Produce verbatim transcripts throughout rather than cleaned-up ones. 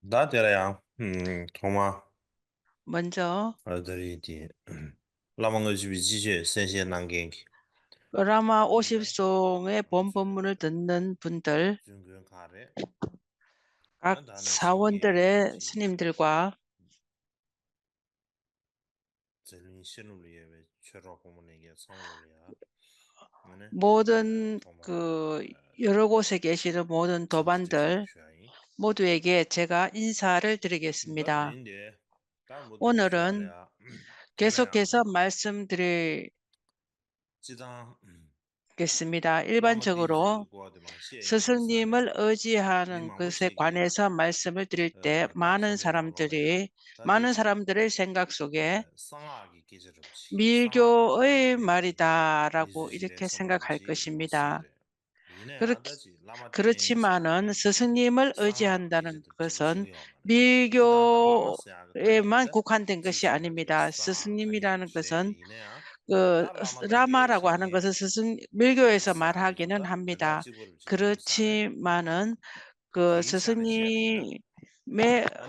ད་དེ་ལ་ཡང་ཐོག་མ། 먼저 ཨ་ད་རེས་དེ་བླ་མ་དངོས་གྲུབ་པའི་སྤྱི་ཆོས་གསན་བཞེས་གནང་མཁན་གྱི། བླ་མ་ཨོ་ཤིབ་སོང་ངས་ཕོམ་ཕོམ་མུ་ནུ་དན་དན་བུན་དལ། བཙུན་དགོན་ག་རེད། ཨ་ས་བོན་དེ་རེད་སེ་ནིམ་དིལ་ཀ་ཛེ་ལིང་ཤར་ནུབ་ལ་ཡོད་པའི་ཆོས་གྲོགས་ཕོ་མོ་ནས་ཀྱང་ཚང་ལོ་ལ་ཡ། 모든 그 여러 곳에 계시는 모든 도반들 모두에게 제가 인사를 드리겠습니다. 오늘은 계속해서 말씀드리겠습니다. 일반적으로 스승님을 의지하는 것에 관해서 말씀을 드릴 때 많은 사람들이 많은 사람들의 생각 속에 밀교의 말이다라고 이렇게 생각할 것입니다. 그렇, 그렇지만은 스승님을 의지한다는 것은 밀교에만 국한된 것이 아닙니다. 스승님이라는 것은 그 라마라고 하는 것은 스승 밀교에서 말하기는 합니다. 그렇지만은 그 스승님의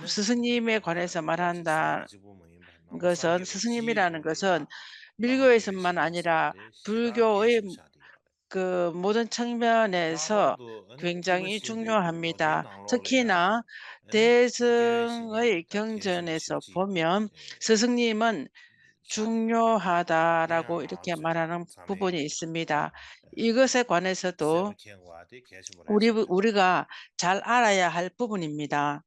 스승님에 관해서 말한다 것은 스승님이라는 것은 밀교에서만 아니라 불교의 그 모든 측면에서 굉장히 중요합니다. 특히나 대승의 경전에서 보면 스승님은 중요하다라고 이렇게 말하는 부분이 있습니다. 이것에 관해서도 우리 우리가 잘 알아야 할 부분입니다.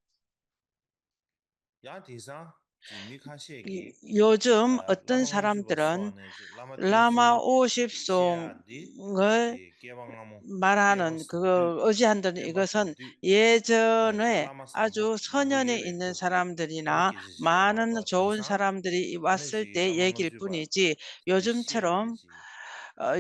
요즘 어떤 사람들은 라마 오십송을 말하는 그 의지한다는 이것은 예전에 아주 소년에 있는 사람들이나 많은 좋은 사람들이 왔을 때 얘기일 뿐이지 요즘처럼 어,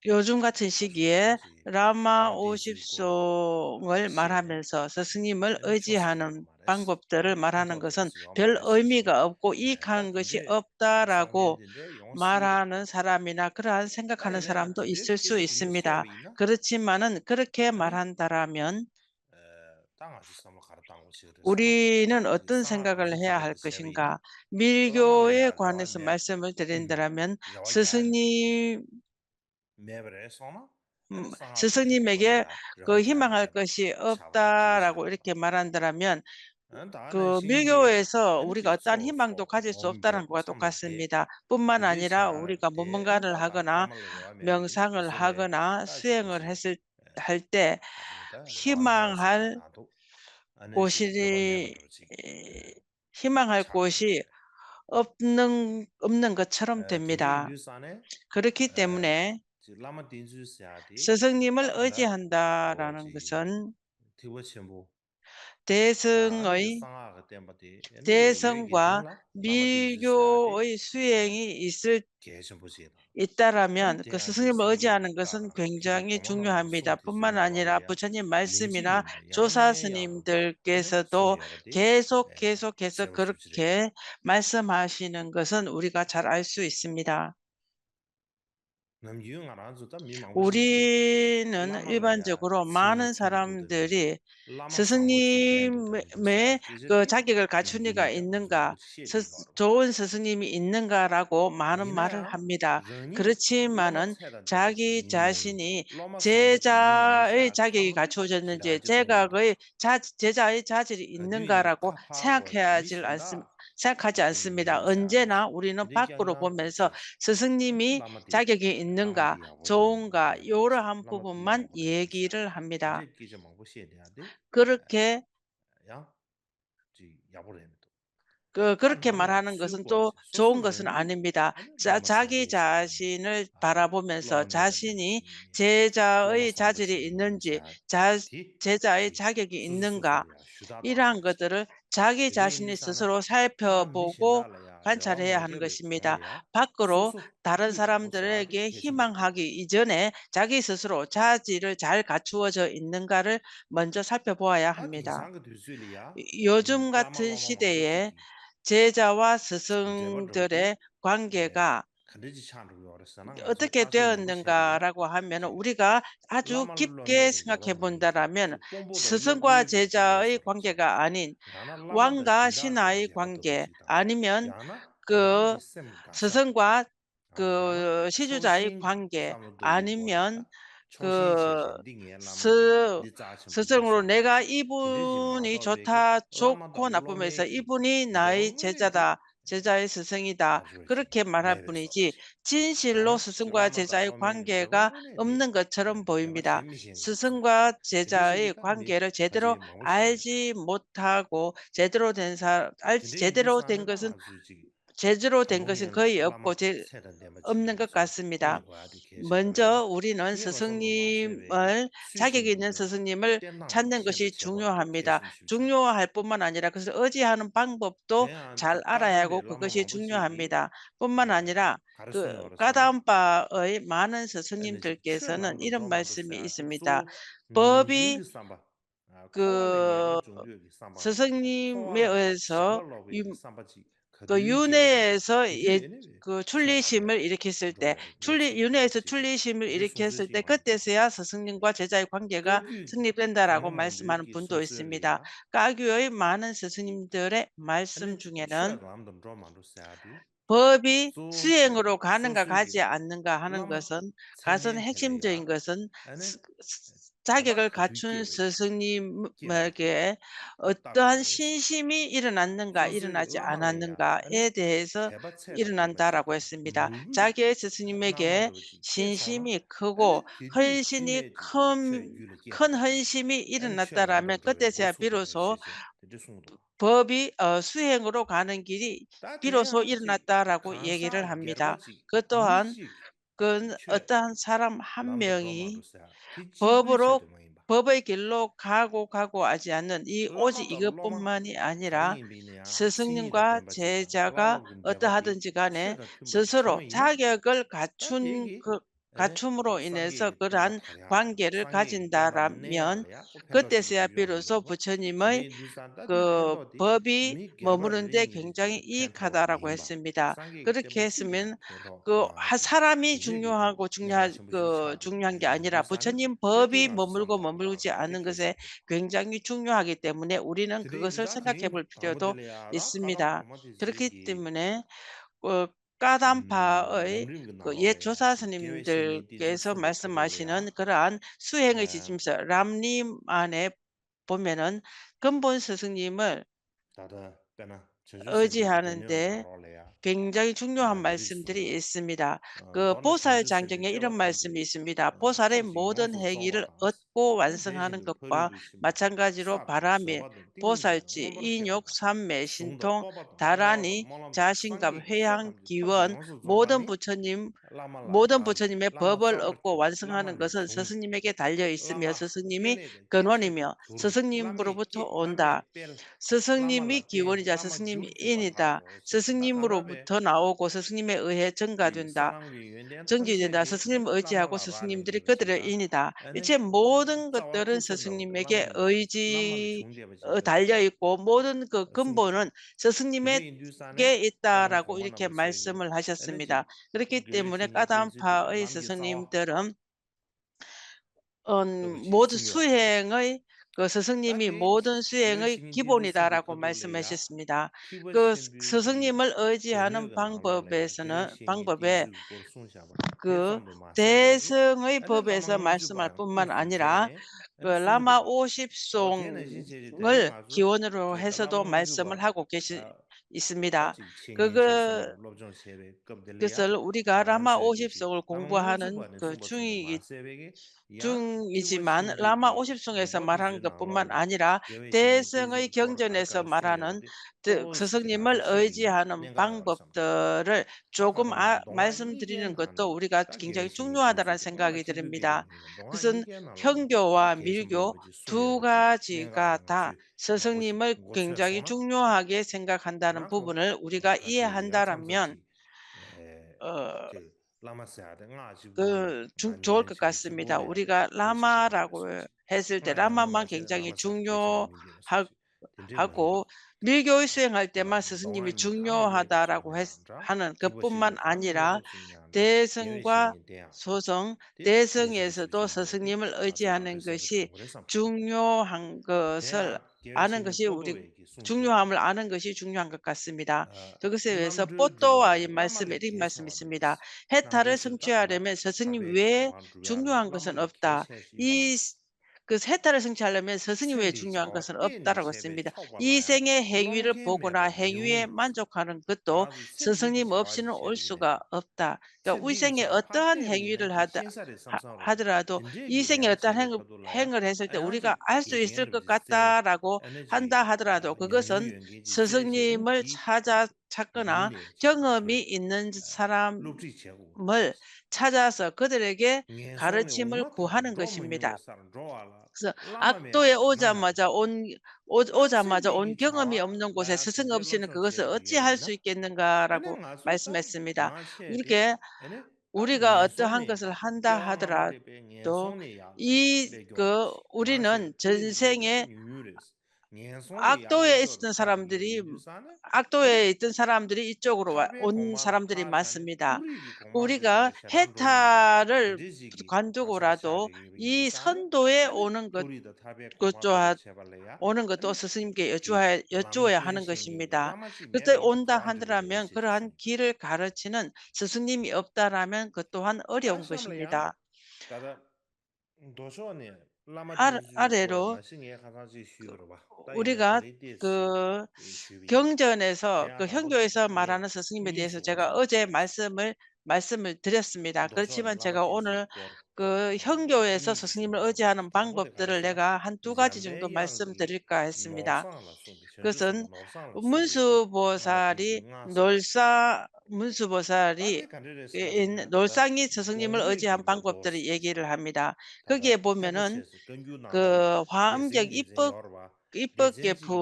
요즘 같은 시기에 라마 오십송을 말하면서 스승님을 의지하는 방법들을 말하는 것은 별 의미가 없고 이익하는 것이 없다라고 말하는 사람이나 그러한 생각하는 사람도 있을 수 있습니다. 그렇지만은 그렇게 말한다라면 우리는 어떤 생각을 해야 할 것인가? 밀교에 관해서 말씀을 드린다면 스승님 스승님에게 그 희망할 것이 없다라고 이렇게 말한다면 그 미교에서 우리가 어떠한 희망도 가질 수 없다는 것과 똑같습니다. 뿐만 아니라 우리가 무언가를 하거나 명상을 하거나 수행을 했을 할 때 희망할 곳이 희망할 곳이 없는 없는 것처럼 됩니다. 그렇기 때문에 스승님을 의지한다라는 것은 대성의 대성과 미교의 수행이 있을 있다라면 그 스승님을 의지하는 것은 굉장히 중요합니다. 뿐만 아니라 부처님 말씀이나 조사 스님들께서도 계속 계속해서 그렇게 말씀하시는 것은 우리가 잘 알 수 있습니다. 우리는 일반적으로 많은 사람들이 스승님의 그 자격을 갖추니까 있는가, 스, 좋은 스승님이 있는가라고 많은 말을 합니다. 그렇지만은 자기 자신이 제자의 자격이 갖추어졌는지, 제각의 자, 제자의 자질이 있는가라고 생각해야 질 않습, 생각하지 않습니다. 언제나 우리는 밖으로 보면서 스승님이 자격이 있는가, 좋은가, 이러한 부분만 얘기를 합니다. 그렇게 그, 그렇게 말하는 것은 또 좋은 것은 아닙니다. 자, 자기 자신을 바라보면서 자신이 제자의 자질이 있는지, 자, 제자의 자격이 있는가, 이러한 것들을 자기 자신이 스스로 살펴보고 관찰해야 하는 것입니다. 밖으로 다른 사람들에게 희망하기 이전에 자기 스스로 자질을 잘 갖추어져 있는가를 먼저 살펴보아야 합니다. 요즘 같은 시대에 제자와 스승들의 관계가 ག་འདྲ་ཅིག་ཆགས་འགྲོ་གི་ཡོད་རེད་ཟེར་ན། ང་ཚོ་ལྟ་ཀའི་ལྟོས་འདི་འགའ་ར་གོ་ཧ་མེད་ན་ཨུ་རི་ག་ཨ་ཅུ་ཀིབ་ཀེ་སི་ང་ཁེ་བུན་ད་ར་མེན། སི་སང་ཀ་བྱེད་བྱ་ཨི་ཁོང་ཁེ་ག་ཨ་ནིན། ཝང་ག་ཤི་ན་ཨི་ཁོང་ཁེ་ཨ་ནི་མེན། ཀི་སི་སང་ཀ་ཀི་ཤི་ཅུ་ད་ཨི་ཁོང་ཁེ་ཨ་ནི་མེན། ཀི་སི་སི་སང་རོ་ནེ་ག་ཨི་བུ་ནི་ཆོ་ཐ་ཆོ་ཁོ་ན་པོ་མེ་ས་ཨི་བུ་ནི་ན་ཨི་བྱེད་བྱ་ད། 这才是生意的， 그렇게 말할 뿐이지, 진실로 스승과 제자의 관계가 없는 것처럼 보입니다. 스승과 제자의 관계를 제대로 알지 못하고 제대로 된 사, 알, 제대로 된 것은 제대로 된 것은 거의 없고 제, 없는 것 같습니다. 먼저 우리는 스승님을 자격 있는 스승님을 찾는 것이 중요합니다. 중요할 뿐만 아니라 그것을 의지하는 방법도 잘 알아야 하고 그것이 중요합니다. 뿐만 아니라 그 까다ම්바의 많은 스승님들께서는 이런 말씀이 있습니다. 법이 그 스승님에 의해서 그 윤회에서 예, 그 출리심을 일으켰을 때, 출리, 윤회에서 출리심을 일으켰을 때, 그때서야 스승님과 제자의 관계가 성립된다라고 말씀하는 분도 있습니다. 까규의 많은 스승님들의 말씀 중에는 법이 수행으로 가는가 가지 않는가 하는 것은 가장 핵심적인 것은 자격을 갖춘 스승님에게 어떠한 신심이 일어났는가 일어나지 않았는가에 대해서 일어난다라고 했습니다. 자기의 스승님에게 신심이 크고 헌신이 큰, 큰 헌신이 일어났다라면 그때서야 비로소 법이 어, 수행으로 가는 길이 비로소 일어났다라고 얘기를 합니다. 그 또한 그건 어떠한 사람 한 명이 법으로 법의 길로 가고 가고 하지 않는 이 오직 이것뿐만이 아니라 스승님과 제자가 어떠하든지 간에 스스로 자격을 갖춘 그 갖춤으로 인해서 그러한 관계를 가진다라면 그때서야 비로소 부처님의 그 법이 머무는데 굉장히 이익하다라고 했습니다. 그렇게 했으면 그 사람이 중요하고 중요한 그 중요한 게 아니라 부처님 법이 머물고 머물지 않은 것에 굉장히 중요하기 때문에 우리는 그것을 생각해 볼 필요도 있습니다. 그렇기 때문에 어, 까단파의 그 옛 조사 스님들께서 말씀하시는 그러한 수행의 지침서 람림 안에 보면은 근본 스승님을 의지하는데 굉장히 중요한 말씀들이 있습니다. 그 보살 장경에 이런 말씀이 있습니다. 보살의 모든 행위를 얻고 완성하는 것과 마찬가지로 바람의 보살지, 인욕, 삼매, 신통, 다라니, 자신감, 회향, 기원, 모든 부처님 모든 부처님의 법을 얻고 완성하는 것은 스승님에게 달려 있으며 스승님이 근원이며 스승님으로부터 온다. 스승님이 기원이자 스승님이 인이다. 스승님으로부터 나오고 스승님에 의해 증가된다. 증기된다. 스승님을 의지하고 스승님들이 그들의 인이다. 이제 모든 것들은 스승님에게 의지 어, 달려 있고 모든 그 근본은 스승님에게 있다라고 이렇게 말씀을 하셨습니다. 그렇기 때문에 까단파의 스승님들은 어, 모든 수행의 그 스승님이 모든 수행의 기본이다라고 말씀하셨습니다. 그 스승님을 의지하는 방법에서는 방법에 그 대승의 법에서 말씀할 뿐만 아니라 그 라마 오십송을 기원으로 해서도 말씀을 하고 계시 있습니다. 그거 그것을 우리가 라마 오십송을 공부하는 그 중이 중이지만 라마 오십송에서 말하는 것뿐만 아니라 대승의 경전에서 말하는 그 스승님을 의지하는 방법들을 조금 아, 말씀드리는 것도 우리가 굉장히 중요하다는 생각이 듭니다. 그것은 현교와 밀교 두 가지가 다 스승님을 굉장히 중요하게 생각한다는 부분을 우리가 이해한다면 어, 그 중, 좋을 것 같습니다. 우리가 라마라고 했을 때 라마만 굉장히 중요하고 ཧ་གོ། མི་གོ་སོང་ང་དེ་མ་སོ་སོ་ཉིད་མི་བྱུང་ཉོ་ཧ་ད་ར་གོ་ཧེ་ཧ་ནན་གི་པུ་མན་ཨ་ཉི་ར། དེ་སང་བ་སོ་སོང་དེ་སང་ངེ་སོ་ཏོ་སོ་སོ་ཉིད་མི་ཨོ་ཅི་ཧ་ནན་གི་ཤི་བྱུང་ཉོ་ཧང་གི་སལ་ཨ་ནན་གི་ཤི་འུ་རི་བྱུང་ཉོ་ཧ་མི་ཨ་ནན་གི་ཤི་བྱུང་ཉོ་ཧང་གི་ཀ་སི་མི་ད། དུ་གི་སེ་བེ་སོ་པོ་ཏོ་བ་ཡི་མ་སི་མི་རིག་མ་སི་མི་སི་མི་ད། ཧེ་ཐ་རེ་སུམ་ཆུ་ཨ་རེ་མེ་སོ་སོ་ཉིད་བེ་བྱུང་ཉོ་ཧང་གི་སན་ཨོབ་ད། ཨི་ཀི་ཧེ་ཐ་ར་སིང་ཆ་ལ་མེ་ས་སིང་བའི་ཆུང་ཡང་ཀ་སར་ཨབ་ཏར་བ་སིང་མི་ད། ཨི་སེ་ངེ་ཧེང་ཡུལ་བོ་གོ་ན་ཧེང་ཡུལ་མན་ཚོགས་ཁང་རང་གི་དོ་ས་སིང་ཉི་མོ་ཨབ་སིན་ཨོལ་སུ་ག་ཨབ་ད། ཡ་ཨུ་སེ་ངེ་ཨ་ཏན་ཧེང་ཡུལ་ལ་ཧ་ད་ཧ་ད་ར་དོ། ཨི་སེ་ངེ་ཨ་ཏན་ཧེང་ཧེང་ངར་ཧེ་སོ་ཏེ་ཨུ་རི་ག་ཨ་སུ་ཨི་སིར་གི་ཀ་ཏ་ར་གོ་ཧན་ད་ཧ་ད་ར་དོ་གི་གི་སོན་ས་སིང་ཉི་མོ་ཆ་ཆ་ཆ་ཀ་ན་ཀྱང་ངོ་མི་ཨིན་ནན་ཚ་ར་མལ་ཆ་ཆ་ས་ཁ་དེ་རེ་གེ་ག་ར་ཆི་མལ་གུ་ཧ་ནང་གི་ཤི་མི་ད། ཨག་ཏོ་ཡེ་ཨོ་ཇ་མ་ཇ་ཨོན་ཨོ་ཨོ་ཇ་མ་ཇ་ཨོན་ཀྱང་ངོ་མི་ཨོམ་ནང་གོ་སེ་སི་སི་ངབ་ཤི་ན་གི་གི་སི་ཨོ་ཅི་ཧལ་སུ་ཀེ་ནང་ག་ར་གོ་མལ་སི་མལ་སི་མི་ད། འུར་གེ་འུ་རི་ག་ཨ་ཏོ་ཧང་གི་སི་ཧན་ད་ཧ་ད་ར་དོ་ཨི་གི་འུ་རི་ནན་ཅན་སེ་ངེ་ཨག་ཏོ་ཡེ་ཨིས་ཏན་ས་རམ་དི་རི། ཨག་ཏོ་ཡེ་ཨིས་ཏན་ས་རམ་དི་རི་ཨི་ཅོག་རུ་བ་ཨོན་ས་རམ་དི་རི་མ་སི་མི་ད། ཨུ་རི་ག་ཧེ་ཐ་ར་གན་ཏུ་གོ་ར་དོ་ཨི་སན་དོ་ཡེ་ཨོ་ནང་གི་གོ་ཅོ་ཧ་ཨོ་ནང་གི་དོ་སི་སིམ་གེ་ཡོ་ཅོ་ཧ་ཡོ་ཅོ་ཡ་ཧ་ནང་གི་ཤི་མི་ད། གི་ཏེ་ཨོན་ད་ཧན་ད་ར་མེང་གི་ར་ཧན་ཁི་རེ་ག་ར་ཆི་ནན་སི་སིམ་ཉི་མི་ཨོབ་ད་ར་མེང་གི་དོ་ཧན་ཨོ་རེ་ཨོང་གི་ཤི་མི་ད། ཨ་ཨ་རེ་རོ། ཨུ་རི་ག་གི་ཁྱོང་ཅོ་ནེ་སོ་གི་ཁྱོང་ཅོ་ཨེ་སོ་མ་ར་ན་སོ་སིང་མེ་དེ་སོ་ཅེ་ག་ཨོ་ཅེ་མལ་སི་མེ་མལ་སི་མེ་དི་རེ་སི་མེ་ད་གི་ཆི་མན་ཅེ་ག་ཨོ་ནོ་གི་ཁྱོང་ཅོ་ཨེ་སོ་སོ་སིང་མེ་ཨོ་ཅེ་ཧ་ནམ་བང་བབ་དི་རེ་ལེ་ག་ཧན་ཏུ་ག་ཅི་ཅུང་གི་མལ་སི་མེ་དི་རེ་ག་ཨེ་སི་མེ་ད། གི་སོན་མུན་སུ་བོ་ས་རི་ནོལ་ས་མུན་སུ་བོ་ས་རི། ཨིན་ནོར་སང་ཉིད་ཚེ་སྲོག་ཉིན་མོར་ཨོ་ཅི་ཧམ་པང་པོབ་ཏེར་ཡེ་གེ་ར་ཧ་མི་ད། ཁ་གེ་བོ་མེ་ནོན། གི་ཧམ་གྱི་ཨི་པོ་ཨི་པོ་གེ་ཕུ་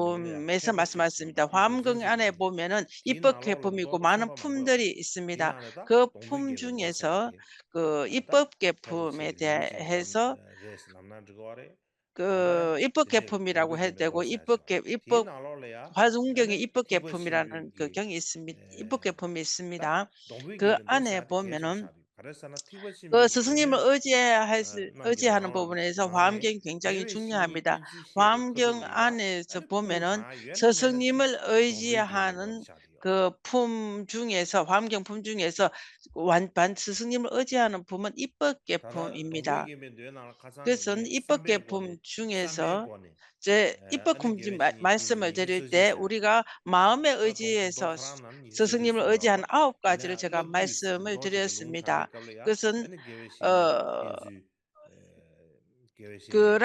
མེ་ས་མ་སི་མ་སི་མི་ད་ཧམ་གི་ཨ་ནེ་བོ་མེ་ནོན་ཨི་པོ་གེ་ཕུ་མི་གོ་མ་ན་ཕུམ་ཏེར་ཨི་སི་མི་ད། གི་ཕུམ་ཇུ་ངེ་སོ། གི་ཨི་པོ་གེ་ཕུ་མེ་ཏེ་ཧེ་སོ། ཨི་པོ་ཀེ་ཕུ་མི་ར་གོ་ཧེ་དེ་གོ་ཨི་པོ་ཀེ་ཨི་པོ་ཧ་ཟུང་གི་ཨི་པོ་ཀེ་ཕུ་མི་ར་ནན་གི་ཀྱང་ཨི་སི་མི་ཨི་པོ་ཀེ་ཕུ་མི་སི་མི་ར་གི་ཨ་ནེ་བོ་མེ་ནོན། གི་སི་སི་ཉི་མོ་ཨོ་ཅེ་ཧ་སི་ཨོ་ཅེ་ཧ་ནོན་བོ་བོ་ནེ་ས་ཧམ་གྱང་གྱང་ཅང་ཡི་ཆུང་ཉི་ཧ་མི་ད་ཧམ་གྱང་ཨ་ནེ་ས་བོ་མེ་ནོན། སི་སི་ཉི་མོ་ཨོ་ཅེ་ཧ་ནོན། གི་ཕུམ་ཇུ་ངེ་སོ་ཧམ་གྱང་ཕུམ་ཇུ་ངེ་སོ་ཝན་བན་སི་སི་ཉི་མོ་ཨོ་ཅེ་ཧ་ནོན་བོ་མེ་ཨི་པོ་ཀེ་ཕུམ་ཨི་མི་ད། གི་སོན་ཨི་པོ་ཀེ་ཕུམ་ཆུང་ངེ་སོ། ཅེ་ཨི་པོ་ཁུམ་ཅི་མ་མ་སེ་མ་དེ་རེ་དེ་ཨུ་རི་ག་མའོ་མེ་ཨོ་ཅི་ཡེ་སོ། སོ་སོ་ཉི་མོ་ཨོ་ཅི་ཧན་ཨའོ་ཀ་ཅི་རེ་ཆེ་ག་མ་སེ་མ་དེ་རེ་སི་མི་ད། གི་སོན་ཨ་གི་ར་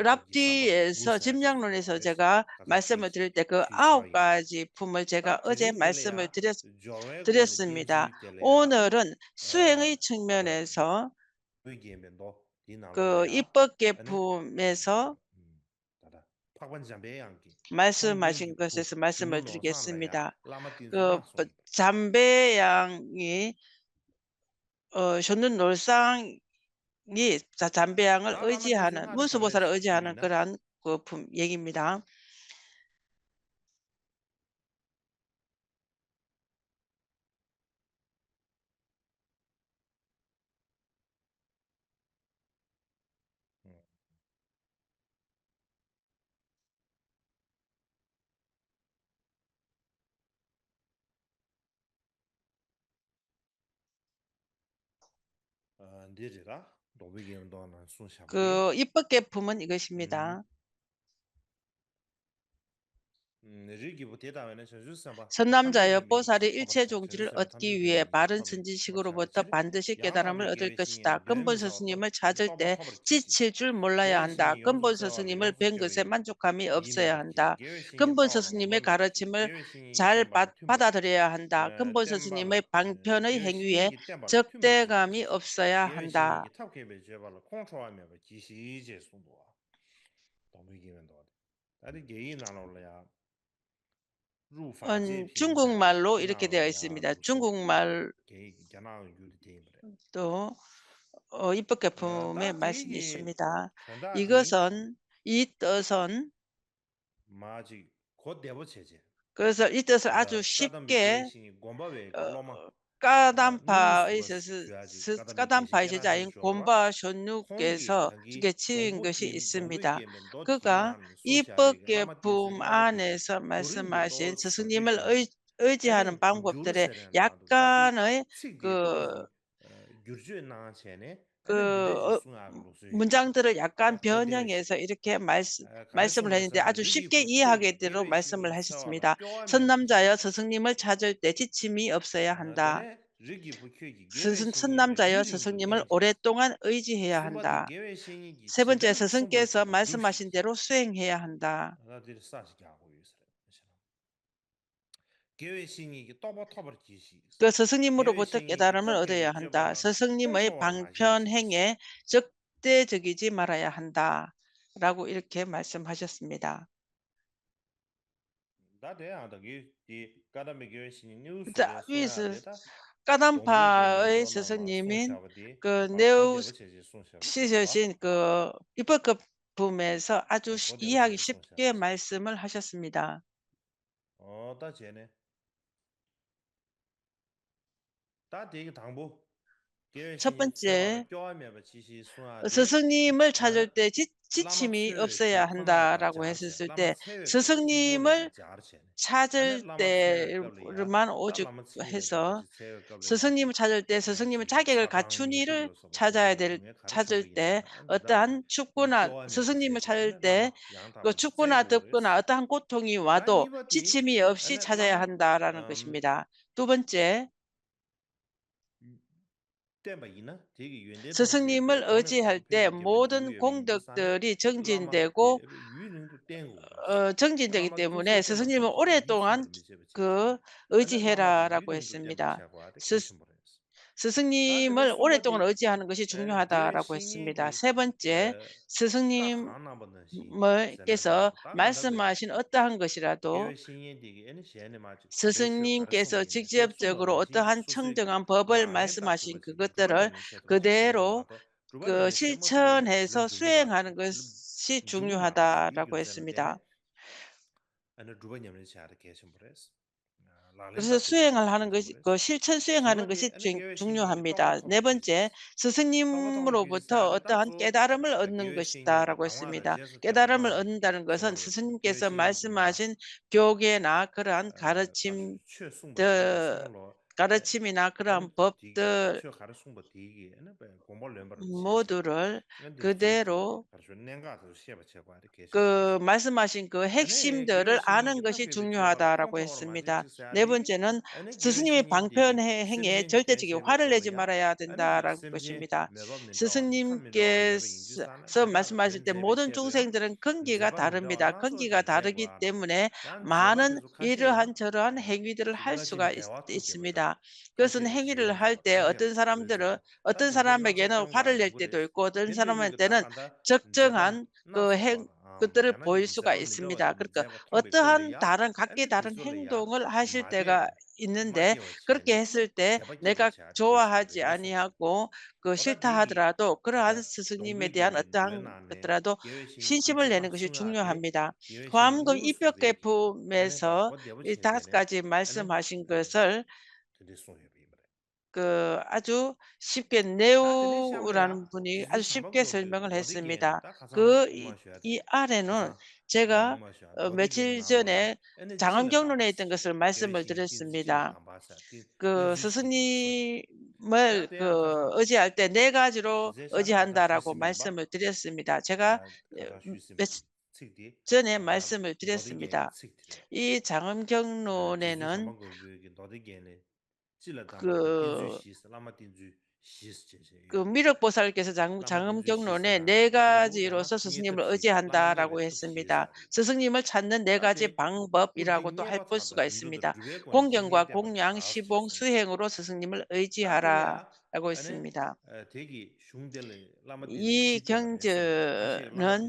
རབ་ཏི་ཡེ་སོ་ཅིམ་ཡང་ནོ་ནེ་སོ་ཆེ་ག་མ་སེ་མ་དེ་རེ་དེ་གི་ཨའོ་ཀ་ཅི་ཕུ་མ་ཆེ་ག་ཨོ་ཅེ་མ་སེ་མ་དེ་རེ་དེ་རེ་སི་མི་ད། ཨོ་ནོ་རོན་སུ་ཡང་ངི་ཆིང་མེ་ནེ་སོ། གི་ཨི་པོ་ཀེ་ཕུ་མེ་སོ། མ་སུ་མ་ཤིང་གི་སེ་སུ་མ་སུ་མ་ཏྲི་ཀེ་སི་མི་ད། གི་ཛམ་བེ་ཡང་ངི་ཨོ་ཤོ་ནུ་ནོར་སང་ངི་ཛམ་བེ་ཡང་ཨོ་ཅི་ཧ་ན་མུ་སུ་བོ་ས་ར་ཨོ་ཅི་ཧ་ན་གི་རང་གི་ཕུ་ཡེ་གི་མི་ད། འདི་རེད་ར། རྡོ་སྦིས་རྒན་མདོ་ནང་གསུངས་བཞག་པ་དེ། ཨི་པོ་ཀེ་ཕུ་མ་ནི་ག་ཤི་མི་ད། རིགས་ཀྱི་བུ་དེ་ལྟ་བས་ན་བྱང་ཆུབ་སེམས་དཔའ། བསོད་ནམས་བྱ་ཡོད་པོ་ས་རེ་ཡུལ་ཆེ་ཆུང་ཅིར་ཨོ་ཏི་ཡུ་ཨེ་བ་རན་སིན་ཅི་ཤི་གུ་རུ་བོ་ཏ་བན་དི་ཤི་ཀེ་ད་ར་མལ་ཨོ་ཏི་ཀ་ཤི་ཏ་ཀུན་པོ་ས་སུ་ཉི་མ་ཆ་ཅིར་ཏེ་ཅི་ཆི་ཅུར་མོ་ལ་ཡ་ཧན་ཏ་ཀུན་པོ་ས་སུ་ཉི་མ་བེང་གི་སེ་མན་ཅུ་ཁ་མི་ཨོབ་ས་ཡ་ཧན་ཏ་ཀུན་པོ་ས་སུ་ཉི་མ་ག་ར་ཆི་མ་ཇལ་པ་པ་ད་ཐ་རེ་ཡ་ཧན་ཏ་ཀུན་པོ་ས་སུ་ཉི་མ་བང་ཕྱོ་ནི་ཧེང་ཡུ་ཨེ་ཅག་ཏེ་ག་མི་ཨོབ་ས་ཡ་ཧན་ཏ། ད་ནི་རྒྱ་ཡིག་ནང་ལོགས་ལ་ཡང་། ཨན་ཅུང་གུང་མ་ལོ་ཨི་རི་ཀེ་དེ་ཨི་སི་མི་ད་ཅུང་གུང་མ་ལོ་ཏོ་ཨི་པ་ཀེ་ཕུ་མེ་མ་སི་མི་སི་མི་ད་ཨི་གོ་སོན་ཨི་ཏོ་སོན། མ་ཅིག་གོ་བདེ་པོ་བྱས་བྱས། 可是一直是아주 ད་ལྟ་མི་དགེ་བའི་བཤེས་གཉེན་དགོན་པ་བའི་སློབ་མ། 呃，བཀའ་གདམས་པ་ཨེ་ཟེར་ཟེར་བཀའ་གདམས་པ་ཨེ་ཟེར་ཡིན་དགོན་པ་གཞོན་ནུ་གེ་སོ་གེ་ཆི་ཡིན་གེ་ཤི་ཨི་སི་མི་ད་ཀི་ག་ཨི་པ་གེ་བུམ་ཨ་ནེ་སོ་མ་སི་མ་ཤེས་ཚེ་སྲིང་ཉི་མ་ཨོ་ཨོ་ཅི་ཧ་ནམ་པང་བབ་ཏེ་རེ་ཡག་ག་ནོ་ཨེ་གི་བསྒྱུར་བཅོས་གནང་བྱས་ནས། ཨ་ནི་འདི་འདྲ་ཞིག་གསུང་ཡག་གི་ལུགས་སྲོལ་ཡོད་རེད། 文章들을 약간 변형해서 이렇게 말씀 말씀을 했는데 아주 쉽게 이해하게 대로 말씀을 하셨습니다. 선남자여 스승님을 찾을 때 지침이 없어야 한다. 스승 선남자여 스승님을 오랫동안 의지해야 한다. 세 번째 스승께서 말씀하신 대로 수행해야 한다. དགེ་བའི་བཤེས་གཉེན་གྱི་རྟོགས་པ་ཐོབ་པར་གྱིས་ཤིག 그 스승님으로부터 깨달음을 얻어야 한다. 스승님의 방편행에 적대적이지 말아야 한다. 라고 이렇게 말씀하셨습니다. ད་དེ་ཡང་ད་གི་དེ་བཀའ་གདམས་པའི་དགེ་བའི་བཤེས་གཉེན་ནེའུ་ད་ཨུས་བཀའ་གདམས་པའི་སི་སི་ཉི་མིན་གི་ནེའུ་སི་སི་ཤིན་གི་ཨི་པ་གི་བུ་མེ་སི་ཨ་ཅུ་ཡི་ཧ་གི་ཤིབ་ཀེ་མལ་སི་མལ་ཧ་ཤ་སི་མི་ད། ཨོ་ད་བྱས་ནས། ད་དེ་གི་དང་པོ། དགེ་བའི་ཆབ་བཞིན་བཅས་སྐྱོ་བ་མེད་པ་ཅི་ཞིག་གསུང་ཡ་སི་སི་ཉི་མལ་ཆ་ཅོ་ཏེ་ཅི་ཅི་ཆི་མི་ཨོབ་སེ་ཡ་ཧན་ད་ར་གོ་ཧེ་སི་སུ་ཏེ་སི་སི་ཉི་མལ་ཆ་ཅོ་ཏེ་རི་མན་ཨོ་ཅུ་ཧེ་སོ། སི་སི་ཉི་མལ་ཆ་ཅོ་ཏེ་སི་སི་ཉི་མལ་ཆ་ཀེ་གལ་ག་ཆུ་ནི་རུ་ཆ་ཅ་ཡ་ཏེ་ཆ་ཅོ་ཏེ་ཨ་ཏན་ཆུབ་ཀུ་ན་སི་སི་ཉི་མལ་ཆ་ཅོ་ཏེ་གོ་ཆུབ་ཀུ་ན་ཏུབ་ཀུ་ན་ཨ་ཏན་གོ་ཐོང་ངི་བ་དོ་ཅི་ཆི་མི་ཨོབ་ཤི་ཆ་ཅ་ཡ་ཧན་ད་ར་ན་གོ་ཤི་མི་ད། ཏུ་བན་ཅེ། สสิงนิมลเอจิฮัลเตโมเดินคงเดกเตอรีเชิงจินเดโกเอ่อเชิงจินเดกเตมุนเนสสิงนิมลโอเรตรงอันก็เอจิเฮราราโกเอสมิดาสสิงนิมลโอเรตรงอันเอจิฮันก็ชิจุงยูฮัดาราโกเอสมิดาเซบันเจสสิงนิมลเกสมาสมาชินอดตังก็ชิราโต 스승님께서 직접적으로 어떠한 청정한 법을 말씀하신 그것들을 그대로 그 실천해서 수행하는 것이 중요하다라고 했습니다. 그래서 수행을 하는 것이 그 실천 수행하는 것이 중요합니다. 네 번째, 스승님으로부터 어떠한 깨달음을 얻는 것이다라고 했습니다. 깨달음을 얻는다는 것은 스승님께서 말씀하신 교계나 그러한 가르침 들 가르침이나 그러한 법들 모두를 그대로 그 말씀하신 그 핵심들을 아는 것이 중요하다라고 했습니다. 네 번째는 스승님의 방편의 행에 절대적인 화를 내지 말아야 된다라는 것입니다. 스승님께서 말씀하실 때 모든 중생들은 근기가 다릅니다. 근기가 다르기 때문에 많은 이러한 저러한 행위들을 할 수가 있, 있습니다. 그것은 행위를 할 때 어떤 사람들은 어떤 사람에게는 화를 낼 때도 있고 어떤 사람한테는 적정한 그 행, 것들을 보일 수가 있습니다. 그러니까 어떠한 다른 각기 다른 행동을 하실 때가 있는데 그렇게 했을 때 내가 좋아하지 아니하고 그 싫다 하더라도 그러한 스승님에 대한 어떠한 것들라도 신심을 내는 것이 중요합니다. 호암금 입벽 개품에서 이 다섯 가지 말씀하신 것을 그 아주 쉽게 네오라는 분이 아주 쉽게 설명을 했습니다. 그 이 아래는 제가 어, 며칠 전에 장엄경론에 있던 것을 말씀을 드렸습니다. 그 스승님을 그 의지할 때 네 가지로 의지한다라고 말씀을 드렸습니다. 제가 어, 며칠 전에 말씀을 드렸습니다. 이 장엄경론에는 그, 그 미륵보살께서 장, 장엄경론에 네 가지로서 스승님을 의지한다라고 했습니다. 스승님을 찾는 네 가지 방법이라고 또 할 볼 수가 있습니다. 공경과 공양, 시봉, 수행으로 스승님을 의지하라. ཡོད་ཟེར་གསུངས་ཡོད་པ་རེད། ཡིན་ཀྱང་ཅི་ནན་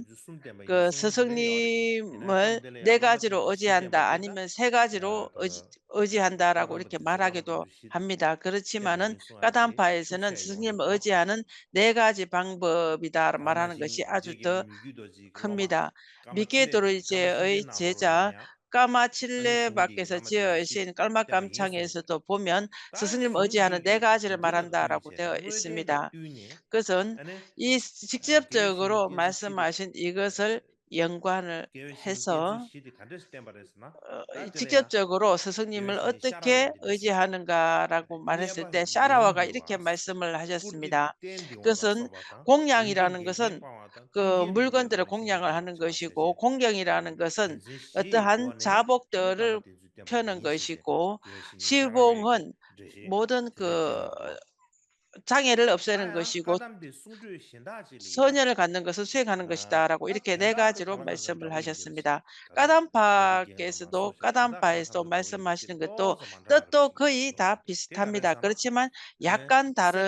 གྱི་ཟས་སུ་ཉིད་མ་གནས་ག་ཅི་རུ་ཨོ་ཅི་ཧན་ད་ཨ་ནི་མ་གནས་ག་ཅི་རུ་ཨོ་ཅི་ཨོ་ཅི་ཧན་ད་ར་གོ་རི་ཀེ་མ་ར་གེ་དོ་ཧ་མི་ད་ག་རི་ཆི་མ་ནན་ཀ་དམ་པ་ཡི་ཟེར་ན་ཟས་སུ་ཉིད་མ་ཨོ་ཅི་ཧན་ནན་གནས་ག་ཅི་བང་བ་བི་ད་ར་མ་ར་ནན་ག་ཤི་ཨ་ཅུ་ཏོ་ཁ་མི་ད་བི་ཀེ་ཏོ་རུ་ཅེ་ཨོ་ཅེ་ཅ། ཀ་མ་ཆི་ལེ་བ་ཀེ་ས་ཅི་ཨོ་ཤེན་ཀལ་མ་ཀམ་ཆང་ངེ་སོ་ཏོ་བོ་མྱོན་ཟས་སུ་ཉིད་མ་ཨོ་ཅི་ཧན་ནན་གནས་ག་ཅི་རུ་མ་ར་ནན་ད་ར་གོ་དེ་ཨོ་ཨི་སི་མི་ད། ཀི་སོན་ཨི་ཅིག་ཅབ་ཅོ་གོ་རོ་མ་སི་མ་ཤེན་ཨི་ག་སལ། ཡང་ཀ་ནི་ཧེ་སོ། ཅིག་ཅབ་ཅོ་གོ་རོ་ཟས་སུ་ཉིད་མ་ཨོ་ཏི་ཀེ་ཨོ་ཅི་ཧན་ནན་ག་ར་གོ་མ་རེ་སེ་ཏེ་ཤ་ར་བ་ག་ཨི་རི་ཀེ་མ་སི་མ་ལ་ཧ་ཤ་སི་མི་ད། ཀི་སོན་གོང་ཡང་ཨི་ར་ནན་ཀི་སོན་ཀི་མུལ་གོན་ཏེ་ར་གོང་ཡང་ཧན་ནན་ག་ཤི་གོ་གོང་ཡང་ཨི་ར་ནན་ཀི་སོན་ཨོ་ཏི་ཧན་ཆ་བོག་ཏེ་རི་ཕྱོ་ནན་ག་ཤི་གོ་ཤི་བོ་ངོན་མོ་དོན་ཀི། ཚ་ངེ་རལ་ཨབ་སེ་རང་གི་ཤི་གོ། སོ་ཉེ་རལ་ག་ནང་གི་སོ་སོའི་ག་ནང་གི་ཤི་ད་ར་གོ་ཨིར་ཁེ་དེ་ག་ཅི་རོ་མ་སེམས་ལ་ཤ་སེམས་མི་ད། ཀ་དམ་པ་ཀེ་སི་དོ་ཀ་དམ་པ་ཡེ་སོ་མ་སེམས་མ་ཤི་ནང་གི་དོ་ཏ་ཏོ་ཁོ་ཡི་ད་ཕི་སི་ཐ་མི་ད་གར་ཆི་མན་ཡ་ཀན་ད་ར་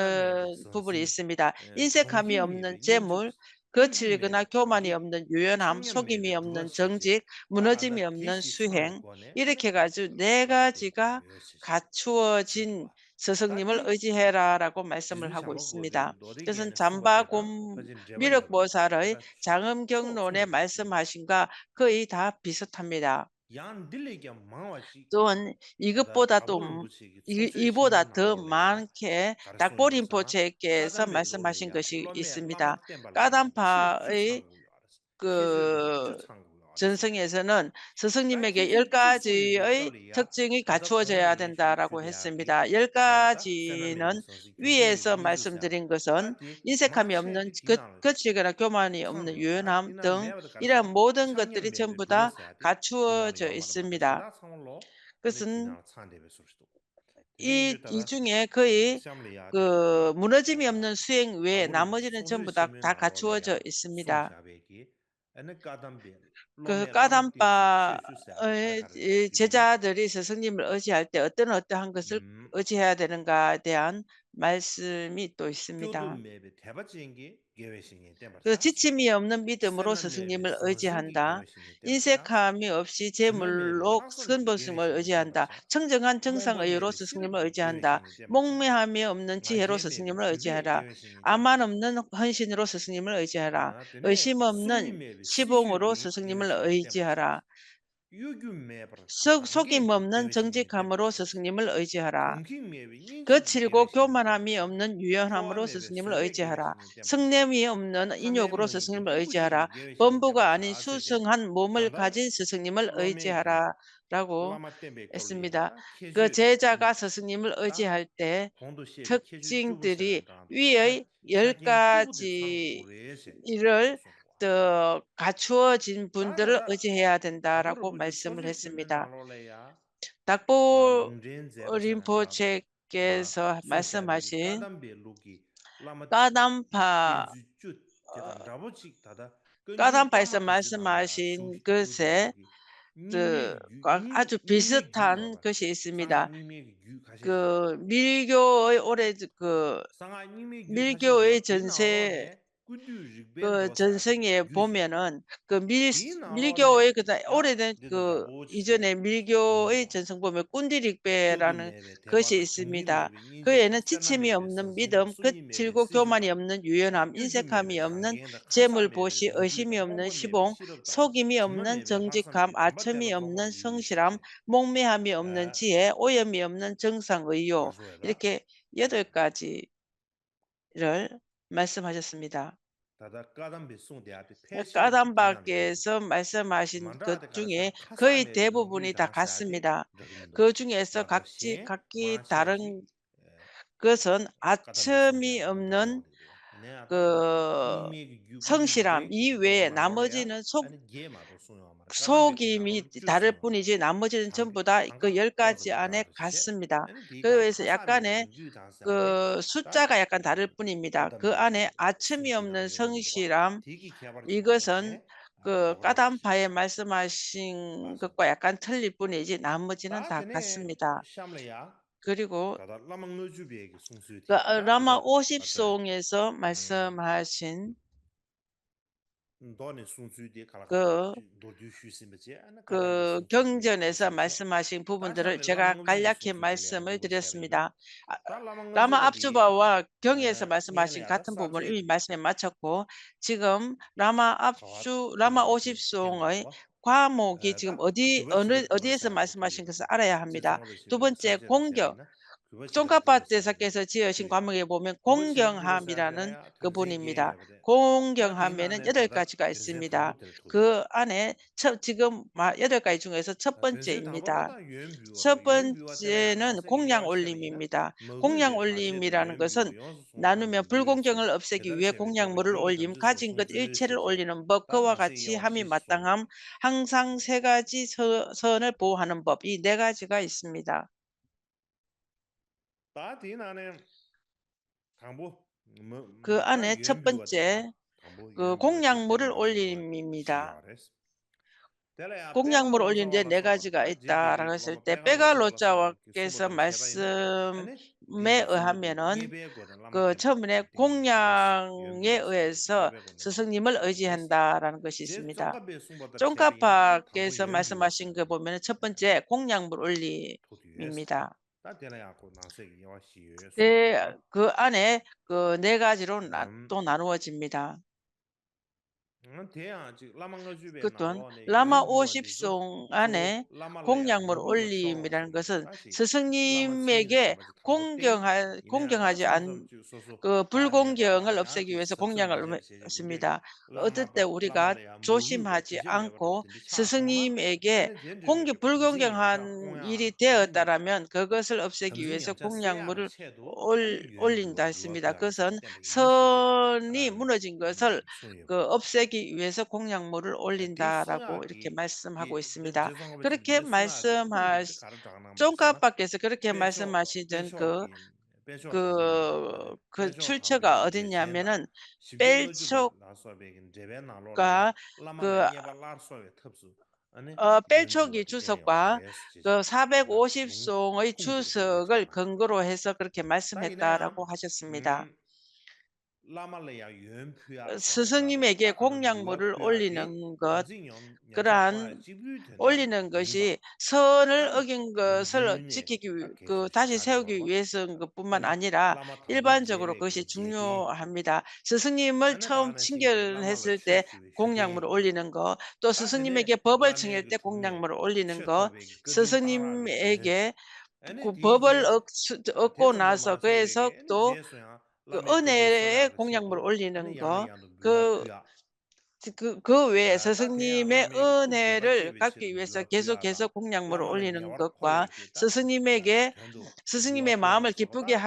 ཕུ་བུ་རི་སེམས་མི་ད། ཨིན་སེ་ཁ་མི་ཨམ་ནན་ཅེ་མུལ་ག་ཆི་རི་གི་ན་ཁྱོ་མ་ནི་ཨམ་ནན་ཡུ་ཡོན་ཧམ་སོ་གི་མི་ཨམ་ནན་ཅང་ཅིག་མུ་ན་ཅི་མི་ཨམ་ནན་སུ་ཧེང་ཨིར་ཁེ་ག་ཅུ་དེ་ག་ཅི་ག་ག་ཆུ་ཅིན། ཟས་སུ་ཉི་མ་ལ་ཨོ་ཅི་ཧེ་ར་ར་གོ་མ་སམ་ལ་ཧ་གོ་སི་མི་ད། ཏེ་སན་ཙམ་པ་ཀུམ་མི་རོག་པོ་ས་ར་ཨི་ཅང་ངམ་ཀྱང་ནོ་ནེ་མ་སམ་ཧ་ཤིང་ཀ་ཁོ་ཨི་ད་བི་ས་ཐ་མི་ད། དོན་ཨི་གི་པོ་ད་ཏུམ་ཨི་ཨི་པོ་ད་དུ་མན་ཁེ་དྭགས་པོ་རིན་པོ་ཆེ་ཀེ་ས་མ་སམ་ཧ་ཤིང་ཀ་ཤིག་ཨི་སི་མི་ད། ཀ་དམ་པ་ཨི། ཀུ་ཅན་སང་ཡེ་ས་ནན་ཟས་སུ་ཉི་མ་གི་ཡལ་ཀ་ཅི་ཨི་ཐག་ཅིང་ངི་ག་ཆོ་ཅ་ཡ་དན་ད་ར་གོ་ཧེ་སེམས་མི་ད་ཡལ་ཀ་ཅི་ནན་བི་ཡེ་ས་མ་སམ་དི་རིང་གི་སོན་ཨིན་སེ་ཁ་མི་ཨམ་ནན་ཀ་ཀ་ཆི་ག་ན་ཀྱོ་མ་ནི་ཨམ་ནན་ཡོད་ནམ་དང་ཨི་ར་མོ་དང་ག་དི་རི་ཆེན་པོ་ད་ག་ཆོ་ཅ་ཨི་སེམས་མི་ད་ཀུ་སན། ཨི་ཨི་ཅུ་ངེ་ཁོ་ཡི་ཀུ་མུ་ན་ཅི་མི་ཨམ་ནན་སུ་ཡེང་བེ་ན་མོ་ཅི་ནན་ཆམ་བུ་ད་ད་ག་ཆོ་ཅོ་ཨི་སི་མི་ད། ཀུ་ཀ་དམ་པ་ཨེ་ཅེ་ཅ་དི་རི་ཟས་སུ་ཉི་མ་ལ་ཨོ་ཅི་ཧ་ཏེ་ཨོ་ཏེ་ནོ་ཏེ་ཧང་གི་སིལ་ཨོ་ཅི་ཧ་ཏེ་ནང་ག་ཏེ་ཨན་མལ་སི་མི་ཏོ་ཨི་སི་མི་ད། ཀུ་ཅི་ཆི་མི་ཨོམ་ནམ་མི་ཏེ་མོ་རོ་ཟས་སུ་ཉི་མ་ལ་ཨོ་ཅི་ཧན་ད། ཨིན་སེ་ཁ་མི་ཨོབ་ཤི་ཆེ་མུ་ལོག་སུན་པོ་སུན་མ་ཨོ་ཅི་ཧན་ད། ཆང་ཅ་ངན་ཆང་སང་ཨ་ཡོ་རོ་ཟས་སུ་ཉི་མ་ལ་ཨོ་ཅི་ཧན་ད། མོང་མི་ཧ་མི་ཨོམ་ནན་ཅི་ཧེ་རོ་ཟས་སུ་ཉི་མ་ལ་ཨོ་ཅི་ཧ་ར། ཨ་མ་ནམ་ནན་ཧན་ཤིན་རོ་ཟས་སུ་ཉི་མ་ལ་ཨོ་ཅི་ཧ་ར། ཨོ་ཤི་མ་ཨོམ་ནན་ཤི་བོ་ངོ་རོ་ཟས་སུ་ཉི་མ་ལ་ཨོ་ཅི་ཧ་ར། སོག་སོག་གི་མམ་ནན་ཅང་ཅི་ཁ་མ་རོ་ཟས་སུ་ཉི་མ་ལ་ཨོ་ཅི་ཧ་ར། ག་ཆི་རི་གོ་ཀྱོ་མ་ར་མི་ཨོམ་ནན་ཡུ་ཡོན་ཧ་མ་རོ་ཟས་སུ་ཉི་མ་ལ་ཨོ་ཅི་ཧ་ར། སང་ནེ་མི་ཨོམ་ནན་ཨི་ཉོ་གོ་རོ་ཟས་སུ་ཉི་མ་ལ་ཨོ་ཅི་ཧ་ར། བམ་བུ་ག་ཨ་ནི་སུ་སང་ཧན་མོ་མལ་ཁ་ཅིན་ཟས་སུ་ཉི་མ་ལ་ཨོ་ཅི་ཧ་ར། ར་གོ་ཨེ་སི་མི་ད། ག་ཆེ་ཅ་ག་ཟས་སུ་ཉི་མ་ལ་ཨོ་ཅི་ཧ་ཏེ། ཐག་ཅིང་དི་རི་ཨི་ཨི་ཡལ་ཀ་ཅི་ཨི་རལ། དུ་ག་ཆོ་ཅིན་བུན་དར་ཨོ་ཅི་ཧེ་ཡ་དན་ད་ར་གོ་མ་སམ་ལ་ཧེ་སམ་མི་ད། དྭགས་པོ་རིན་པོ་ཆེ་ཀེ་སོ་མ་སམ་མ་ཤིན། ཀ་དམ་པ་ཀ་དམ་པ་ཧེ་སམ་མ་སམ་མ་ཤིན་ཀེ་སེ། དུ་ཨ་ཅུ་བི་སི་ཐན་ཀེ་ཤེ་སི་མི་ད། ཀུ་མི་རིགས་ཨོ་རེ་ཀུ་མི་རིགས་ཨོ་ཅན་སེ། ཀུ་ཅན་སེ་ངའི་བོ་མེ་ནོན། ཀུ་མི་མི་རིགས་ཨོ་ཀུ་ད་ཨོ་རེ་ནེ་ཀུ་ཨི་ཅོ་ནེ་མི་རིགས་ཨོ་ཅན་སེ་བོ་མེ་ཀུན་དི་རིག་པེ་ར་ནེ་ཀུ་ཤེ་སི་མི་ད། ཀུ་ཡེ་ན་ཅི་ཆེ་མི་ཨོམ་ནམ་མི་དམ་ཀུ་ཆི་རི་གོ་ཀྱོ་མ་ནི་ཨོམ་ནན་ཡུ་ཡོན་ཧམ་ཨིན་སེ་ཁ་མི་ཨོམ་ནན་ཅེ་མུལ་བོ་ཤི་ཨོ་ཤི་མི་ཨོམ་ནན་ཤི་བོང་སོ་གི་མི་ཨོམ་ནན་ཅང་ཅི་ཁམ་ཨ་ཆ་མི་ཨོམ་ནན་སང་ཤི་རམ་མོང་མི་ཧ་མི་ཨོམ་ནན་ཅི་ཧེ་ཨོ་ཡ་མི་ཨོམ་ནན་ཅང་སང་ཨོ་ཡོ། ཡེ་ཀེ་ཡེ་དོ་ཀ་ཅི། རལ། མ་སི་མ་ཤ་སི་མི་ད། ད་ལྟ་བཀའ་གདམས་པའི་གསུང་དེ་ཨ་ཏི་ཕལ་ཆེར་བཀའ་གདམས་པ་ཀེ་སོ་མ་སི་མ་ཤིན་ག་ཅུང་ངེ་ཁོ་ཡི་དེ་བུ་བུ་ནི་ད་ག་སི་མི་ད། ག་ཅུང་ངེ་སོ་ག་ཅི་ག་ཀི་ད་རང་ག་སོན་ཨ་ཆ་མི་ཨམ་ནན་ག་སང་ཤི་རམ་ཡི་བེ་ན་མོ་ཅི་ནན་སོག་སོག་གི་མི་ད་རེ་པུ་ནི་ཅི་ན་མོ་ཅི་ནན་ཆམ་པོ་ད་ག་ཡལ་ཀ་ཅི་ཨ་ནེ་ག་སི་མི་ད། ག་བེ་སི་ཡ་ཀ་ནེ་ག་སུ་ཙ་ག་ཡ་ཀ་ད་རེ་པུ་ནི་མི་ད་ག་ཨ་ནེ་ཨ་ཆི་མི་ཨོམ་ནན་སང་ཤི་རམ་ཡི་ག་སོན་ག་ཀ་དམ་ཕ་ཡེ་མ་སི་མ་ཤིང་ག་ཀ་ཡ་ཀ་ཐལ་ལི་པུ་ནི་ཅི་ན་མོ་ཅི་ནན་ད་ག་སི་མི་ད། 그리고 ད་ལྟ་བླ་མ་ལྔ་བཅུ་པའི་གི་གསུང་སྲོལ་དེ་ད་ད་ལྟ་ལ་ལ་མ་མ་ཨོ་ཤིབ་སོང་ངེས་སོ་མ་སོ་མ་ཤིན། མདོ་ནས་གསུང་ཚུལ་དེ་ག་ལ་ག་ལ་མདོར་བསྡུས་ཞུས་ཟིན་པ་བཅས་ཨ་ན་ག་ལ་ནས་གསུང་ཚུལ་དེ་གསུང་ཟིན་པ་བཅས། ད་ལ་ལ་མ་ལྔ་བཅུ་པའི་གསུང་ཚུལ་དེ་ལ་ཡང་ད་ལ་མ་ཨོ་ཤིབ་སོང་ངེས་སོ་མ་སོ་མ་ཤིན་ཕུ་བོ་འདི་ར་བྱེ་ག་ག་ལ་ཁེ་མ་སོ་མ་དེ་རེད་ཟེར་མི་ད། བླ་མ་ཨབ་ཅུ་པ་བ་གྱོང་ཡས་ས་མ་ས་མ་ཞིང་ག་ཐམ་བུ་མོར་ཨི་མི་མ་ས་མ་མ་ཆག་གོ། ཅི་གམ་བླ་མ་ཨབ་ཅུ་བླ་མ་ཨོ་ཤིབ་སོང་ངོ་ཁ་མོ་གི་ཅི་གམ་ཨོ་དི་ཨོ་ནི་ཨོ་དི་ས་མ་ས་མ་ཞིང་ག་ས་ཨ་ར་ཡ་ཧ་མི་ད། ཏུ་བོན་ཙེ་ཁོང་གྱོ་ཙོང་ཁ་པ་ཏེ་ས་ཀེ་ས་ཅི་ཡ་ཤིང་ཁ་མོ་གི་བོ་མེ་ཁོང་གྱོང་ཧ་མི་ར་ནན་ག་བུ་ནི་མི་ད། ཁོང་གྱོང་ཧ་མེ་ནན་ཡ་དར་ཀ་ཅི་ག་ཨི་སི་མི་ད། ག་ཨ་ནེ། ཆབ་གཅིག་གམ་མ་ཡ་དོ་གའི་བྱུང་ངེས་སོ་ཆབ་པན་ཅེ་ཡིན་མི་ད། ཆབ་པན་ཅེ་ནི་ཁོང་ཡང་ཨོ་ལི་མི་མི་ད། ཁོང་ཡང་ཨོ་ལི་མི་ར་ནི་ག་སོན། ན་ནུ་མེ་ཕུལ་ཁོང་ཀྱང་ལབ་སེ་གི་ཡོད་ཁོང་ཡང་མུ་རུལ་ཨོ་ལི་མི་ཁ་ཅིང་གི་ཨི་ཆེར་ཨོ་ལི་ནམ་བབ་ཁ་བ་ག་ཅི་ཧ་མི་མ་ཏང་ངམ་ཧང་སང་སེ་ག་ཅི་སོ་སོ་ནི་པོ་ཧ་ནམ་བབ་ཨི་དེ་ག་ཅི་ག་ཡིན་མི་ད། ད་དེའི་ནང་ནས་དང་པོ། མ་གི་ཨ་ནེ་ཆབ་པན་ཅེ། གི་ཁོང་ཡང་མུ་རུལ་ཨོ་ལི་མི་མི་ད། ཁོང་ཡང་མུ་རུལ་ཨོ་ལི་འདི་ནེ་ག་ཅི་ག་ཨི་ད་ར་ག་སེ་ཏེ་པེ་ག་ལོ་ཅ་བ་ཀེ་ས་མ་སི་མེ་ཨོ་ཧ་མེ་ནོན། གི་ཆབ་མི་ནེ་ཁོང་ཡང་ངེ་ཨོ་ཨེ་ས་སི་སང་ཉི་མལ་ཨོ་ཅི་ཧན་ད་ར་ག་ཤི་སི་མི་ད། ཅོང་ཀ་པ་ཀེ་ས་མ་སི་མ་ཤིང་གི་བོ་མེ་ནེ་ཆབ་པན་ཅེ་ཁོང་ཡང་མུ་རུལ་ཨོ་ལི་མི་མི་ད། ད་དེ་ལ་ཡང་ཁོ་ནང་གསེས་ཀྱི་དབྱེ་བ་ཞིག་ཡོད་གསུངས། དེ་གི་ཨ་ནེ་གི་ནེ་ག་ཅི་རོ་ན་ཏོ་ན་རོ་བ་ཅི་མི་ད། དེ་ཡང་ཅིག་བླ་མ་ལྔ་བཅུ་པའི་གི་ནང་དོན་ལོགས་ནས་བླ་མ་ཡོན་ཨོ་ཤིབ་སོང་ཨ་ནེ་ཁོང་ཡང་མོར་ཨོ་ལི་མི་རང་གི་སི་སི་སི་ཉི་མེ་གེ་ཁོང་གི་ང་ཁོང་གི་ང་ཅི་ཨན་གི་བུལ་ཁོང་གི་ང་ལབ་སེ་གི་ཡོད་སི་ཁོང་ཡང་ལབ་སི་མི་ད། ཨོ་ཏི་ཏེ་ཨུ་རི་ག་ཇོ་ཤི་མ་ཅི་ཨང་གོ་སི་སི་ཉི་མེ་གེ་ཁོང་གི་བུལ་ཁོང་གི་ང་ཡི་རི་ཏེ་ཨོ་ཏ་ར་མེན་གི་གི་སི་ལབ་སེ་གི་ཡོད་སི་ཁོང་ཡང་མོར་ཨོལ་ཨོལ་ལིན་ད་སི་མི་ད་གི་སན་སོ་ནི་མུ་ན་ཅིང་གི་སལ་གི་ཨོབ་སེ་གི་ཡོད་སི་ཁོང་ཡང་མོར་ཨོལ་ལིན་ད་ར་གོ་ཨིར་ཁེ་མ་སི་མ་གོ་སི་མི་ད་གིར་ཁེ་མ་སི་མ་ཅོང་ཀ་པ་ཀེ་སི་གིར་ཁེ་མ་སི་མ་ཤི་དོན་གི་གི་གི་ཆུ་ཆ་ག་ཨ་དི་ཉ་མེ་ནན་སྤེལ་ཆོག་ག་གི་ཨ་དཔལ་མཆོག་གི་ཆུ་ཚོགས་པ། གི་ས་པེག་ཨོ་ཤིབ་སོང་ཨི་ཆུ་སོ་གལ་གང་གི་རོ་ཧེ་ས་ཀར་ཁེ་མ་སི་མེ་ད་ར་གོ་ཧ་ཤ་སི་མི་ད། སི་སི་ཉི་མེ་གེ་ཁོང་ཡང་མུ་རུལ་ཨོ་ལི་ནང་གི་ཀི་རན་ཨོ་ལི་ནང་གི་ཤི་སོ་ནལ་ཨོ་གིང་གི་སལ་ཅི་ཀི་གི་གི་ད་ཤི་སེའུ་གི་ཡེ་སི་གི་པུ་མན་ཨ་ཉི་ར་ཨིལ་བན་ཇོ་གི་རོ་གི་ཤི་ཆུང་ཉོ་ཧ་མི་ད། སི་སི་ཉི་མལ་ཆོམ་ཆིང་གེ་ཧེ་སི་ཏེ། ཁོང་ཡང་མོར་ཨོ་ལི་ནང་གོ། ཏོ་སི་སི་ཉི་མེ་གེ་བ་བལ་ཆིང་ཡེ་ཏེ་ཁོང་ཡང་མོར་ཨོ་ལི་ནང་གོ། སི་སི་ཉི་མེ་གེ་གུ་བ་བལ་ཨོ་ཨོ་གོ་ན་སོ་གེ་སོ་ཏོ་ཨོ་ནེ་ཁོང་ཡང་མོར་ཨོ་ལི་ནང་གོ། གུ་གུ་བེ་སི་སི་ཉི་མེ་ཨོ་ནེ་རལ་ཀ་ཀི་བེ་སོ་གེ་སོ་གེ་སོ་ཁོང་ཡང་མོར་ཨོ་ལི་ནང་གོ་ཀ། སི་སི་ཉི་མེ་གེ་སི་སི་ཉི་མེ་མ་མལ་གི་པུ་གེ་ཧ་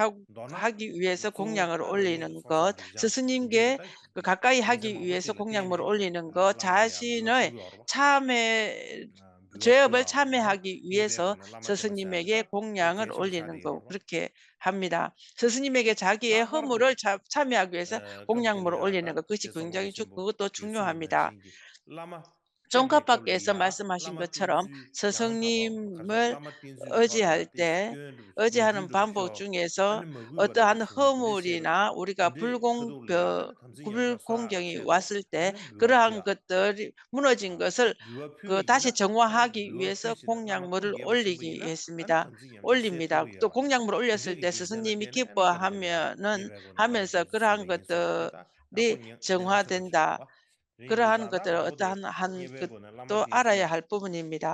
ཧ་གི་བེ་སོ་ཁོང་ཡང་ཨོ་ལི་ནང་གོ། སི་སི་ཉི་མེ་གེ་ག་ཀ་ཡི་ཧ་གི་ཡུ་ཨེ་སི་ཁོང་ཡང་མོར་ཨོ་ལི་ནང་གོ་ཆ་ཤི་ནོ་ཆ་མེ་ཇེ་བལ་ཆ་མེ་ཧ་གི་ཡུ་ཨེ་སི་སི་སི་ཉི་མེ་གེ་ཁོང་ཡང་ངར་ཨོ་ལི་ནང་གོ་རིག་གེ་ཧ་མི་ད། སི་སི་ཉི་མེ་གེ་ཆ་གི་ཨེ་ཧོ་མོ་རོལ་ཆ་ཆ་མེ་ཧ་གི་ཡུ་ཨེ་སི་ཁོང་ཡང་མོར་ཨོ་ལི་ནང་གོ་ཀུ་ཅི་ཀུན་ཅང་ཆུ་ཀུ་ཏོ་ཆུང་ཉོ་ཧ་མི་ད། ཙོང་ཁ་པ་ཀེ་ས་མ་སི་མ་ཤིང་གི་ཚ་རམ་ས་སང་ཉི་མོལ་ཨོ་ཅི་ཧལ་ཏེ་ཨོ་ཅི་ཧ་ནམ་བམ་པོ་ཅུང་ངེ་སོ་ཨོ་ཏོ་ཧ་ན་ཧོ་མུ་རི་ན་ཨུ་རི་ཀ་ཕུལ་གོང་གི་ཕུལ་གོང་ཀྱང་ཡི་བ་སིལ་ཏེ་ཀི་ར་ཧང་གི་ཏོ་རི་མུ་ནོ་ཅིང་གི་སལ་གི་ད་ཤི་ཆང་བ་ཧ་གི་ཡུ་ཨེ་སི་ཁོང་ཡང་མུ་རུལ་ཨོ་ལི་གི་ཡེ་སི་མི་ད་ཨོ་ལི་མི་ད་ཏོ་ཁོང་ཡང་མུ་རུལ་ཨོ་ལི་སིལ་ཏེ་ས་སང་ཉི་མི་ཁི་པ་ཧ་མེ་ནན་ཧ་མེ་ས་ཀི་ར་ཧང་གི་ཏོ་རི་ཆང་བ་དེན་ད། ཀི་ར་ཧན་གི་ཏོ་ཨོ་ཏ་ཧན་ཧན་གི་ཏོ་ཨ་ར་ཡ་ཧལ་པོ་མི་ནི་མི་ད།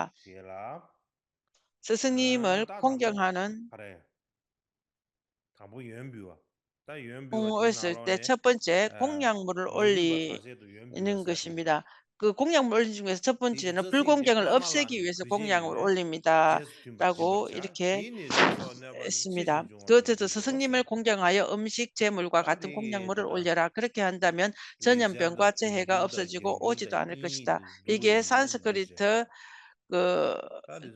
སི་སི་ཉི་མོལ་ཁོང་ཀྱང་ཧ་ནན། ཁོང་ཨོ་སི་ཏེ་ཆབ་པོན་ཅེ་ཁོང་ཡང་མོལ་ཨོ་ལི་ནིང་གི་ཤི་མི་ད། ཁོང་ཡང་མོལ་ཨོ་ལི་ཆབ་པོན་ཅེ་ན་ཕུལ་ཁོང་ཀྱང་ལ་ཨབ་སེ་གི་ཡོད་སེ་ཁོང་ཡང་མོལ་ཨོ་ལི་མི་ད། ད་གོ་ཨིར་ཁེ་སི་མི་ད། ཏོ་ཏེ་ཏོ་སི་སི་ཉི་མོལ་ཁོང་ཀྱང་ང་ཡ་ཨམ་ཤིག་ཅེ་མོལ་ཀ་ཁ་ཏུ་ཁོང་ཡང་མོལ་ཨོ་ལི་ར་ཁར་ཁེ་ཧན་ད་མེན། ཆ་མཉམ་པོན་ཀ་ཚེ་ཧེ་ག་ཨོབ་ས་ཅི་གོ་ཨོ་ཅི་ཏོ་ཨ་ནི་ཀ་ཤི་ཏ། ཡི་གེ་སན་སི་ཀི་རི་ཏི་གི་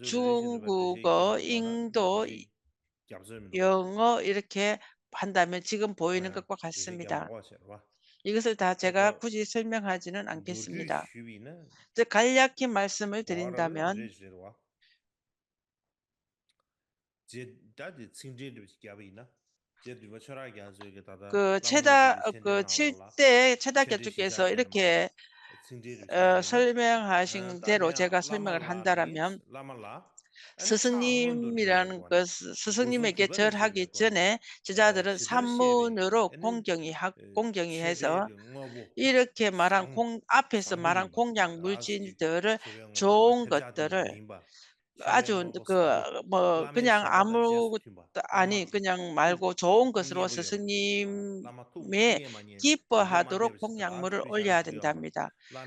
ཆུང་གུ་གོ་ཨིང་ཏོ་ཡོ་ངོ་ཨིར་ཁེ་ཕན་ད་མེ་ཅི་གམ་པོ་ཨིན་ཀ་ཀ་ཁ་སི་མི་ཏ། ཡི་གེ་སི་ཏ་ཅེ་ག་ཁུ་ཅི་སོན་མེ་ཁ་ཅི་ནན་ཨང་ཁེ་སི་མི་ཏ། ཏེ་ཁལ་ཡག་གི་མ་སི་མི་ཏེ་རིན་ད་མེ་ཨོན། ད་དེ་ཚིག་འགྲེལ་འདྲ་བ་ཞིག་བརྒྱབ་པ་ཡིན་ན། རྗེ་བདུན་པ་ཆོས་རབ་རྒྱ་མཚོས་ཀྱི་ད་ལྟ་ཆེ་ད་ཀྱི་ཚིག་དེ་ཆེ་ད་རྒྱ་མཚོ་རྒྱལ་སོགས་ཨི་ར་ཁེ་སལ་མེང་ཧ་ཤིང་དེ་རོ་ཆེ་ག་སལ་མེང་ཧན་ད་ར་མྱམ། སི་སི་ཉི་མི་རང་གི་སི་སི་ཉི་མི་གེ་ཆར་ཧ་གི་ཅི་ནས་ཅི་ཅག་དེར་ས་མུ་ནུ་རོ་ཁོང་ཀྱང་ཡི་ཧ་ཁོང་ཀྱང་ཡི་ཧེ་ས་ཨི་ར་ཁེ་མ་རང་ཁོང་ཨ་ཕེ་སི་མ་རང་ཁོང་ཡང་མུལ་ཅིན་དེར་ཇོང་གི་དེར། ཨ་ཅོ་གི་མོ་ཀི་ཉང་ཨ་མོ་ཨ་ནི་ཀི་ཉང་མལ་གོ་ཇོང་གི་སི་རོ་སི་སི་ཉི་མེ་སྐྱིད་པོ་ཧ་དོ་རོ་ཁོང་ཉང་མུར་ཨོལ་ཡ་དེ་འདམ་མི་ད།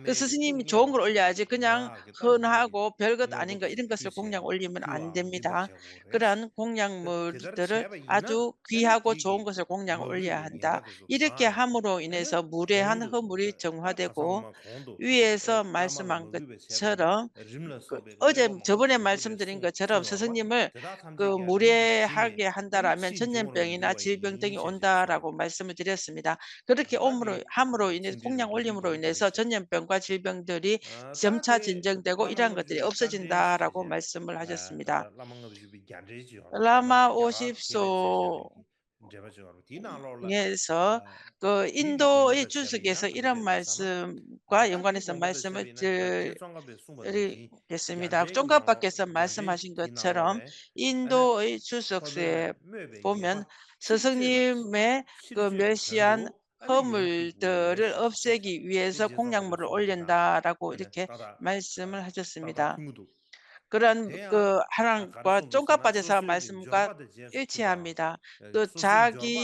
ཀི་སི་སི་ཉི་མི་ཇོང་གི་ཨོལ་ཡ་ཅི་ཀི་ཉང་ཧོ་ན་ཧ་གོ་བེལ་གི་ཨ་ནི་གི་ཨི་རིང་གི་སི་ཁོང་ཉང་ཨོལ་ཡི་མིན་ཨན་དེ་མི་ད། ཀི་རན་ཁོང་ཉང་མུར་དེར་ཨ་ཅོ་ཁི་ཧ་གོ་ཇོང་གི་སི་ཁོང་ཉང་ཨོལ་ཡ་ཧན་ད། ཨི་ར་ཁེ་ཧ་མུ་རོ་ཨི་ནེ་ས་བུ་རེ་ཧན་ཧ་མུ་རི་ཅང་ཧ་དེ་གོ། ཡུ་ཨེ་སོ་མལ་སི་མང་གི་ཆ་ར། ཨོ་ཅེ་ཇོ་བོ་ནས་མལ་སི་དེ་རིང་གི་ཆ་ར་སི་སི་ཉི་མི་གི་མུ་རེ་ཧ་གེ་ཧན་ད་ར་མེན་ཆོན་ཉན་པེང་ཡིན་ན་ཆི་པེང་ཏེང་ཨོན་ད་ར་གོ་མལ་སི་མི་དེ་རེ་སི་མི་ད། ཀི་ར་ཁེ་ཨོ་མུ་རོ་ཧ་མུ་རོ་ཨི་ནེ་ཁོང་ཉང་ཨོ་ལི་མུ་རོ་ཨི་ནེ་ས་ཆོན་ཉན་པེང་ག་ཆི་པེང་དེ་རི་ཞམ་ཆ་ཅིན་ཅང་དེ་གོ་ཨི་རང་གི་དེ་རི་ཨོབ་ས་ཅིན་ད་ར་གོ་མལ་སི་མི་ལ་ཧ་ཅ་སི་མི་ད། བླ་མ་ཨོ་ཤིབ་སོ། འགྲེལ་པ་བྱེད་པ་རེད། དེའི་ནང་ལོགས་ལ་ངས་སོ་གི་ཨིན་དོ་ཨི་ཅུ་སི་གེ་སི་ཨི་ར་མལ་སི་ག་ཡོང་ག་ནི་སི་མལ་སི་མ་ཅི་རི་གེ་སི་མི་ད་ཅོང་ཀ་པ་གེ་སི་མལ་སི་མ་ཤིང་གི་ཚེ་རོམ་ཨིན་དོ་ཨི་ཅུ་སི་གེ་སི་པོ་མེན་སི་སི་ཉི་མེ་གི་མེ་ཤི་ཡན་ཧོ་མུལ་དུ་རི་ཨོབ་སེ་གི་ཡུ་ཨེ་སི་ཁོང་ཉང་མུར་ཨོལ་ཡན་ད་ར་གོ་རི་ཁེ་མལ་སི་མལ་ཧ་ཅ་སི་མི་ད། ཀི་རན་ཀི་ཧ་རང་ཀ་ཅོང་ཀ་པ་ཏེ་ས་མ་སིམ་ཀ་ཨེ་ཆེ་ཨ་མི་ད། ཏུ་ཇ་གི་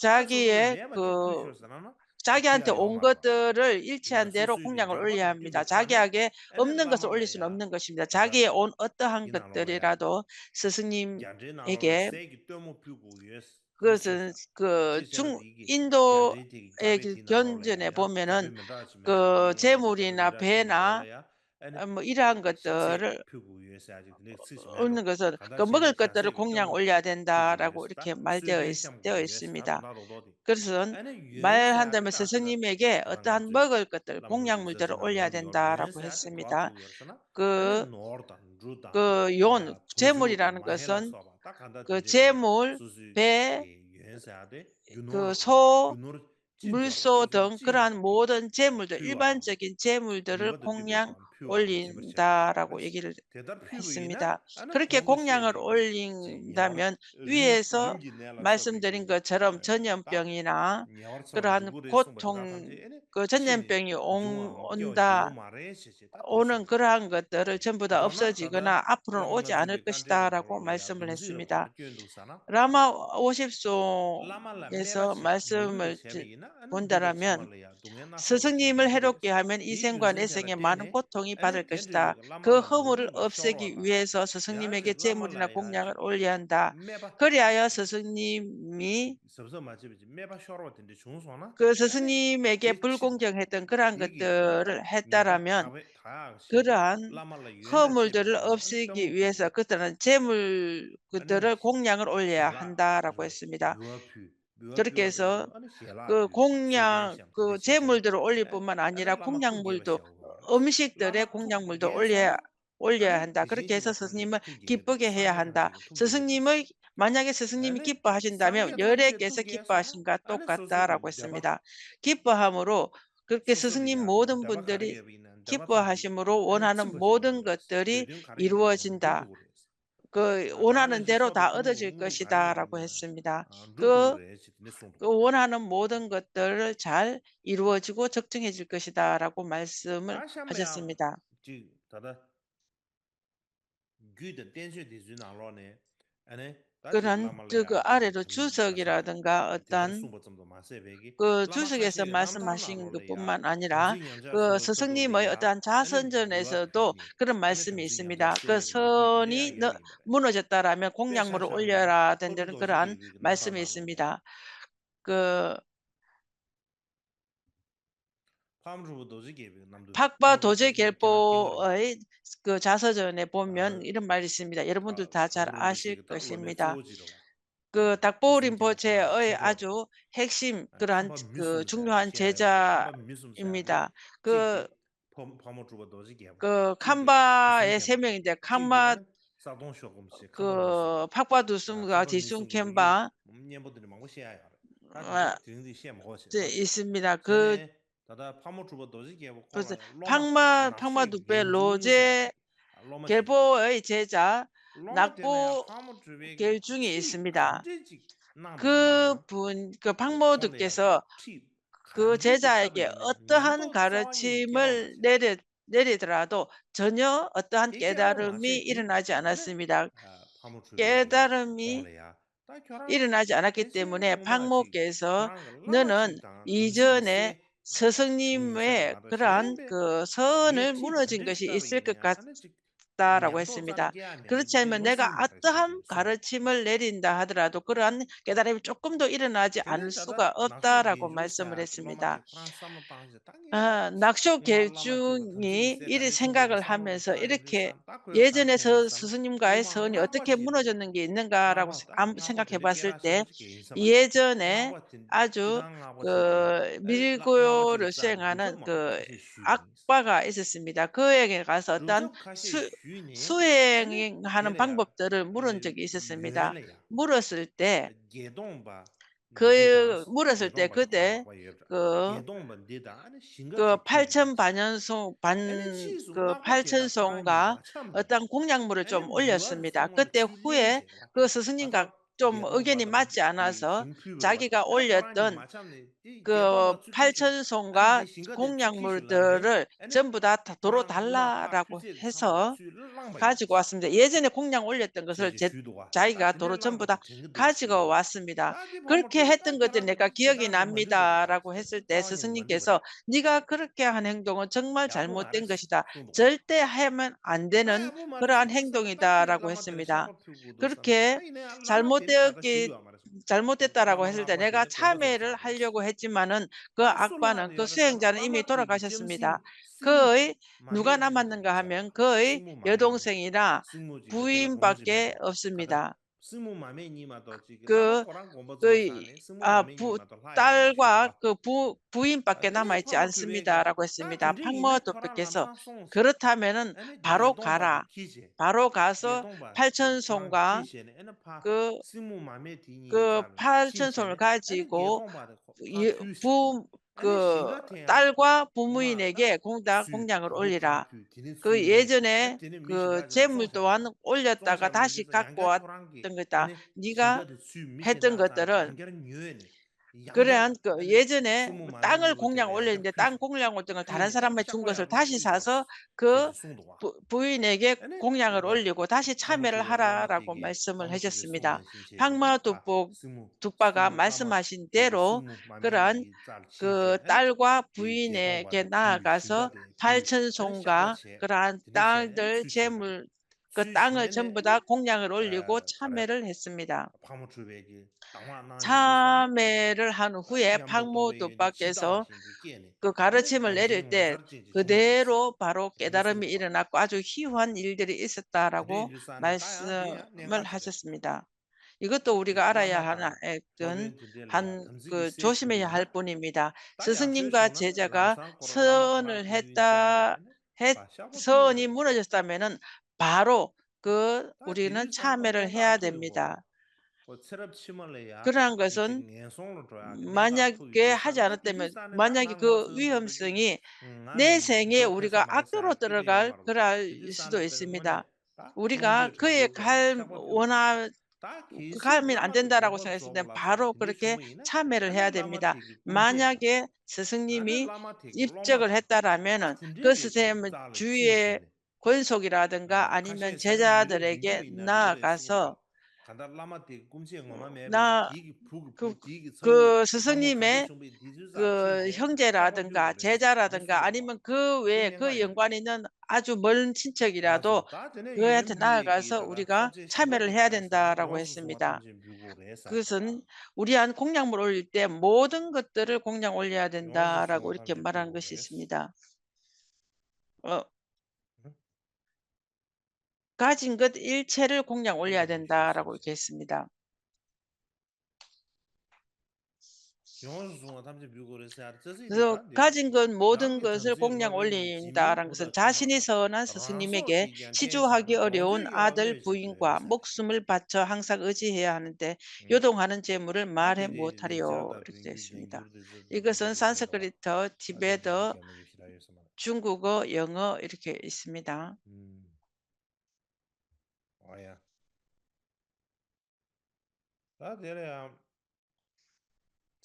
ཇ་གི་ཡེ་ཀི་ཇ་གི་ཨན་ཏེ་ཨོང་གི་ཏུ་རི་ཨིལ་ཆེ་ཨན་ཏེ་རོ་ཁུང་ཡང་ཨོལ་ཡ་མི་ད། ཇ་གི་ཨ་གེ་ཨོམ་ནང་གི་སོ་ཨོལ་ལི་སུན་ཨོམ་ནང་གི་ཤིམ་ད། ཇ་གི་ཨོན་ཨ་ཏི་ཧང་གི་ཏུ་རི་ར་དོ་སི་སི་ཉིམ་ཨེ་གེ། ཀི་སི་ཀི་ཆུང་ཨིན་དོ་ཨེ་ཀི་གྱོན་ཅེ་ནེ་པོ་མེ་ནོན་ཀི་ཅེ་མུ་རི་ན་བེ་ན་ཨ་མོ་ཨི་རང་གི་ཏར་ཨུན་གི་སར་ཀི་མ་གི་ཀི་ཏར་ཁོང་ཡང་ཨོལ་ཡ་དེན་ད་ར་གོ་རི་ཁེ་མལ་ཏེ་ཨེ་ཏེ་ཨེ་སི་མི་ད། ཀི་སོན་མལ་ཧན་ད་མེ་སི་སི་ཉི་མེ་གེ་ཨ་ཏན་མ་གི་ཀི་ཏར་ཁོང་ཡང་མུལ་ཏར་ཨོལ་ཡ་དེན་ད་ར་གོ་ཨེ་སི་མི་ད། ཀི་ཀི་ཡོན་ཅེ་མུ་རི་རང་གི་སོན་ཀི་ཅེ་མུལ་བེ་ཀི་སོ་མུལ་སོ་དང་ཁི་རང་མོ་དང་ཅེ་མུལ་དང་ཨི་བན་ཅེ་ཀིན་ཅེ་མུལ་དང་ཁོང་ཡང་ཨོལ་ཡིན་ད་ར་གོ་ཨེ་གི་ཨེ་སི་མི་ད། ཁི་རི་ཁེ་ཁོང་ཡང་ཨོལ་ཡིན་ད་མེན་ཡུ་ཨེ་སོ་མ་སིམ་དེ་རིང་གི་ཆ་རམ་ཆ་ཉམ་པྱང་ཡིན་ན་ཁི་རང་ཁོ་ཐོང་ཀི་ཆ་ཉམ་པྱང་ཡི་ཨོང་ཨོན་ད། ཨོ་ནང་ཀི་རང་གི་དེ་རུ་ཆེན་པོ་དང་ཨབ་སར་ཅིག་གི་ན་ཨ་ཕུ་རོན་ཨོ་ཅི་ཨ་ནི་ཀི་ཤི་ད་ར་གོ་མལ་སི་མི་ལེ་སི་མི་ད། ར་མ་ཨོ་ཤིབ་སོ་ཨེ་སོ་མལ་སི་མི་ཀུན་ད་ར་མེན། སི་སི་ཉི་མི་ཧེ་རོ་ཀི་ཧ་མེན་ཨི་སེང་གོ་ནེ་སེང་ངེ་མ་ནི་ཀོ་ཐོང་ངི་པ་ར་ཀི་ཤི་ད། ཁི་ཧ་མུ་རི་ཨབ་སེ་གི་ཡུ་ཨེ་སོ་སི་སི་ཉི་མི་གེ་ཅེ་མུ་རི་ན་ཁོང་ཉ་ངར་ཨོལ་ཡན་ད། ཁི་རི་ཨ་ཡ་སི་སི་ཉི་མི། ཀི་སི་སི་ཉི་མེ་ཀེ་པུལ་ཀོང་ཀྱང་ཧེ་ཏང་ཀི་རང་གི་ཏུ་ཧེ་ཏ་ར་མྱོན། ཀི་རང་ཧ་མུལ་ཏུ་ཨོབ་སི་གི་ཡུ་ཨེ་སི་ཀི་ཏ་ར་ཅེ་མུལ་ཀི་ཏུ་ར་ཁོང་ཉང་ར་ཨོལ་ཡ་ཧན་ད་ར་ཀོ་སི་མི་ད། ཏུར་ཀེ་སོ་ཀི་ཁོང་ཉང་ཀི་ཅེ་མུལ་ཏུ་ཨོལ་ཡི་པུ་མ་ན་ཉི་ར་ཁོང་ཉང་མུལ་ཏུ་ཨོམ་ཤིག་ཏུ་རེ་ཁོང་ཉང་མུལ་ཏུ་ཨོལ་ཡ། ཨོལ་ཡ་ཧན་ད་ཀར་ཀེ་ས་སི་སི་ཉི་མ་ཀི་པུ་ཀེ་ཧེ་ཡ་ཧན་ད་སི་སི་ཉི་མ་མ་ཉ་ཀེ་སི་སི་ཉི་མ་ཀི་པ་ཧ་ཤིན་ད་མེ་ཡོ་རེ་ཀེ་ས་ཀི་པ་ཧ་ཤིན་ག་ཏོ་ཀ་ཏ་ར་ཀོ་སི་མི་ད། ཀི་པ་ཧ་མོ་རོ་ཀར་ཀེ་སི་སི་ཉི་མོ་དུམ་པུ་ཏ་རི་ཀི་པ་ཧ་ཤི་མོ་རོ་འོ་ན་ན་མོ་དུམ་ག་ཏ་རི་ཡིར་བ་ཅིན་ད། ཀི་འོ་ན་ན་འདེ་རོ་ད་ཨ་ད་ཅི་ཀ་ཤི་ད་ར་ཀོ་ཧེ་སི་མི་ད། ཀི་ཀི་འོ་ན་ན་མོ་དུམ་ག་ཏ་རི་ཆལ་ཡིར་བ་ཅི་ཀོ་ཆག་ཅིང་ཧེ་ཅི་ཀ་ཤི་ད་ར་ཀོ་མལ་སི་མི་ཧ་ཅ་སི་མི་ད། རྒྱུད་དང་བསྟན་བཅོས་འདི་ཚོའི་ནང་ལོགས་ནས་ཨ་ནི་ད་ཀི་རན་ཀི་ཀི་ཨ་རེ་རུ་ཆུ་ཚོད་ཀྱི་ར་དང་ག་ཨ་དན་ཀི་ཆུ་ཚོད་ཀྱི་ས་མ་སི་མ་ཤིང་གི་པུ་མ་ན་ནི་ར་ཀི་སི་སང་ནི་མ་ཡོ་དན་ཆ་སན་ཅི་ནས་སི་དོ་ཀི་ར་མ་སི་མི་སི་མི་ད་ཀི་སོ་ནི་ནི་མུ་ནོ་ཅ་ཏ་ར་མེ་ཁོང་ཉང་མུ་རུ་ཨོལ་ཡ་ར་དན་དན་ཀི་རན་མ་སི་མི་སི་མི་ད་ཀི་འཕགས་པ་རྡོ་རྗེ་རྒྱལ་པོ་ཨེ་ཀི་ཆ་ས་ཇོ་ནེ་པོ་མྱོན་ཨི་ར་མ་རི་སི་མི་ད་ཡེ་ར་མུ་དུ་ད་ཆར་ཨ་ཤི་ཀི་ཤི་མི་ད་ཀི་དྭགས་པོ་རིན་པོ་ཆེ་ཨེ་ཨ་ཇོ་ཧེག་ཤིམ་ཀི་རན་ཀི་ཆུང་ཡོ་ཧན་ཆེ་ཆ་ཨི་མི་ད་ཀི་ཀི་ཁམས་པ་ཨེ་སེ་མེང་དེ་ཁམས་པ། ས་སྟོང་ཤོག་སྒོམ་ཞེས་ཁ་པར་ནང་སོང་། ཕག་པ་དུག་གསུམ་ག་དེ་གསུང་མཁན་པ། སྙན་པོ་འདི་ནི་མང་པོ་བཤད་ཡ་ཡོད་རེད། ད་དེ་རིང་འདི་བཤད་མ་དགོས་བྱས། དེ་ཡིན་ཟིན་མི་ད་གི། ད་ལྟ་ཕག་མོ་གྲུ་པ་རྡོ་རྗེ་རྒྱལ་པོ་ཁོང་ལ་ཕག་མ་ཕག་མ་དུག་པའི་ལོ་ཙཱའི་རྒྱལ་པོ་ཨེ་བྱས་ཙང་ནག་པོ་རྒྱལ་ཆུང་ཡིན་ཟིན་མི་ད། ཁོ་བུ་ཁོ་ཕག་མོ་དུག་གེ་སོ། ཁོ་བྱས་ཙང་ཨེ་གེ་ཨ་ཏི་ཧན་ག་ར་ཆི་མ་ལེ་རེ་ལེ་རེ་དྲ་དོ་ཇོ་ཉོ་ཨ་ཏི་ཧན་ཀེ་ད་རུ་མི་ཨི་ར་ན་ཅ་ན་ཟིན་མི་ད། ཀེ་ད་རུ་མི་ཨི་ར་ན་ཅ་ན་གི་ཏེ་མུ་ནེ་ཕག་མོ་གེ་སོ་ནུ་ནུན་ཡི་ཇོ་ནེ་ས་སང་ཉི་མེ་ཁི་རན་གི་སོ་ནུ་མུ་ནོ་ཅིང་གི་ཤི་ཨི་སི་རེལ་གི་ག་ད་ར་ཝེ་སི་མི་ད། ཁིར་ཆེན་མོ་ནེ་ག་ཨ་ཏི་ཧམ་ག་ར་ཆི་མ་ལེ་རིན་ད་ཧ་ད་ར་དོ་ཁིར་ཨན་ཀེ་ད་རེ་ཅོ་ཀུམ་དོ་ཨི་ར་ན་ཅི་ཨན་སུ་ག་ཨོབ་ད་ར་གོ་མ་སི་མ་རེ་སི་མི་ད། ནག་ཤོག་གེ་ཅུ་ནི་ཨི་རི་སེང་ག་ག་ལ་ཧ་མེ་སོ་ཨི་རི་ཁེ། ཡེ་ཅེ་ནེ་སོ་སུ་སུ་ཉིམ་ག་ཨི་སོ་ནི་ཨོ་ཏི་ཁེ་མུ་ནོ་ཅོ་ནང་གི་ནང་ག་ར་གོ་ཨམ་སེང་ག་ཁེ་པ་སིལ་ཏེ། ཡེ་ཅེ་ནེ་ཨ་ཅུ་གི་མི་རི་ཀོ་ཡོ་རུ་སེ་ང་ན་གི་ཨག་པ་ག་ཨི་སི་སི་མི་ད་ཁོ་ཡེ་གེ་ག་སོ་ཏན་སུ་སུ་ཡེ་ངི་ཧ་ན་བང་བབ་ཏེ་རུ་མུ་རུན་ཅིག་ཨི་སི་སི་མི་ད་མུ་རུ་སིལ་ཏེ། ཁོ་མུ་རུ་སིལ་ཏེ་ཁོ་ཏེ་ཁོ་ཁོ་ཕལ་ཆེན་བ་ཉན་སོང་བན་ཁོ་ཕལ་ཆེན་སོང་ག་ཨ་ཏང་ཁོང་ཉང་མུ་རུ་ཅོམ་ཨོ་ལ་སི་མི་ད་ཁོ་ཏེ་ཧུ་ཡེ་ཁོ་སི་སི་ཉིན་ག་ཅོམ་ཨོ་གེ་ནི་མ་ཅ་ན་སོ་ཅ་གི་ག་ཨོ་ལ་ཏོན། གི་ཕལ་ཆེན་སོང་ག་ཁོང་ཉང་མུར་དོ་རུ་ཅམ་བུ་ད་ད་དོ་རོ་ད་ལ་ར་གོ་ཧེ་སོ། ཁ་ཅིག་བ་སིམ་ད་ཡེ་ཅེ་ནེ་ཁོང་ཉང་ཨོ་ལ་ཏང་གི་སོ་ཅེ་ཅ་ཡི་ག་དོ་རོ་ཅམ་བུ་ད་ཁ་ཅིག་བ་སིམ་མི་ད་ཁིར་ཁེ་ཧེ་ཏང་གི་ཏེ་ནེ་ག་ཀི་ཡ་གི་ན་མི་ད་ར་གོ་ཧེ་སོ་ཏེ་སི་སི་ཉིན་གེ་སོ་ནི་ག་ཁིར་ཁེ་ཧན་ཧེང་དོང་ཅང་མ་ཇལ་མོ་ཏེང་གི་ཤི་ད་ཅལ་ཏེ་ཧེ་མན་ཨན་ཏེ་ནན་ཁིར་ཨན་ཧེང་དོང་ངི་ད་ར་གོ་ཧེ་སིམ་མི་ད་ཁིར་ཁེ་ཇལ་མོ་ཏེ་གི་ཇལ་མོ་ཏེ་ཏ་ར་གོ་ཧེ་སལ་ཏེ་ནེ་ག་ཆ་མེ་རལ་ཧལ་ཡོ་གོ་ཧེ་ཅི་མ་ནན་གོ་ཨག་པ་ནན་གོ་སུ་ཡང་ཇ་ན་ཨི་མི་ཏོ་ར་ག་ཤ་སི་མི་ད་གོ་ནུ་ག་ན་མ་ནན་ག་ཧ་མེན་གོ་ཡེ་དོང་སེང་ཨི་ར་བུ་ཡིན་པ་ཀེ་ཨོབ་སི་མི་ད་གོ་ཨ་བུ་ཏལ་བ་གོ་བུ་བུ་ཡིན་པ་ཀེ་ན་མ་ཅི་ཨན་སི་མི་ད་ར་གོ་སི་མི་ད་ཕག་མོ་ཏོ་པ་ཀེ་སོ་གོ་རུ་ཐ་མེ་ནན་བ་རོ་ག་ར་བ་རོ་ག་སོ་ཕལ་ཆེན་སོང་ག་གི་གི་ཕལ་ཆེན་སོང་ལ་ཁ་ཅིག་གོ་བུ་གི་ཏལ་ཀ་བུ་མོ་ཡིན་ནས་ཀྱེ་ཁོང་དང་ཁོང་ཀྱང་གི་ཨོ་ལི་ར་གི་ཡེ་ཇོ་ནས་གི་ཅེ་མུ་ཏོ་ཨན་ཨོ་ལི་ཏ་ཀ་ད་ཞིག་ཁ་ཀོ་ཨ་ཏང་གི་ད་ནི་ག་ཧེ་ཏང་གི་ཏ་ར་གི་རེ་ཨན་གི་ཡེ་ཇོ་ནས་ཏང་གི་ཁོང་ཀྱང་ཨོ་ལི་འདི་ཏང་ཁོང་ཀྱང་ཨོ་ཏང་གི་ད་རན་ས་ར་མ་ཆུང་གི་སོ་ད་ཞིག་ས་སོ་གི་བུ་ཡིན་ནས་ཀྱེ་ཁོང་ཀྱང་གི་ཨོ་ལི་གོ་ད་ཞིག་ཆ་མེ་ར་ཧ་ར་ར་གོ་མ་སི་མ་ལ་ཧེ་ཅ་སི་མི་ད་ཕག་མ་ཏུ་པོ་ཐུག་པ་ག་མ་སི་མ་ཤིན་ཏེ་རོ་ཀི་རན་ཀི་ཏལ་ཀ་བུ་ཡིན་ནས་ཀེ་ན་ག་སོ་ཕལ་ཆེན་སོང་ག་ཀི་རན་ཏང་ཏེ་ཆེན་མུ་ཀི་ཏང་ཆེན་པོ་ད་ཁོང་ཡང་རོ་ལི་གོ་ཆ་མེ་རལ་ཧེ་སི་མི་ད་ཆ་མེ་རལ་ཧ་ནུ་ཧུ་ཡེ་ཕག་མོ་ཏུ་པ་ཀེ་སོ་ཀི་ག་ར་ཆེ་མ་ལེ་རེ་ཏེ་ཀི་དེ་རོ་བ་རོ་ཀེ་ད་ར་མི་ཨི་ར་ན་ཀ་ཅུ་ཧི་ཧོན་ཡིལ་དེ་རི་ཨི་སི་ད་ར་གོ་མ་སི་མ་ལ་ཧ་ཅ་སི་མི་ད། 一个都里个阿拉呀哈那哎跟还个做什么呀还不呢没的，是是人家姐姐个车呢还的还车呢没了就上面呢，巴罗个屋里呢差没了还的没的。그런 것은 만약에 하지 않았다면 만약에 그 위험성이 내 생에 우리가 앞으로 들어갈 그럴 수도 있습니다. 우리가 그에 갈 원하 가면 안 된다라고 생각했을 때 바로 그렇게 참회를 해야 됩니다. 만약에 스승님이 입적을 했다라면은 그 스승님은 주위의 권속이라든가 아니면 제자들에게 나아가서 나 그, 그 스승님의 그 형제라든가 제자라든가 아니면 그 외에 그 연관이 있는 아주 먼 친척이라도 그한테 나아가서 우리가 참회를 해야 된다라고 했습니다. 그것은 우리한 공양물 올릴 때 모든 것들을 공양 올려야 된다라고 이렇게 말한 것이 있습니다. 어, 가진 것 일체를 공양 올려야 된다라고 이렇게 했습니다. ཡོངས་སུ་བཟུང་བ་ཐམས་ཅད་འབུལ་དགོས་རེད་ཟེར་ཡ་རེད། བཀའ་བཞིན་ཀུན་མོས་མཐུན་གྱི་ཚུལ་གོ་མྱང་འོས་ལ་ཡིན་ད་རང་གི་བྱ་བྱིན་ནི་སོ་ན་སོ་སོ་ཉི་མེ་གེ་ཤི་ཅུ་ཧ་གི་ཨོ་རེ་འོན་ཨ་དལ་བུ་ཡིན་ཀ་མོག་སུམ་མིལ་བ་ཆོ་ཧང་སག་ཨོ་ཅི་ཧེ་ཡ་ཧན་ཏེ་ཡོད་དོ་ང་རང་ཅེ་མུ་རེ་མ་རེ་མོ་ཐར་ཡོད་རིག་རེ་ཞུ་ཡིན་ད། ཡི་གེ་སོན་སན་སི་ཀ་རི་ཏོ་ཐི་བེ་ཏོ་ཅུང་གུ་གོ་ཡོ་ངོ་ཨིར་ཁེ་ཨིས་མི་དང་། ཨོ་ཡ། ད་དེ་ལ་ཡང་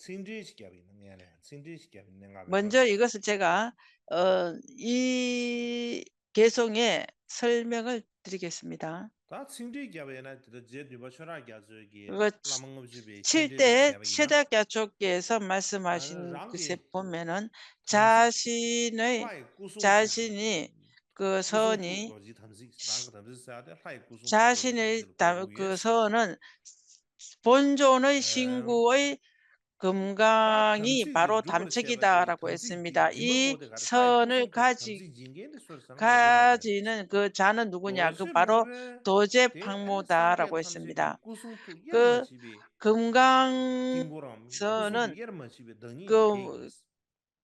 ཚིག་འགྲེལ་ཞིག་བརྒྱབ་ཡིན་ན་ངས་ལ་ཚིག་འགྲེལ་ཞིག་བརྒྱབ་ཡིན་ན་ང་། 文章一个是这个，呃，一 계속 예 설명을 드리겠습니다. ད་ཚིག་འགྲེལ་བརྒྱབ་ཡིན་ན་དེ་ལྟར་རྗེ་བདུན་པ་ཆོས་གྲགས་རྒྱ་མཚོས་ཀྱི་བླ་མ་ལྔ་བཅུ་པའི་ཁྱེད་ཅེས་བརྒྱབ་ཡིན་ན། ཆེད་དེ་ཆེད་དག་རྒྱ་མཚོ་གིས་མ་སི་མ་ཤིན་གི་སེ་བོ་མེ་ནོན་བྱ་ཤི་ནོས་བྱ་ཤི་ནི་གི་སོ་ནི་བྱ་ཤི་ནི་གི་སོ་ནོན། 本尊의་ཤིང་ཀུའི་གོམ་གང་ཉིད་བ་རོ་དམ་ཚིག་གི་བདག་ར་གོ་ཨེ་སི་མི་ད་ཨི་སོ་ནི་ཁ་ཅིག་ཁ་ཅིག་ནི་གི་བྱ་ནི་འདུག་གོ་ཉག་གི་བ་རོ་རྡོ་རྗེ་ཕག་མོ་བདག་ར་གོ་ཨེ་སི་མི་ད་གི་གོམ་གང་སོ་ནི་གི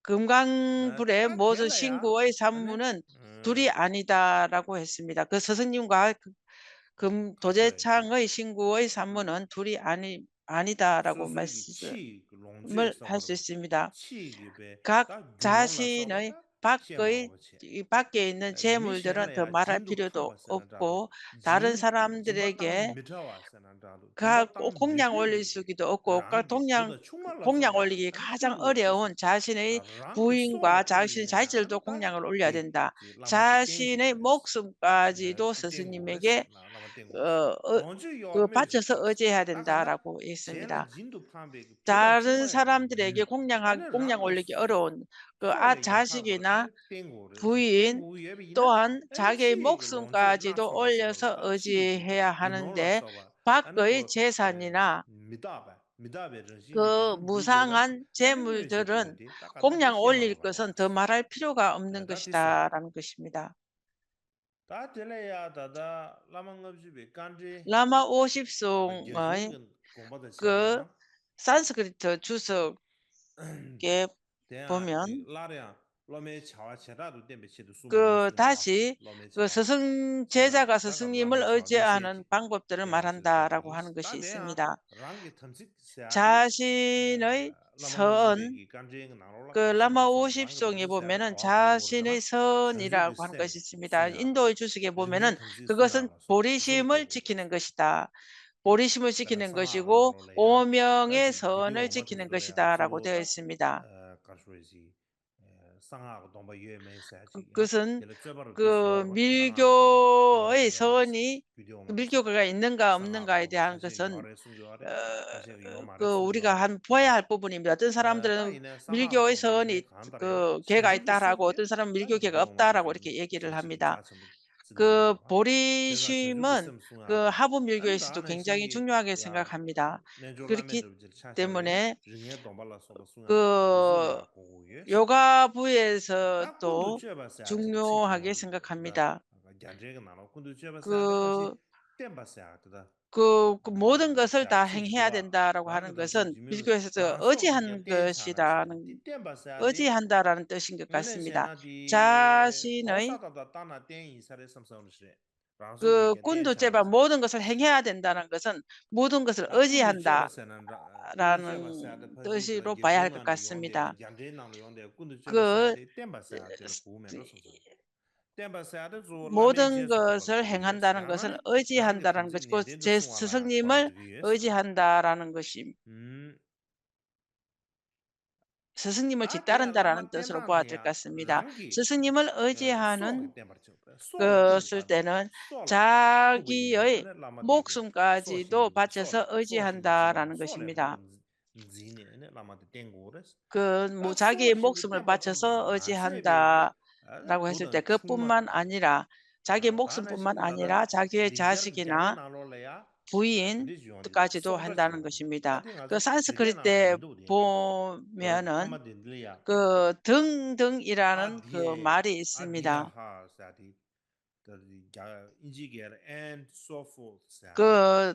金刚不是某种信仰为参谋는 둘이 아니다라고 했습니다. 그 스승님과 그, 그 도제창의 신구의 산문은 둘이 아니 아니다라고 말씀을 할 수 있습니다. 각 자신의 밖의 이 밖에 있는 재물들은 더 말할 필요도 없고 다른 사람들에게 가- 꼭 공양 올릴 수기도 없고 가- 동양 공양 올리기 가장 어려운 자신의 부인과 자신의 자질도 공양을 올려야 된다. 자신의 목숨까지도 스승님에게 어, 어, 그 바쳐서 의지해야 된다라고 했습니다. 다른 사람들에게 공양하기, 공양 올리기 어려운 그 아, 자식이나 부인 또한 자기의 목숨까지도 올려서 의지해야 하는데 밖의 재산이나 그 무상한 재물들은 공양 올릴 것은 더 말할 필요가 없는 것이다라는 것입니다. ད་དེ་ལས་ཡ་ད་ལྟ་བླ་མ་ལྔ་བཅུ་པའི་བཀའ་འགྲེལ། 拉玛五十颂의 그 산스크리트 주석에 보면 그 다시 그 스승 제자가 스승님을 의지하는 방법들을 말한다라고 하는 것이 있습니다. 자신의 선, 그 라마 오십송에 보면은 자신의 선이라고 하는 것이 있습니다. 인도의 주석에 보면은 그것은 보리심을 지키는 것이다. 보리심을 지키는 것이고 오명의 선을 지키는 것이다라고 되어 있습니다. 그것은 그 밀교의 선이 밀교가 있는가 없는가에 대한 것은 어, 그 우리가 한 봐야 할 부분입니다. 어떤 사람들은 밀교의 선이 그 개가 있다라고 어떤 사람은 밀교개가 없다라고 이렇게 얘기를 합니다. 그 보리심은 그 하부 밀교에서도 굉장히 중요하게 생각합니다. 그렇기 때문에 그 요가부에서도 중요하게 생각합니다. 그 그, 그 모든 것을 다 행해야 된다라고 하는 것은 밀교에서 의지하는 것이라는 의지한다라는 뜻인 것 같습니다. 자신의 그 꾼도 제발 모든 것을 행해야 된다는 것은 모든 것을 의지한다라는 뜻으로 봐야 할 것 같습니다. 그 모든 것을 행한다는 것은 의지한다는 것이고 제 스승님을 의지한다라는 것이 스승님을 뒤따른다라는 뜻으로 보아야 될 것 같습니다. 스승님을 의지하는 것을 때는 자기의 목숨까지도 바쳐서 의지한다라는 것입니다. 그 뭐 자기의 목숨을 바쳐서 의지한다라고 했을 때 그뿐만 아니라 자기 목숨뿐만 아니라 자기의 자식이나 부인까지도 한다는 것입니다. 그 산스크리트에 보면은 그 등등이라는 그 말이 있습니다. 그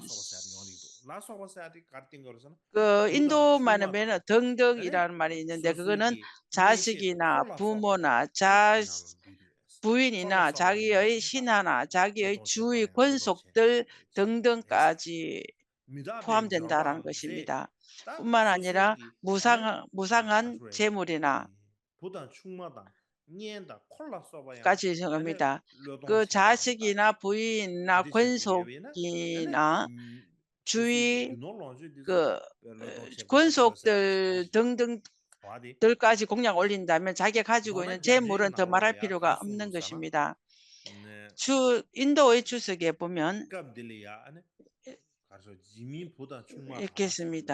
ལ་སོགས་པ་ཟེར་ཡ་དེ་ཡོང་གི་འདུག་ལ་སོགས་པ་ཟེར་ཡ་དེ་ག་རེ་བསྟན་གྱི་ཡོད་རེད་ཟེར་ན། ཨིན་རྡུ་མ་ནི་མེད་ན་དང་དང་ཨི་རང་མ་རེད། ཡིན་ནའི་གི་ནི་བྱ་ཞིག་ཡིན་ན་བུ་མོ་ན་བྱ་བུ་ཡིན་ན་བྱ་གི་ཡོད་ཤི་ན་ན་བྱ་གི་ཡོད་ཆུའི་ཀུན་སོགས་དེ་དང་དང་ཀ་ཅི་ཕོའམ་དེ་འདྲ་རང་གི་ཞིག་མི་ད། དབུ་མ་ན་ཉེ་ར་མུ་ས་ང་མུ་ས་ངན་ཆེ་མོ་རེད་ན། བུ་དང་ཆུང་མ་དང་གཉེན་དང་འཁོར་ལ་སོགས་པ་ཡང་བཀའ་ཆོས་བྱེད་མི་ད། ཀུ་བྱ་ཞིག་ཡིན་ན་བུ་ཡིན་ན་ཀུན་སོགས་ཀྱི་ན་ཆུའི་ཀུན་སོགས་དེ་དང་དང་དེར་བཀའ་ཆོས་གོང་ཡང་ཨོ་ལིན་ད་མེད་བྱ་རྒྱལ་ཁ་ཅིག་གོ་ཡིན་ན་ཆེ་མོ་རང་དུ་མ་ར་ཕི་རུ་ག་ཨམ་ནང་གི་ཞིག་མི་ད། ཆུ་ཨིན་རྡུ་ཨི་ཆུ་སོ་གེ་བུ་མིན། སྐབས་འདི་ལ་ཡ་ཨ་ནི་གར་སོ་ཇི་མིན་བུ་དང་ཆུང་མ་ཨེ་ཀེ་སི་མི་ད།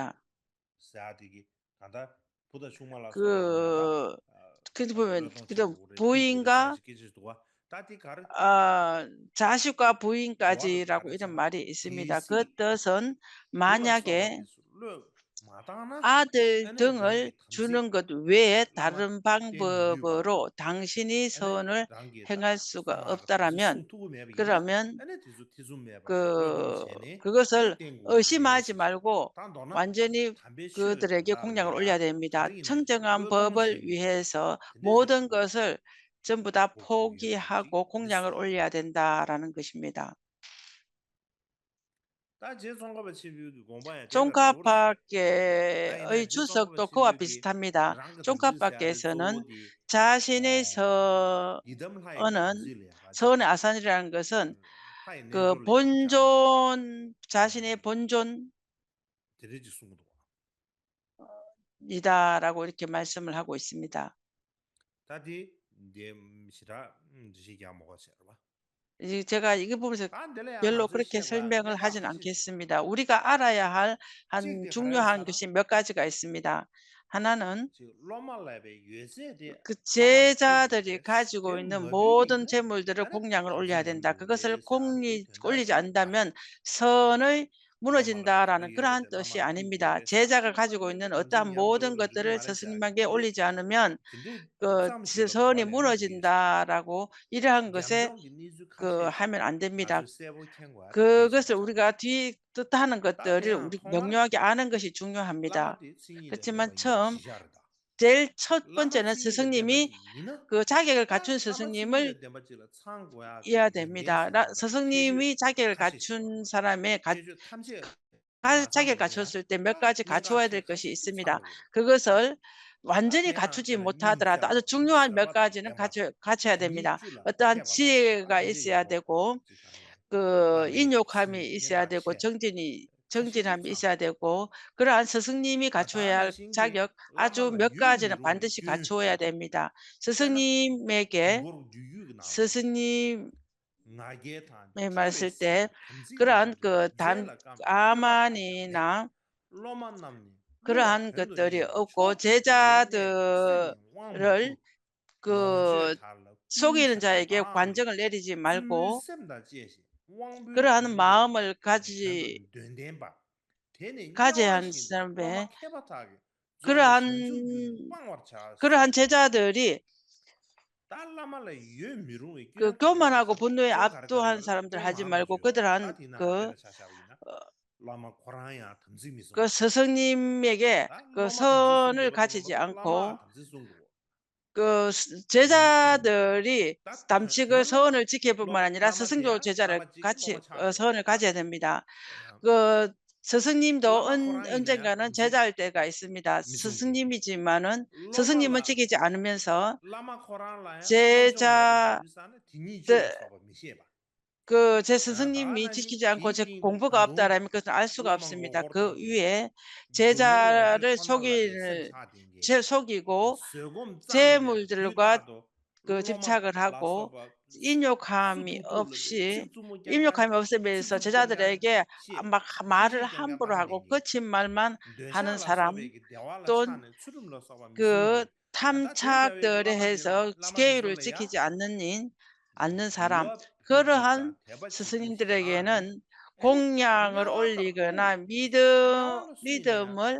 ཟེར་ཡ་དེ་གི་ད་ལྟ་བུ་དང་ཆུང་མ་ལ་སོགས་པ་ཡང་ད་ཀི་བུ་མེན་ཀི་ད་བུ་ཡིན་ག་ད་དེ་ག་རེ་ཨ་བྱ་ཞིག་ག་བུ་ཡིན་ག་ཅི་ར་གོ་ཨི་ར་མ་རེད་ཨི་སི་མི་ད་ཀི་ད་སོན་མ་ཉ་གེ་ཨ་དེ་དུང་ངལ་ཆུ་ནང་གི་བས་ད་རིམ་པང་བུ་བུ་རོ་དང་ཤི་ནི་སོ་ནོར་ཧེ་ང་སུ་ག་ཨབ་ད་ར་མེན་ཀི་ར་མེན། ཀི་ཀི་སལ་ཨོ་ཤི་མ་ཅི་མ་ལ་གོ་ཝན་ཇེ་ནི་ཀི་དེ་རེ་གེ་ཁོང་ཉག་རོལ་ཡ་དེ་མི་ད་ཆང་ཅང་ངམ་བ་བལ་ཡུ་ཧེ་སོ་མོ་དང་ཀི་སལ་ཅམ་བུ་ད་ཕོ་གི་ཧ་གོ་ཁོང་ཉག་རོལ་ཡ་དེ་ད་ར་ནང་གི་ཤི་མི་ད། ད་རྗེ་ཙོང་ཁ་པ་ཆེན་པོའི་གི་དགོངས་པ་ཡང་ཙོང་ཁ་པ་ཀེ་ཨོ་ཆུ་སོག་ཏོ་ཁོ་བ་པི་སི་ཐ་མི་ད་ཙོང་ཁ་པ་ཀེ་སོ་ནན་ཆ་ཤེ་ནེ་སོ་ཨོ་ནན་སོ་ནི་ཨ་སན་རི་རང་གི་སོན་གི་བོན་ཇོན་ཆ་ཤེ་ནེ་བོན་ཇོན་དེ་རེད་ཅེས་གསུངས་འདུག་ཡི་ད་ར་གོ་རི་ཀེ་མ་སེམས་ལ་ཧ་གོ་སི་མི་ད། ད་དེ་འདི་ཞི་ར་འདི་ཞིག་ཀྱང་མོ་ག་ཟེར་བ། ཡི་ཅེ་ག་ཡི་གེ་པུ་སེ་ཨ་འདི་ལ་ཡང་ཡོད་ལོ་ང་ཚོས་ཁུར་ཁེ་ཤེས་སོན་པའི་ངལ་ཧ་ཅང་ཨང་ཁེ་སི་མི་ད། ཨུ་རི་ཀ་ཨ་ར་ཡ་ཧལ་ཧན་ཅུང་ཉོ་ཧང་གི་ཤིན་བེ་ཀ་ཅི་ག་སི་མི་ད། ཧ་ན་ནན་ཅིག་སློབ་མ་ལ་བའི་ཡོད་ཚད་དེ་ཀི་ཆེ་ཆ་ད་རི་ཁ་ཅི་གོ་ཡིན་ན་མོ་དོན་ཆེ་མོལ་དེ་ར་ཁོང་ཉང་ཨོལ་ཡ་དེན་ད་ཀི་ཀི་སལ་ཁོང་ནི་ཨོལ་ཡ་ཅི་ཨན་ད་མེན་སོ་ནོ། མུ་ནོ་ཅིན་ད་ར་ན་ཀི་རན་ཏོ་ཤི་ཨ་ནི་མི་ད་ཆེ་ཆ་ག་ཁ་ཅིག་གོ་ཡིན་ནོ་ད་མོ་དང་ག་ཏེ་རེ་ས་སི་ནི་མ་གེ་ཨོ་ལི་ཅ་ནོ་མྱན་གི་སོ་ནི་མུ་ནོ་ཅིན་ད་ར་གོ་ཡི་རང་གི་སེ་གི་ཧ་མེན་ཨན་དེ་མི་ད་གི་གི་སེ་ཨུ་རི་ག་ཐི་ཏུ་ད་ནང་གི་ཏེ་རེ་ཨུ་རི་མྱོང་མྱོང་གི་ཨ་ནང་གི་ཤི་ཆུང་མྱོང་ཧ་མི་ད་གི་ཅི་མ་ཆམ། དེལ་ཚོད་དཔོན་བྱས་ན་སི་སང་ཉི་མི་གི་ཆ་གེ་ག་ཆུན་སི་སང་ཉི་མི་ཡ་དེ་མི་ད་ར་སི་སང་ཉི་མི་ཆ་གེ་ག་ཆུན་ས་ར་མེ་ག་ཆ་གེ་ག་ཆོ་སུ་དེ་མེ་ཀ་ཅི་ག་ཆོ་ཡ་དེ་ག་ཤི་སི་མི་ད་གི་གི་སོལ་ཝན་ཇི་ནི་ག་ཆོ་ཅི་མོ་ཐ་ད་ར་ད་ཆུང་ཉོ་ཧན་མེ་ཀ་ཅི་ན་ག་ཆོ་ག་ཆོ་ཡ་དེ་མི་ད་ད་ཆི་ག་ཨི་སི་ཡ་དེ་གོ་གི་ཨི་ཉོ་ཁ་མི་ཨི་སི་ཡ་དེ་གོ་ཆང་ཅི་ནི། ཆང་ཅི་ར་མི་ཤ་དེ་གོ་ཀི་ར་ཨན་སི་སང་ཉི་མི་ག་ཆོ་ཡ་ཆ་གི་ཨ་ཅོ་མེ་ཀ་ཅི་ན་བན་དི་ཤི་ག་ཆོ་ཡ་དེ་མི་ད་སི་སང་ཉི་མེ་གེ་སི་སང་ཉི་མེ་མ་སི་ཏེ་ཀི་ར་ཨན་གི་དམ་ཨ་མ་ནི་ན་ཀི་ར་ཨན་གི་ཏོ་རི་ཨོ་གོ་ཇེ་ཇ་དུ་རལ། གི་སོག་ཡིན་ཅ་ཡི་གེ་གོན་ཅང་ལེ་རི་ཅི་མལ་གོ་ཀི་ར་ཧན་མ་མལ་ཀ་ཅི་ཀ་ཅི་ཧན་སམ་བེ་ཀི་ར་ཧན་ཀི་ར་ཧན་ཆེ་ཅ་དོ་རི་ཀི་ཀོ་མ་ན་གོ་ཕུ་ནུ་ཡ་ཨབ་ཏུ་ཧན་སརམ་དར་ཧ་ཅི་མལ་གོ་ཀི་དར་ཧན་ཀི་ཀི་སི་སང་ཉི་མེ་གེ་ཀི་སོ་ནུ་ཀ་ཅི་ཅི་ཨང་གོ་ཀི་ཇེ་ཇ་དེ་རི་དམ་ཆི་གི་སོ་ནི་ཅི་ཁེ་པོ་མ་ར་ཉི་ར་སི་སིང་ཇོ་ཇེ་ཇ་ར་ག་ཆེ་སོ་ནི་ག་ཇེ་དེ་མི་ད་གི་སི་སིང་ཉིམ་དོ་ཨན་ཨན་ཅན་ག་ན་ཇེ་ཇ་ལ་དེ་ག་ཨི་སི་མི་ད་སི་སིང་ཉིམ་མི་ཅི་མ་ནོན་སི་སིང་ཉིམ་མ་ཅི་གི་ཅི་ཨ་ནི་མེན་སོ་ཇེ་ཇ་དེ། ཀི་ཆེ་སི་སི་ནི་མི་ཅི་ཅི་ཅང་ཁོ་ཆེ་གོང་བུ་གབ་ད་ར་མི་ཀི་ཨ་སུ་གབ་སི་མི་ད་ཀི་ཡུ་ཨེ་ཆེ་ཇ་རེ་ཆོ་གི་ཆེ་ཆོ་གི་གོ་ཆེ་མུལ་དི་རུ་ག་ཀི་ཅིབ་ཆ་གི་ར་གོ་ཨི་ཉོ་ཁ་མི་ཨོབ་ཤི་ཨི་ཉོ་ཁ་མི་ཨོབ་སི་མི་སོ་ཆེ་ཇ་དི་རེ་གེ་མ་མ་རི་ཧམ་པོ་ར་གོ་ཀི་ཆི་མལ་མན་ཧ་ནན་ས་རམ་ཏོན་ཀི་ཐམ་ཆ་ཀི་རེ་ཧེ་སོ་སྐེ་ཡུ་རུ་ཅི་ཁི་ཅི་ཨ་ནན་ཡིན། ཨ་ནི་ས་རམ་ཁོ་རུ་ཧན་སི་སི་ཉིན་ཏི་རེ་གེ་ནན་ཁོང་ཉ་ངར་ཨོལ་ལི་གེ་ན་མི་དུ་མི་དུ་མོལ་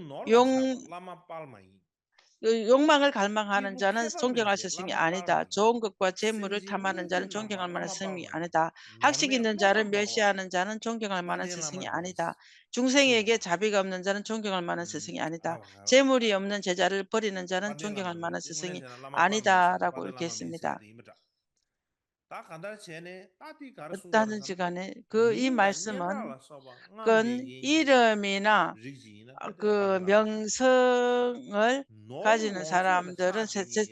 ཡོང་། ཡོང་མ་ངལ་གལ་མ་ཁ་ན་ཇ་ན་ཚོང་ཁེ་ངལ་སེ་སིང་ཨ་ནི་ད་ཇོང་གི་ཀ་ཅེ་མུ་རུ་ཐ་མ་ན་ཇ་ན་ཚོང་ཁེ་ངལ་མ་ན་སིང་ཨ་ནི་ད་ཧག་ཤི་གི་ན་ཇ་ར་མེ་ཤི་ཨ་ན་ཇ་ན་ཚོང་ཁེ་ངལ་མ་ན་སེ་སིང་ཨ་ནི་ད་ཅུང་སེང་ཡེ་གེ་ཇ་བི་གམ་ན་ཇ་ན་ཚོང་ཁེ་ངལ་མ་ན་སེ་སིང་ཨ་ནི་ད་ཅེ་མུ་རི་ཡོམ་ན་ཇེ་ཇ་ར་པ་རི་ན་ཇ་ན་ཚོང་ཁེ་ངལ་མ་ན་སེ་སིང་ཨ་ནི་ད་ར་གོ་ཡོད་ཁེ་སིང་མི་ད། ད་ག་འདྲ་བྱས་ནས་ད་དེ་ག་རེ་གསུངས་པ་རེད་ཟེར་ན། ད་ཅི་ག་ནས་ཀུ་ཨི་མ་སི་མན་ཀུན་ཨི་ར་མི་ན་ཀུ་མྱང་སི་ངལ་ཀ་ཅི་ན་ས་རམ་འདི་ར་ཚེ་ཚེ་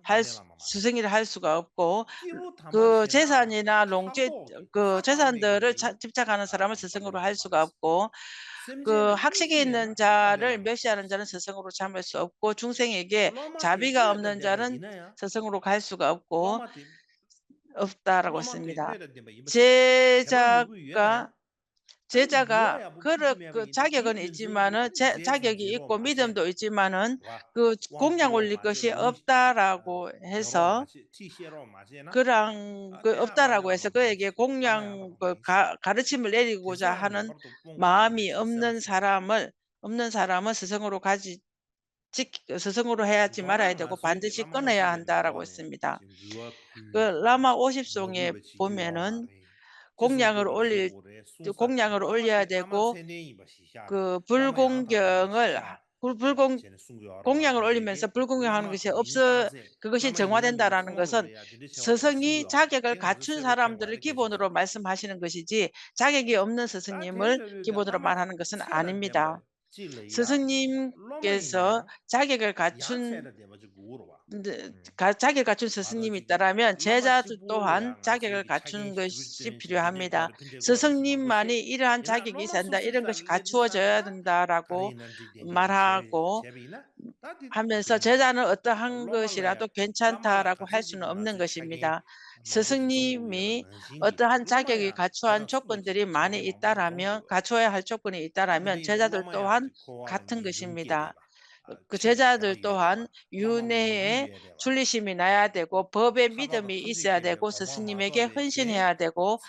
ཧལ་སུ་སིང་ངི་ཧལ་སུ་ག་ཨབ་གོ་ཀུ་ཆེ་ས་ཉི་ན་ལོང་ཅེ་ཀུ་ཆེ་ས་འདི་ར་ཅིབ་ཆ་ག་ན་ས་རམ་སུ་སིང་ངི་ཧལ་སུ་ག་ཨབ་གོ་ཀུ་ཧག་ཤི་གི་ན་ཇ་ར་བེ་ཤ་ན་ཇ་ན་སུ་སིང་ངི་ཆམ་སུ་ཨབ་གོ་ཅུང་སེང་ཡེ་གེ་ཇ་བི་ག་ཨམ་ན་ཇ་ན་སུ་སིང་ངི་ཧལ་སུ་ག་ཨབ་གོ། ཨབ་ཏ་ར་གོ་སེ་མི་ད། ཅེ་ཅ་ག་ཅེ་ཅ་ག་ཁ་ར་ཀ་ཆ་གེ་ག་ནི་ཅི་མ་ན་ཆ་ཆ་གེ་གི་ཨི་གོ་མི་དམ་དོ་ཨི་ཅི་མ་ན་ཀུ་གོང་ཉང་གོ་ལི་ཀ་ཤི་ཨབ་ཏ་ར་གོ་ཧེ་སོ། ཀུ་རང་ཀུ་ཨབ་ཏ་ར་གོ་ཧེ་སོ་ཀུ་ཨེ་གེ་གོང་ཉང་གོ་ག་ག་ར་ཆི་མི་ལེ་རི་གོ་ཅ་ཧ་ནན་མ་མི་ཨམ་ནན་ས་ར་མལ་ཨམ་ནན་ས་ར་མལ་སི་སང་རོ་ཁ་ཅི། གཅིག་སོ་སོ་ངོ་རུ་ཧ་ཡ་ཅི་མ་ར་ཡ་དེ་ཀོ་བན་དེ་ཞིག་ཀོ་ན་ཡ་ཧན་ད་ར་གོ་སི་མི་ད། ཀོ་བླ་མ་ཨོ་ཞིབ་སོང་ངེ་བུ་མེ་ནོན། ཀོང་ཉ་ངར་ཨོ་ལི། ཀོང་ཉ་ངར་ཨོ་ལི་ཡ་དེ་ཀོ། ཀོ་བུལ་ཀོང་གི་ངལ། ཀོ་བུལ་ཀོང་། ཀོང་ཉ་ངར་ཨོ་ལི་མེན་ས་བུལ་ཀོང་གི་ཧང་གི་ཤེ་ཨོབ་སི། ཀི་གི་ཤེ་ཇང་བ་དེན་ད་ར་ནང་གི་སོན། སོ་སོ་ངི་ཆ་ཀེ་གལ་ག་ཆུན་ས་རམ་དུ་རི་ཀི་བོ་ནུ་རོ་མ་སི་མ་ཤི་ནང་གི་ཤེ་ཅི། ཆ་ཀེ་གི་ཨོམ་ནན་སོ་སོ་ངི་མུལ་ཀི་བོ་ནུ་རོ་མ་ར་ནང་གི་སོན་ཨ་ནི་མི་ད། སི་སི་ཉིམ་ཀེ་སོ་ཆ་ཀེ་ཀ་ཆུན། ཆ་ཀེ་ཀ་ཆུན་སི་སི་ཉིམ་ཏ་ར་མེན་ཆེ་ཇ་ཏུ་ཏོ་ཧན་ཆ་ཀེ་ཀ་ཆུན་གི་ཤི་ཕི་རུ་ཧ་མི་ད། སི་སི་ཉིམ་མ་ནི་ཨི་རན་ཆ་ཀེ་གི་སན་ད་ཨི་རན་གི་ཤི་ཁ་ཆུ་བ་ཇ་ཡ་དུན་ད་ར་གོ་མ་ར་གོ། ཧ་མེ་ས་ཆེ་ཇ་ནི་ཨ་ཏ་ཧང་གི་ཤི་ར་ཏོ་ཁེན་ཆན་ཐ་ར་གོ་ཧ་ཆུ་ནི་ཨམ་ནང་གི་ཤི་མི་ད། སི་སི་ཉིམ་མི། ཨོ་ཏ་ཧན་ཆ་ཀེ་གི་ཁ་ཆུ་ཧན་ཆོག་གུན་དེ་རི་མ་ནི་ཨི་ཏ་ར་མི་ཡང་ཁ་ཆུ་ཡ་ཧ་ཆོག་གུན་ཨི་ཏ་ར་མི་ཡང་ཆེ་ཇ་དུ་ཏོ་ཧན་ཁ་ཐང་གི་ཤི་མི་ད། ཆེ་ཇ་དུ་ཏོ་ཧན་ཡུ་ནེ་ཆུ་ལི་ཤི་མི་ན་ཡ་དེ་གོ་བོ་བེ་མི་ད་མི་ཨི་སི་ཡ་དེ་གོ་སི་སི་ཉིམ་མེ་ཀེ་ཧན་ཤིན་ཧེ་ཡ་དེ་གོ་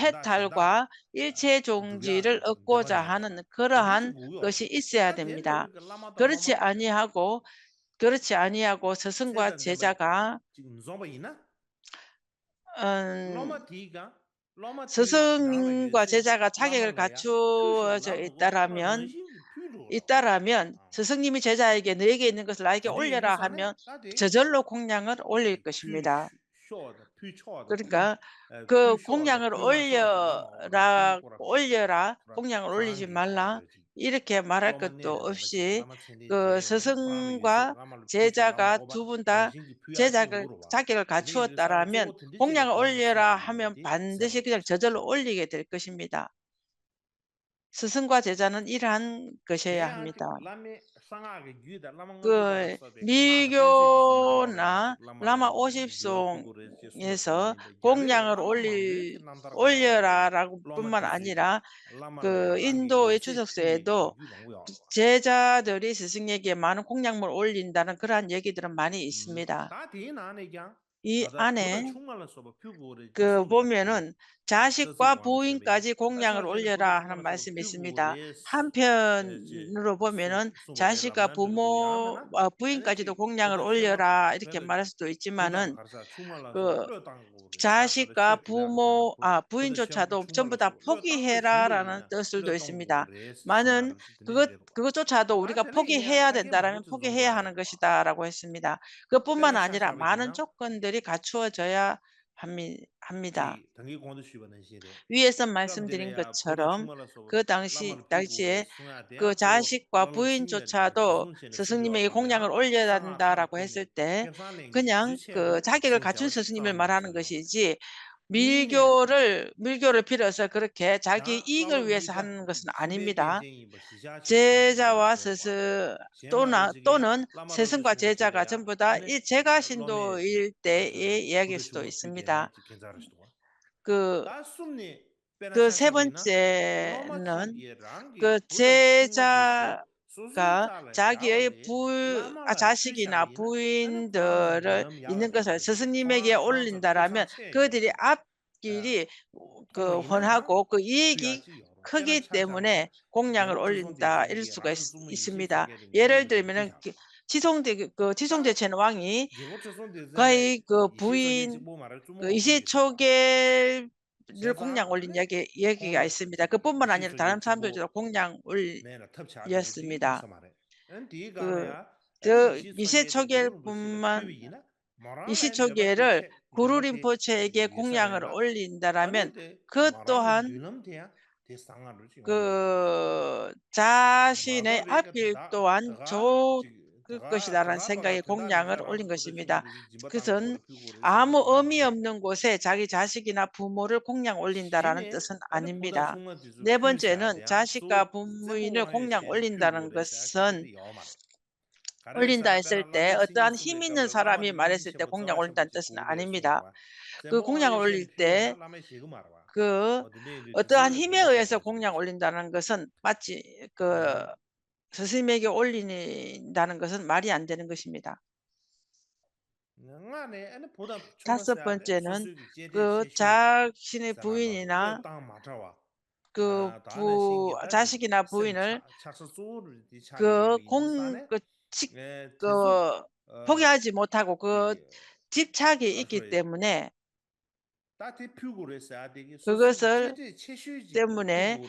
ཧེ་ཐལ་གོ་ཨི་ཆེ་ཅོང་ཇི་རལ་ཨ་གོ་ཇ་ཧན་ཁ་ར་ཧན་གི་ཤི་ཨི་སི་ཡ་དེ་མི་ད། ག་ར་ཆེ་ཨ་ནི་ཧ་གོ་ག་ར་ཆེ་ཨ་ནི་ཧ་གོ་སི་སི་ཀ་ཆེ་ཇ་ག་སི་སི་ཀ་ཆེ་ཇ་ག་ཆ་ཀེ་ཀ་ཆུ་ཨི་ཏ་ར་མི་ཡོན། ཨི་ཏ་ར་མི་ཡོན། སི་སི་ཉི་མི་ཆེ་ཇ་ཡི་གེ་ནི་གེ་ནི་ག་ལ་གེ་ཨོལ་ཡ་ར་ཧ་མི་ཡོན། ཆེ་ཇ་ལོ་ཁོང་ཉ་ངར་ཨོལ་ཡ་ག་ཤི་མི་ད། ཀར་ག་ཀ་ཁོང་ཉ་ངར་ཨོལ་ཡ་ར་ཨོལ་ཡ་ར་ཁོང་ཉ་ངར་ཨོལ་ཡ་ཞི་མ་ལ་ཨི་ར་ཁེ་མ་ར་ཀ་ཏོ་ཨོ་ཤི་ཀ་སི་སི་ཀ་ཆེ་ཇ་ག་ཐུ་བུན་ད་ཆེ་ཇ་ག་ཆ་ཀེ་ལ་ག་ཆོ་ད་ར་མེན་ཁོང་ཉ་ངར་ཨོལ་ཡ་ར་ཧ་མི་ཡོན་བན་དེ་ཞིག་ཀ་ཆ་ཇ་ལོ་ཨོལ་ཡ་གེ་དེར་ཀ་ཤི་མི་ད། སི་སི་ཀ་ཆེ་ཇ་ནན་ཨི་རན་ཀ་ཤེ་ཡ་ཧ་མི་ད། ཀོ་མི་གོ་ན་བླ་མ་ཨོ་ཞིབ་སོང་ངེ་སོ་ཁོང་ཉ་ངར་ཨོལ་ཨོལ་ཡ་ར་ར་པུ་མན་ཨ་ནི་ར་ཀོ་ཨིན་དོ་ཨེ་ཆུ་ཚག་སོ་ཨེ་དོ་ཆེ་ཇ་དོ་རི་སི་སི་ངེ་གེ་མ་ན་ཁོང་ཉ་ངར་ཨོལ་ཨིན་ད་ན་ཀ་ར་ཉེ་གེ་དེ་ར་མ་ནི་ཨི་སི་མི་ད། ཨི་ཨ་ནེ། ཀོ་བོ་མེ་ནོན། ཇ་ཤི་ཀ་བུ་ཨིན་ཀ་ཅི་ཁོང་ཉ་ངར་ཨོལ་ཡ་ར་ཧ་ན་མ་སི་མི་སི་མི་ད། ཧམ་ཕེ་ནུ་རོ་བོ་མེ་ནོན། ཇ་ཤི་ཀ་བུ་མོ་བུ་ཨིན་ཀ་ཅི་དོ་ཁོང་ཉ་ངར་ཨོལ་ཡ་ར་ཨི་ར་ཁེ་མ་ར་སི་དོ་ཨི་ཅི་མ་ནོན། ཀོ་ཇ་ཤི་ཀ་བུ་མོ་ཨ་བུ་ཨིན་ཅོ་ཆ་དོ་ཅམ་བུ་ད་ཕོ་གི་ཧེ་ར་ར་ན་ཏོ་སུལ་དོ་ཨི་སི་མི་ད། མ་ནོན། ཀོ་ཀོ་ཅོ་ཆ་དོ་ཨུ་རི་ཀ་ཕོ་གི་ཧེ་ཡ་དེ་ད་ར་མེ་ཕོ་གི་ཧེ་ཡ་ཧ་ན་ག་ཤི་ད་ར་གོ་ཨི་སི་མི་ད། ཀོ་པུ་མ་ན་ཨ་ནི་ར་མ་ནོན་ཅོ་ཀོན་དེ་རི་ག་ཆོ་ཇ་ཡ། 합니다. 위에서 말씀드린 것처럼 그 당시 당시에 그 자식과 부인조차도 스승님에게 공양을 올려야 한다라고 했을 때 그냥 그 자격을 갖춘 스승님을 말하는 것이지, 밀교를, 밀교를 빌어서 그렇게 자기 이익을 위해서 하는 것은 아닙니다. 제자와 스승 또는, 또는 스승과 제자가 전부 다 이 제가 신도일 때의 이야기일 수도 있습니다. 그, 그 세 번째는 그 제자가 자기의 부, 아, 자식이나 부인들을 있는 것을 스승님에게 올린다라면 그들이 앞 길이 그 훤하고 그 이익이 크기 때문에 공양을 올린다 이럴 수가 있, 있습니다. 예를 들면은 기- 지성대 그 지성대 chen王이 거의 그 부인 그 이시초계를 공양 올린 얘기 얘기가 있습니다. 그뿐만 아니라 다른 사람들도 공양 올렸습니다. 그저 이시초계뿐만 이시초계를 구루 린포체에게 공양을 올린다라면 그 또한 그 자신의 앞길 또한 좋을 것이다라는 생각에 공양을 올린 것입니다. 그것은 아무 의미 없는 곳에 자기 자식이나 부모를 공양 올린다라는 뜻은 아닙니다. 네 번째는 자식과 부모인을 공양 올린다는 것은 올린다 했을 때 어떠한 힘 있는 사람이 말했을 때 공양 올린다는 뜻은 아닙니다. 그 공양 올릴 때 그 어떠한 힘에 의해서 공양 올린다는 것은 마치 그 스님에게 올린다는 것은 말이 안 되는 것입니다. 다섯 번째는 그 자신의 부인이나 그 부, 자식이나 부인을 그 공, 그 직, 그 포기하지 못하고 그 집착이 있기 때문에 그것을 때문에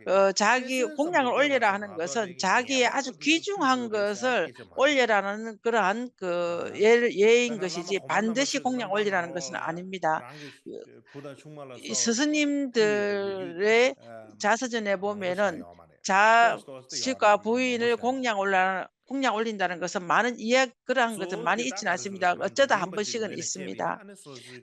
어, 자기 공양을 올리라 하는 것은 자기의 아주 귀중한 것을 올리라는 그러한 그 예, 예인 것이지 반드시 공양 올리라는 것은 아닙니다. 이 스님들의 자서전에 보면은 자식과 부인을 공양 올라 공양 올린다는 것은 많은 이해 그러한 것은 많이 있지는 않습니다. 어쩌다 한 번씩은 있습니다.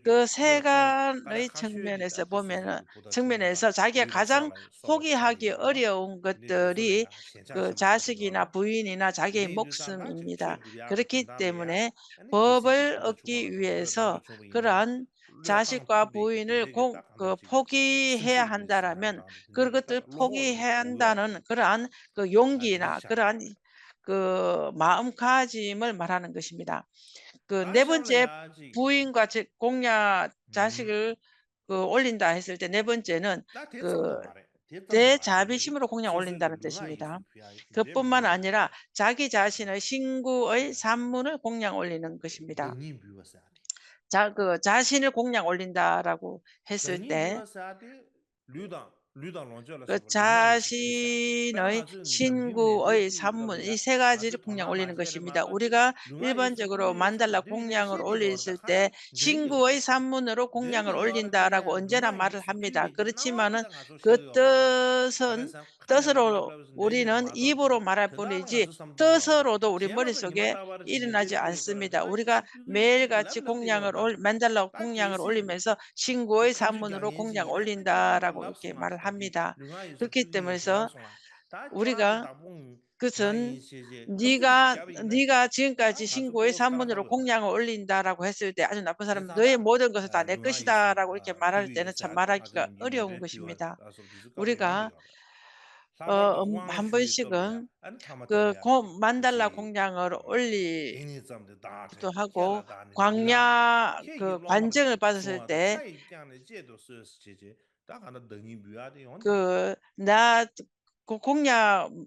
그 세간의 측면에서 보면은 측면에서 자기가 가장 포기하기 어려운 것들이 그 자식이나 부인이나 자기의 목숨입니다. 그렇기 때문에 법을 얻기 위해서 그러한 자식과 부인을 고, 그 포기해야 한다라면 그것을 포기해야 한다는 그러한 그 용기나 그러한 그 마음가짐을 말하는 것입니다. 그 네 번째 부인과 제- 공양 자식을 그 올린다 했을 때 네 번째는 그 대자비심으로 공양 올린다는 뜻입니다. 그뿐만 아니라 자기 자신의 신구의 산문을 공양 올리는 것입니다. 자, 그 자신을 공양 올린다라고 했을 때 그 자신의 신구의 산문 이 세 가지를 공양 올리는 것입니다. 우리가 일반적으로 만달라 공양을 올렸을 때 신구의 산문으로 공양을 올린다라고 언제나 말을 합니다. 그렇지만은 그 뜻은 뜻으로 우리는 입으로 말할 뿐이지 뜻으로도 우리 머릿속에 일어나지 않습니다. 우리가 매일같이 공양을 올, 만달라 공양을 올리면서 신구의 산문으로 공양 올린다라고 이렇게 말을 합니다. 그렇기 때문에 우리가 그것은 네가 네가 지금까지 신구의 산문으로 공양을 올린다라고 했을 때 아주 나쁜 사람은 너의 모든 것을 다 내 것이다라고 이렇게 말할 때는 참 말하기가 어려운 것입니다. 우리가 어, 음, 한 번씩은 그 고, 만달라 공양을 올리기도 하고 광야 그 관정을 받았을 때 그 나 공양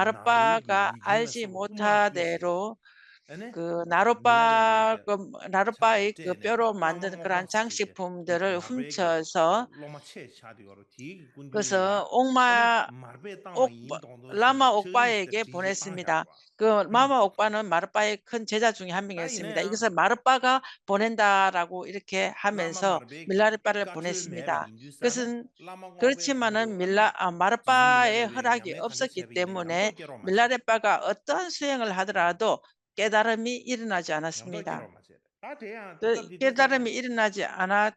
མར་པ་ག་ཨལ་ཅི་མོ་ཐ་དེ་རོ། 그 나로빠 그 나로빠의 그 뼈로 만든 그러한 장식품들을 훔쳐서 그래서 옥마 옥 라마 옥바에게 보냈습니다. 그 라마 옥바는 마르빠의 큰 제자 중에 한 명이었습니다. 이것을 마르빠가 보낸다라고 이렇게 하면서 밀라레빠를 보냈습니다. 그것은 그렇지만은 밀라 아, 마르빠의 허락이 없었기 때문에 밀라레빠가 어떠한 수행을 하더라도 깨달음이 일어나지 않았습니다. 그 깨달음이 일어나지 않았기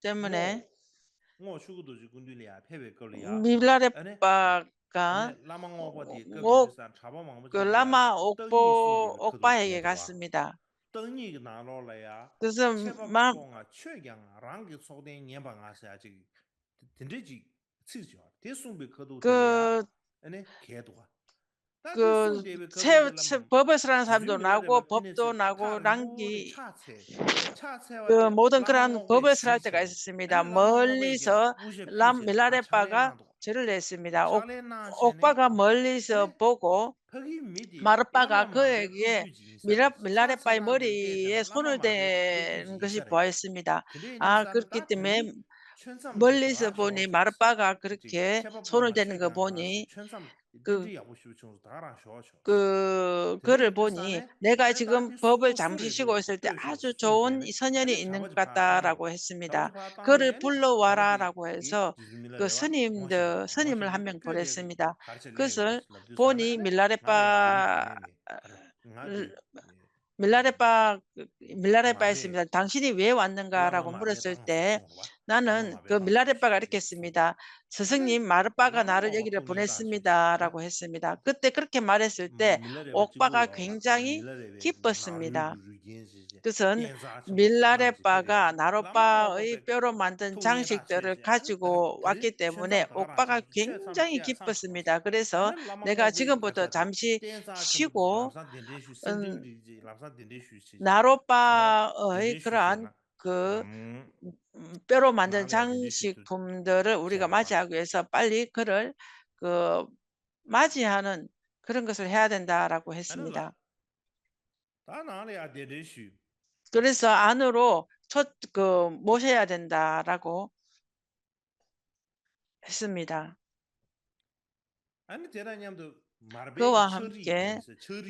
때문에 밀라레빠가 그 라마 옥- 옥바에게 갔습니다. 그래서 막 그, 그 체, 체, 법을 설하는 사람도 나고 법도 나고 랑기 그 모든 그러한 법을 설할 때가 있었습니다. 멀리서 람, 밀라레빠가 절을 했습니다. 옥, 옥바가 멀리서 보고 마르빠가 그에게 미라, 밀라레빠의 머리에 손을 댄 것이 보였습니다. 아, 그렇기 때문에 멀리서 보니 마르빠가 그렇게 손을 대는 거 보니 그, 그 그를 보니 내가 지금 법을 잠시 쉬고 있을 때 아주 좋은 이 선연이 있는 것 같다라고 했습니다. 그를 불러와라라고 해서 그 스님들 스님을 한 명 보냈습니다. 그것을 보니 밀라레빠 밀라레빠 밀라레빠였습니다. 당신이 왜 왔는가라고 물었을 때 나는 그 밀라레빠가 이렇게 했습니다. 스승님, 마르빠가 나를 여기를 보냈습니다라고 했습니다. 그때 그렇게 말했을 때 옥바가 굉장히 기뻤습니다. 그것은 밀라레빠가 나로빠의 뼈로 만든 장식들을 가지고 왔기 때문에 옥바가 굉장히 기뻤습니다. 그래서 내가 지금부터 잠시 쉬고 음, 나로빠의 그러한 그 음, 음, 뼈로 만든 장식품들을 우리가 맞이하기 위해서 빨리 그를 그 맞이하는 그런 것을 해야 된다라고 했습니다. 그래서 안으로 첫, 그 모셔야 된다라고 했습니다. 그와 함께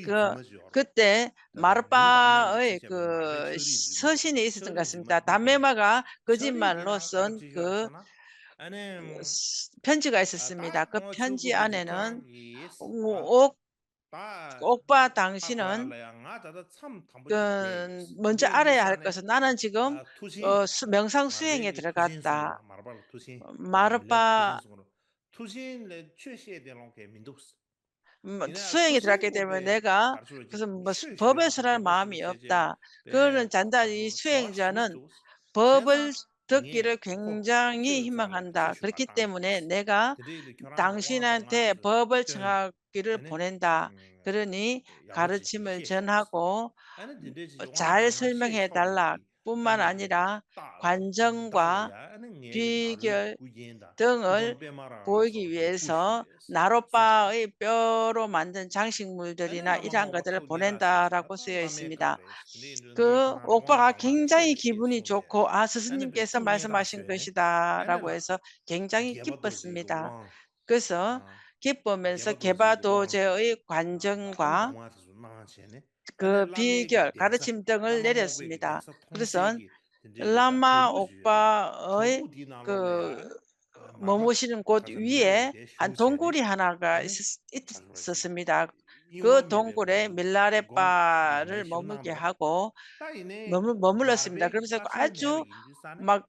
그 그때 마르파의 그 서신이 있었던 것 같습니다. 담메마가 거짓말로 쓴 그 편지가 있었습니다. 그 편지 안에는 옥 옥파 당신은 그 먼저 알아야 할 것은 나는 지금 어, 수, 명상 수행에 들어갔다. 마르파 음, 수행에 들어갔기 때문에 내가 그래서 뭐 수- 법에 설할 마음이 없다. 그는 잔다 이 수행자는 법을 듣기를 굉장히 희망한다. 그렇기 때문에 내가 당신한테 법을 청하기를 보낸다. 그러니 가르침을 전하고 잘 설명해 달라 뿐만 아니라 관정과 비결 등을 보이기 위해서 나로빠의 뼈로 만든 장식물들이나 이러한 것들을 보낸다라고 쓰여 있습니다. 그 옥파가 굉장히 기분이 좋고 아 스승님께서 말씀하신 것이다라고 해서 굉장히 기뻤습니다. 그래서 기쁘면서 개바도제의 관정과 그 비결 가르침 등을 내렸습니다. 그래서 라마 옥파의 그 머무시는 곳 위에 한 동굴이 하나가 있었, 있었습니다. 그 동굴에 밀라레빠를 머물게 하고 머물, 머물렀습니다. 그러면서 아주 막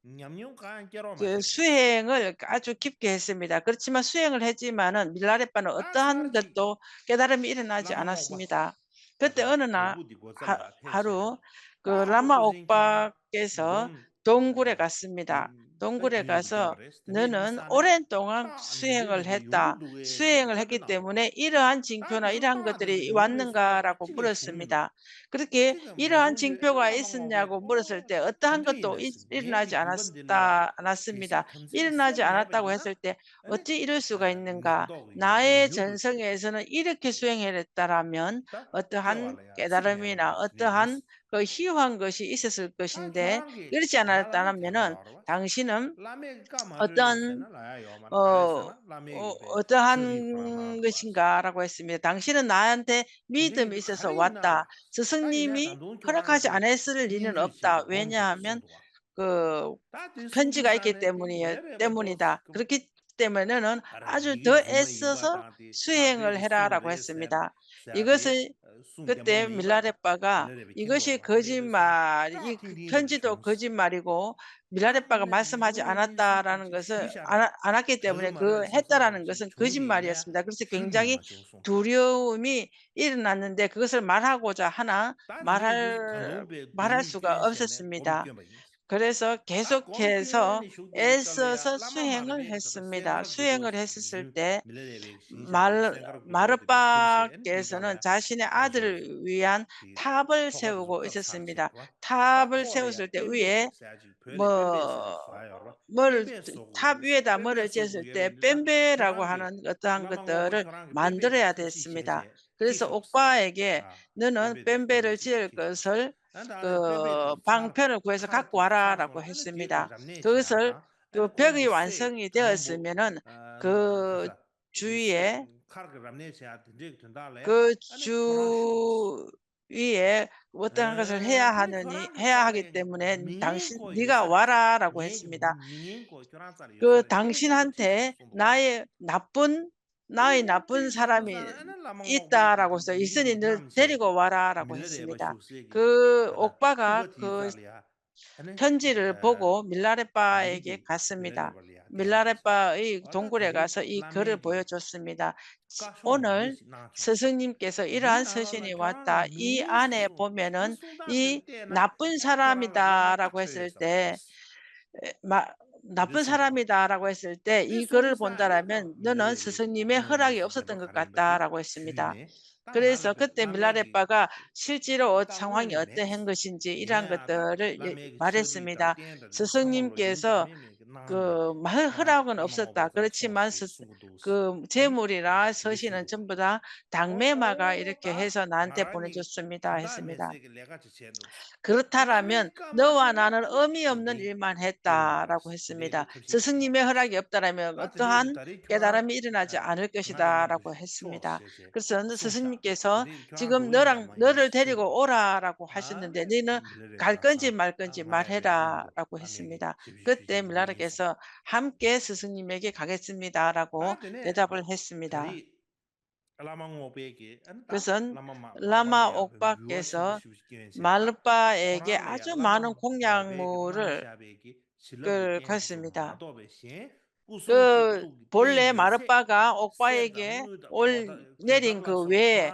그 수행을 아주 깊게 했습니다. 그렇지만 수행을 했지만은 밀라레빠는 어떠한 것도 깨달음이 일어나지 않았습니다. 그때 어느 날 하, 하루 그 라마 옥파께서 동굴에 갔습니다. 동굴에 가서 너는 오랫동안 수행을 했다. 수행을 했기 때문에 이러한 징표나 이러한 것들이 왔는가라고 물었습니다. 그렇게 이러한 징표가 있었냐고 물었을 때 어떠한 것도 일- 일어나지 않았다, 않았습니다. 일어나지 않았다고 했을 때 어찌 이럴 수가 있는가? 나의 전생에서는 이렇게 수행을 했다라면 어떠한 깨달음이나 어떠한 그 희화한 것이 있었을 것인데 그렇지 않았다면은 당신은 어떤 어, 어, 어떠한 것인가라고 했습니다. 당신은 나한테 믿음이 있어서 왔다. 스승님이 허락하지 않았을 리는 없다. 왜냐하면 그 편지가 있기 때문이 때문이다. 그렇기 때문에는 아주 더 애써서 수행을 해라라고 했습니다. 이것을 그때 밀라레빠가 이것이 거짓말, 이 편지도 거짓말이고 밀라레빠가 말씀하지 않았다라는 것을 안, 안 했기 때문에 그 했다라는 것은 거짓말이었습니다. 그래서 굉장히 두려움이 일어났는데 그것을 말하고자 하나 말할 말할 수가 없었습니다. 그래서 계속해서 애써서 수행을 했습니다. 수행을 했었을 때 말, 마르빠께서는 자신의 아들을 위한 탑을 세우고 있었습니다. 탑을 세웠을 때 위에 뭐, 뭘, 탑 위에다 뭐를 지었을 때 벤베라고 하는 어떠한 것들을 만들어야 됐습니다. 그래서 옥바에게 너는 벤베를 지을 것을 그 방편을 구해서 갖고 와라라고 했습니다. 그것을 그 벽이 완성이 되었으면은 그 주위에 그 주위에 어떠한 것을 해야 하느니 해야 하기 때문에 당신 네가 와라라고 했습니다. 그 당신한테 나의 나쁜 나의 나쁜 사람이 있다라고 해서 이선이 늘 데리고 와라라고 했습니다. 그 옥바가 그 편지를 보고 밀라레빠에게 갔습니다. 밀라레빠의 동굴에 가서 이 글을 보여줬습니다. 오늘 스승님께서 이러한 서신이 왔다. 이 안에 보면은 이 나쁜 사람이다라고 했을 때 에, 마, 나쁜 사람이다라고 했을 때 이 글을 본다라면 너는 스승님의 허락이 없었던 것 같다라고 했습니다. 그래서 그때 밀라레빠가 실제로 상황이 어떠한 것인지 이러한 것들을 말했습니다. 스승님께서 그 말- 허락은 없었다. 그렇지만 스- 그 재물이나 서신은 전부 다 당매마가 이렇게 해서 나한테 보내줬습니다 했습니다. 그렇다라면 너와 나는 의미 없는 일만 했다라고 했습니다. 스승님의 허락이 없다라면 어떠한 깨달음이 일어나지 않을 것이다라고 했습니다. 그래서 스승님께서 지금 너랑 너를 데리고 오라라고 하셨는데 너는 갈 건지 말 건지 말해라라고 했습니다. 그때 밀라르께서 함께 스승님에게 가겠습니다라고 대답을 했습니다. 그것은 라마 옥파께서 말르파에게 아주 많은 공양물을 그, 줬습니다. 그 본래 마르파가 옥파에게 올 내린 그 외에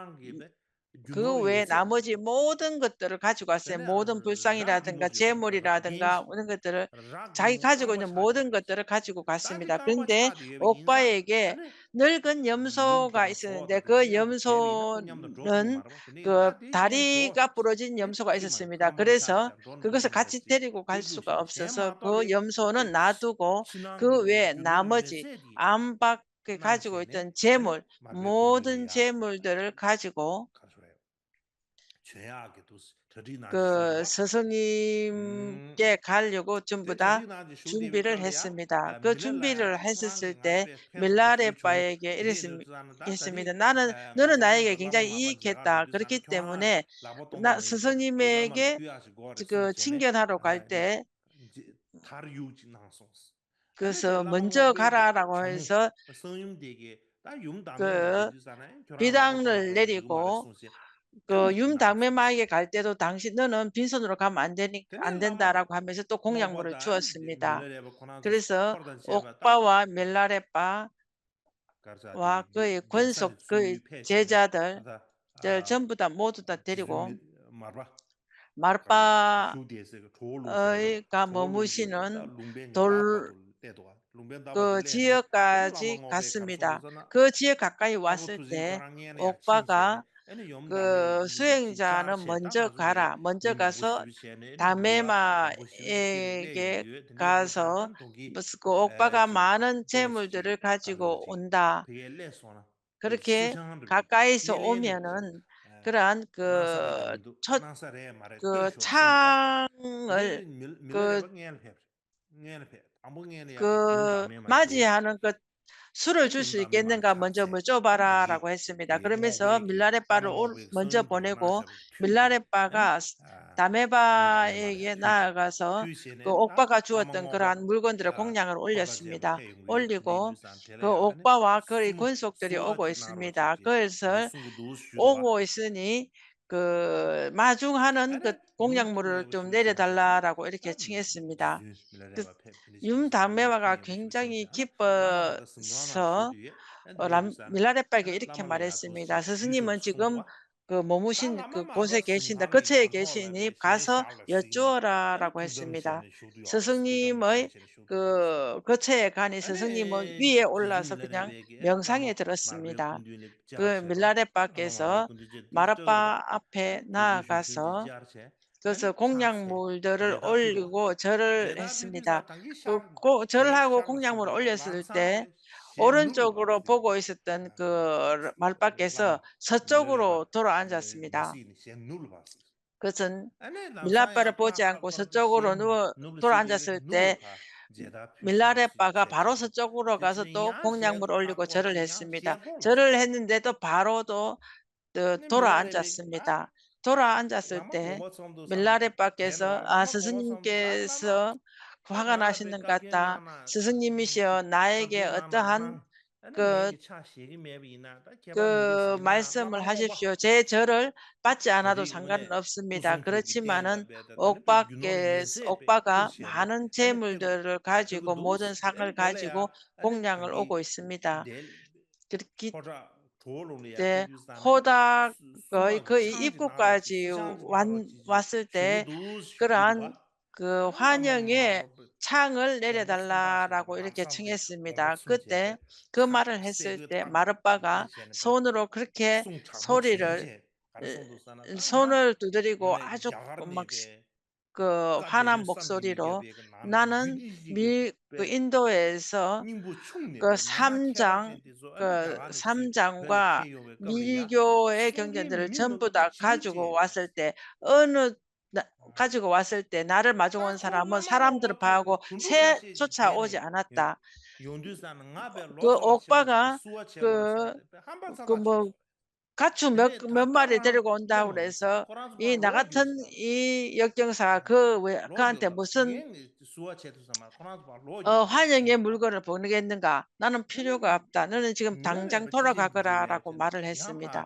그 외에 나머지 모든 것들을 가지고 왔어요. 모든 불상이라든가 재물이라든가 모든 것들을 자기 가지고 있는 모든 것들을 가지고 갔습니다. 그런데 옥파에게 늙은 염소가 있었는데 그 염소는 그 다리가 부러진 염소가 있었습니다. 그래서 그것을 같이 데리고 갈 수가 없어서 그 염소는 놔두고 그 외에 나머지 안팎에 가지고 있던 재물, 모든 재물들을 가지고 그 스승님께 가려고 전부 다 준비를 했습니다. 그 준비를 했었을 때 밀라레 바에게 이랬습니다. 나는 너는 나에게 굉장히 이익했다. 그렇기 때문에 나 스승님에게 그 친견하러 갈 때 그래서 먼저 가라라고 해서 그 비단을 내리고 그 윰 다 ̈ ܡ ̈ ܡ ̈ 에 갈 때도 당신 너는 빈손으로 가면 안 되니 안 된다라고 하면서 또 공양물을 주었습니다. 그래서 옥 ̈ ܦ ܐ ܘ ܡ ܠ ܠ ܪ ܦ ܐ ܘ ܘ ܟ ܝ ܟܘܢ ܣܘ ܟ ܟ ܝ ܙܝ ܓ ܕ ܠ ܕ ܠ ܙ ܒܘ ܕ ܡܘ ܕ ܘ ܕ ܕ ܕ ܕ ܠ ܝ ܓ ܘ མར་པ་ཨེ་ག་མོ་མུ་ཤི་ནོན་དོལ་གོ་ཅི་ཡོ་ཀ་ཅི་ག་སི་མི་ད་གོ་ཅི་ཡོ་ཀ་ཀ་ཡི་བ་སི་ཏེ་ཨོག་པ་ག་གི་སུ་ཡང་ཅག་ནི་མོན་ཇོ་ག་ར་མོན་ཇོ་ག་སོ་ད་མེ་མ་ཨེ་གེ་ག་སོ་ཨོག་པ་ག་མ་ནན་ཚེ་མུལ་དུ་རི་ཁ་ཅི་གོ་ཨུན་ད། ཁིར་ཁེ་ག་ཀའི་སོ་ཨོ་མྱ་ནན་ཁིར་ཨན་ཀི་ཀི་ཚང་ཀི་ཀི་མ་ཅི་ཧ་ནན་ཀི་སུ་རུ་ཆུ་སུའི་སྐད་ནན་ག་མི་འཇོ་མི་ཅོ་བ་ར་ར་གོ་ཧེ་སི་མི་ད་ཁིར་མི་སོ་མི་ལ་རེ་པ་རུ་ཨོ་མི་འཇོ་བོ་ནེ་གོ་མི་ལ་རེ་པ་ག་ད་མེ་པ་ཨེ་གེ་ན་ག་སོ་ཀི་ཨོག་པ་ག་ཆུ་བ་ཏང་ཁིར་ཨན་མུལ་གོན་དི་ར་ཁོང་ཉང་ངར་ཨོ་ལ་སི་མི་ད་ཨོ་ལི་གོ་ཀི་ཨོག་པ་བ་ཀི་རི་ཀུན་སོག་ཏེ་རི་ཨོ་གོ་ཨི་སི་མི་ད་ཀི་ཨི་སི་ཨོ་གོ་ཨི་སི་ནི་ཀི་མ་ཅུང་ཧ་ནན་ཀི་ཀོང་ཡང་མུ་རུ་ཅུམ་ནེ་རེ་ད་ལ་ར་གོ་ཨི་རི་ཁེ་ཆིང་ཨི་སི་མི་ད་ཀི་ཡུམ་དང་མེ་བ་ག་ཁེང་ཅང་ཡི་ཁིབ་པ་སོ་ར་མི་ལ་རེ་པ་གི་ཨི་རི་ཁེ་མ་རེ་སི་མི་ད་སི་སི་ཉི་མན་ཅི་གམ་ཀི་མོ་མོ་ཤིན་ཀི་གོ་སེ་གེ་ཤིན་ད་ཀི་ཚེ་གེ་ཤིན་ནི་ག་སོ་ཡ་ཅོ་ར་ར་གོ་ཨི་སི་མི་ད་སི་སི་ཉི་མ་ཀི་ཀི་ཚེ་ག་ནི་སི་སི་ཉི་མ་ཡུ་ཡེ་ཨོ་ལ་སོ་ཀི་ཉང་མྱང་སང་ཡེ་ཏི་ར་སི་མི་ད་ཀི་མི་ལ་རེ་པ་གེ་སོ་མ་ར་པ་ཨ་ཕེ་ན་ག་སོ་ཀི་སོ་ཁོང་ཉང་མུ་དར་ཨོལ་གོ་ཆར་ཧེ་སི་མི་ད་ཀི་ཆར་ལྷ་གོ་ཁོང་ཉང་མུ་ཨོལ་ཡེ་སི་ཏེ་ཨོ་རོན་ཅོ་གོ་རོ་པོ་གོ་ཨི་སི་ཏན་ཀི་མལ་པ་གེ་སོ་ས་ཅོ་གོ་རོ་ཐོ་རོ་ཨན་ཇ་སི་མི་ད། ཀི་ཚུན། མི་ལ་པར་པོ་ཅང་གོ་ས་ཅོ་གོ་རོ་ནུ་ཐོ་རང་ཅ་སོ་ཏེ། མི་ལ་རེ་པ་ག་བ་རོ་ས་ཅོ་གོ་རོ་ག་སོ་ཏོ་ཁོང་ཉང་མུར་ཨོ་ལི་གོ་ཆ་རོ་ལྷེ་སི་མི་ད། ཆ་རོ་ལྷེ་ནི་འདེ་ཏོ་བ་རོ་ཏོ། ཐོ་རང་ཅ་སི་མི་ད། ཐོ་རང་ཅ་སོ་ཏེ། མི་ལ་རེ་པ་གེ་སོ་ཨ་སི་སི་ཉིམ་གེ་སོ། ཁ་ག་ན་ཤི་ནི་ག་ད། སི་སི་ཉིམ་མི་ཤེ་ན་ཡེ་གེ་ཨ་ཏ་ཧན། ཀི་ཀི་མའི་སི་མུལ་ཧ་ཤེབ་ཤོ་ཆེ་ཆོ་རོལ་པ་ཅ་ན་དོ་སང་གར་ནོབ་སི་མི་ད་ཀི་ར་ཆི་མ་ནན་ཨོག་པ་ཀེ་ཨོག་པ་ག་མ་ནན་ཆེ་མུལ་དོ་རོ་ཁ་ཅི་གོ་མོ་དོན་སང་གར་ཁ་ཅི་གོ་ཁོང་ཉང་ལ་ཨོ་གོ་སི་མི་ད་ཀི་ཀི་ཏེ་ཧོ་ད་ཀི་ཀི་ཨི་ཀུ་ཀ་ཅི་ཝན་ཝ་སི་ཏེ་ཀི་ར་ཨན། ཀི་ཧ་ཉ་ངེ་ཆ་ངལ་ལེ་རེ་ད་ལ་ར་གོ་ཨི་ར་ཀེ་ཆ་ངེ་སི་མི་ད་ཀི་ཏེ་ཀི་མ་ར་ལྷེ་སི་ཏེ་མ་ར་པ་ག་སོ་ནུ་རོ་ཁིར་ཁེ་སོ་རི་ར་སོ་ནུ་དུ་དུ་རི་གོ་ཨ་ཅོ་མག་ཀི་ཧ་ན་མོག་སོ་རི་རོ་ན་ནན་མི་ཀི་ཨིན་དོ་ཨེ་སོ་ཀི་སམ་ཅང་ཀི་སམ་ཅང་ག་མི་གྱོ་ཨེ་ཁྱོང་ཁྱོང་དེ་ར་ཆམ་པུ་ད་ཁ་ཅུ་གོ་ཝ་སི་ཏེ་ཨ་ནུ། ཁ་ཅིག་གོ་བ་སེལ་ཏེ་ན་རེ་མ་བྱུང་ས་ར་མོ་ས་རམ་དུར་ཕ་གོ་ཚེ་ཚོ་ཆ་ཨོ་ཅི་ཨ་ན་ཏ། གོ་ཨོག་པ་ག་གོ་མོ་ཁ་ཆུ་མེ་མེ་མ་རེ་དེ་རེ་གོ་འདའ་བ་རེ་ས་ཨི་ན་ག་ཐན་ཨི་ཡོ་ཀྱང་ས་གོ་བེ་ཁན་ཏེ་མོ་སན། ཨོ་ཧ་ཉེ་ངེ་མུལ་གོ་ར་བོ་ནི་གེ་ནི་ག་ན་ནམ་ཕི་རོ་ག་ཨབ་ཏ་ན་ནི་ཅིག་དང་ཅང་ཐོ་ར་ག་ག་ར་ར་གོ་མ་རེ་ལྷེ་སི་མི་ཏ།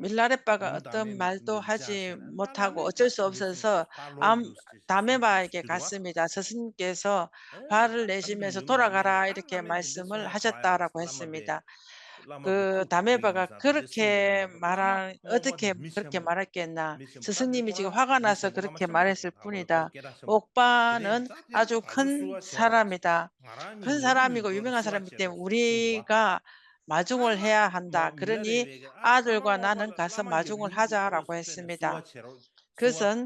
མི་ལ་རེ་པ་ག་ཨ་ཏོ་མལ་ཏོ་ཧ་ཅི་མོ་ཐ་གོ་ཨོ་ཅོ་སོབ་སེ་སོ་ཨམ་ད་མེ་བ་གེ་ག་སི་མི་ད་ས་སིན་གེ་སོ་ཕར་ལེ་ཞི་མེ་སོ་ཐོ་ར་ག་ར་ཨི་རེ་གེ་མ་སི་མོ་ཧ་ཅ་ཏ་ར་གོ་ཧེ་སི་མི་ད་གི་ད་མེ་བ་ག་ཁིར་ཁེ་མ་ར་ཨ་ཏི་ཁེ་ཁིར་ཁེ་མ་ར་གེ་ན་ས་སིན་ཉི་མི་ཅིག་ཧ་ག་ན་ས་ཁིར་ཁེ་མ་རེ་སི་པུ་ནི་ད་ཨོག་པ་ནན་ཨ་ཅོ་ཁན་ས་ར་མི་ད་ཁན་ས་ར་མི་གོ་ཡུ་མེ་ང་ས་ར་མི་ཏེ་ཨུ་རི་ག་མ་བྱུང་བར་ལྷ་ཡ་ཧན་ད་ཁི་རི་ནི་ཨ་རོལ་གོ་ན་ནང་ག་ས་མ་བྱུང་བར་ལྷ་ཅག་ར་གོ་ཡ་སི་མི་ད། ཁི་སན།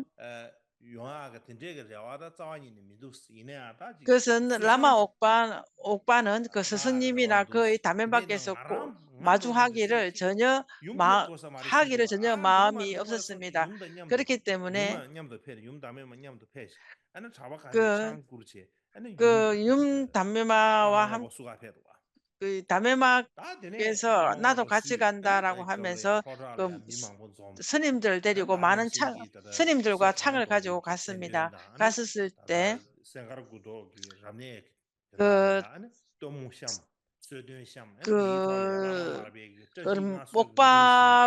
ཁི་སན་བླ་མ་འོག་པ་འོག་པ་ནི་ཁི་སི་སི་ཉི་མི་ན་ཁི་ཨི་ད་མེན་པ་ཀེ་སོ་ཀོ་མ་བྱུང་ཧ་གི་རི་ཇོ་ཉི་མ་ཧ་གི་རི་ཇོ་ཉི་མ་མི་ཨོབ་ས་སི་མི་ད། ཁི་རི་ཁི་ཏེ་མུ་ནེ། ཁི་ཁི་ཡུམ་ད་མེན་པ་བ་ཧམ། ད་མེ་མ་ཀེ་སོ་ན་དོ་ག་ཅི་ག་ད་ར་གོ་ཧ་མེ་སོ་ཀེ་སི་ནིམ་དུལ་དེ་རི་གོ་མ་ནན་ཆ་སི་ནིམ་དུལ་གོ་ཆང་རི་ག་ཅི་གོ་ག་སི་མི་ད་ག་སི་སི་ཏེ་ཀེ་ཀེ་ཀེ་པོག་པ་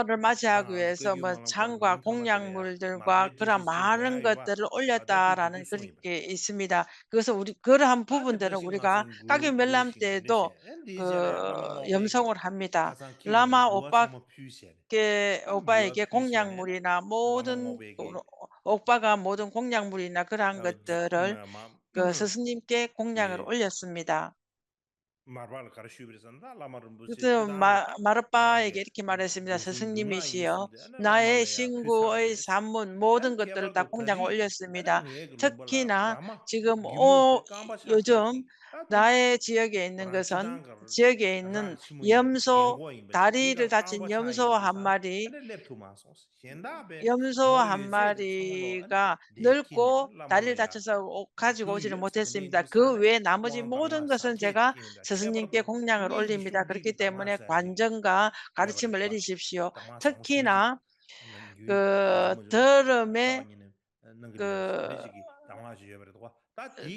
རི་མ་ཆ་གུ་ཡེ་སོ་མ་ཆང་ག་ཁོང་ཡང་མུལ་དུལ་ག་ཀེ་ར་མ་རང་ག་དེ་རི་ཨོ་ལ་ད་ར་ནན་ཀེ་རི་ཀེ་ཨི་སི་མི་ད། ཀེ་སོ་ཨུ་རི་ཀེ་ར་ཧམ་ཕུ་བུན་དེ་ར་ཨུ་རི་ག་ཀ་ཀེ་མེ་ལམ་དེ་དོ་ཀེ་ཡམ་སོང་བར་ཧམ་མི་ད། བླ་མ་འོག་པ་ཀེ་འོག་པ་ཡི་ཀེ་ཁོང་ཡང་མུ་རི་ན་མོ་དུན་ ཨོག་པ་ག་མོ་དང་ཁོང་ཉང་མུ་རི་ན་ཁི་རང་གི་དེ་རལ་གི་སི་སི་ཉིམ་ཀེ་ཁོང་ཉང་ར་ཨོལ་ཡ་སི་མི་ད། མར་པ་ལ་ག་རེ་ཞུས་པ་རེད་ཟེར་ན། ད་བླ་མ་རིན་པོ་ཆེ་དེ་མ་མར་པ་ཡི་གེ་ཁི་མ་རེད་ཟེར་མི་ད་སི་སི་ཉིམ་མི་ཤི་ཡོ། ན་ཨེ་ཤིང་གུ་ཨེ་ས་མུན་མོ་དང་གི་དེ་རལ་ད་ཁོང་ཉང་ཨོལ་ཡ་སི་མི་ད། ཐག་ཁི་ན་ཅི་གམ་ཨོ་ཡོ་ཅོམ། ད་ཨེ་ཅི་ཡ་གེ་ནང་གི་སན་ཅི་ཡ་གེ་ནང་ཡམ་སོ་ད་རི་རི་ད་ཅི་ཡམ་སོ་ཧ་མ་རི། ཡམ་སོ་ཧ་མ་རི་ག་ནུལ་ཀོ་ད་རི་ད་ཅི་སོ་ཁ་ཅི་གོ་ཅི་རི་མོ་ཏེ་སིམ་ད་གུ་བེ་ན་མོ་ཅི་མོ་དང་གི་སན་ཅེ་ག་སི་སི་ཉིམ་ཀེ་ཁོང་ཉང་ར་ཨོལ་ཡ་མི་ད། ཁིར་ཀི་ཏེ་མོ་ནེ་གོན་ཇང་ག་ག་རི་ཆི་མ་ལེ་རི་ཞིབ་ཤི་ཡོ། ཐག་ཁི་ན་གི་དེ་རུ་མེ་གི་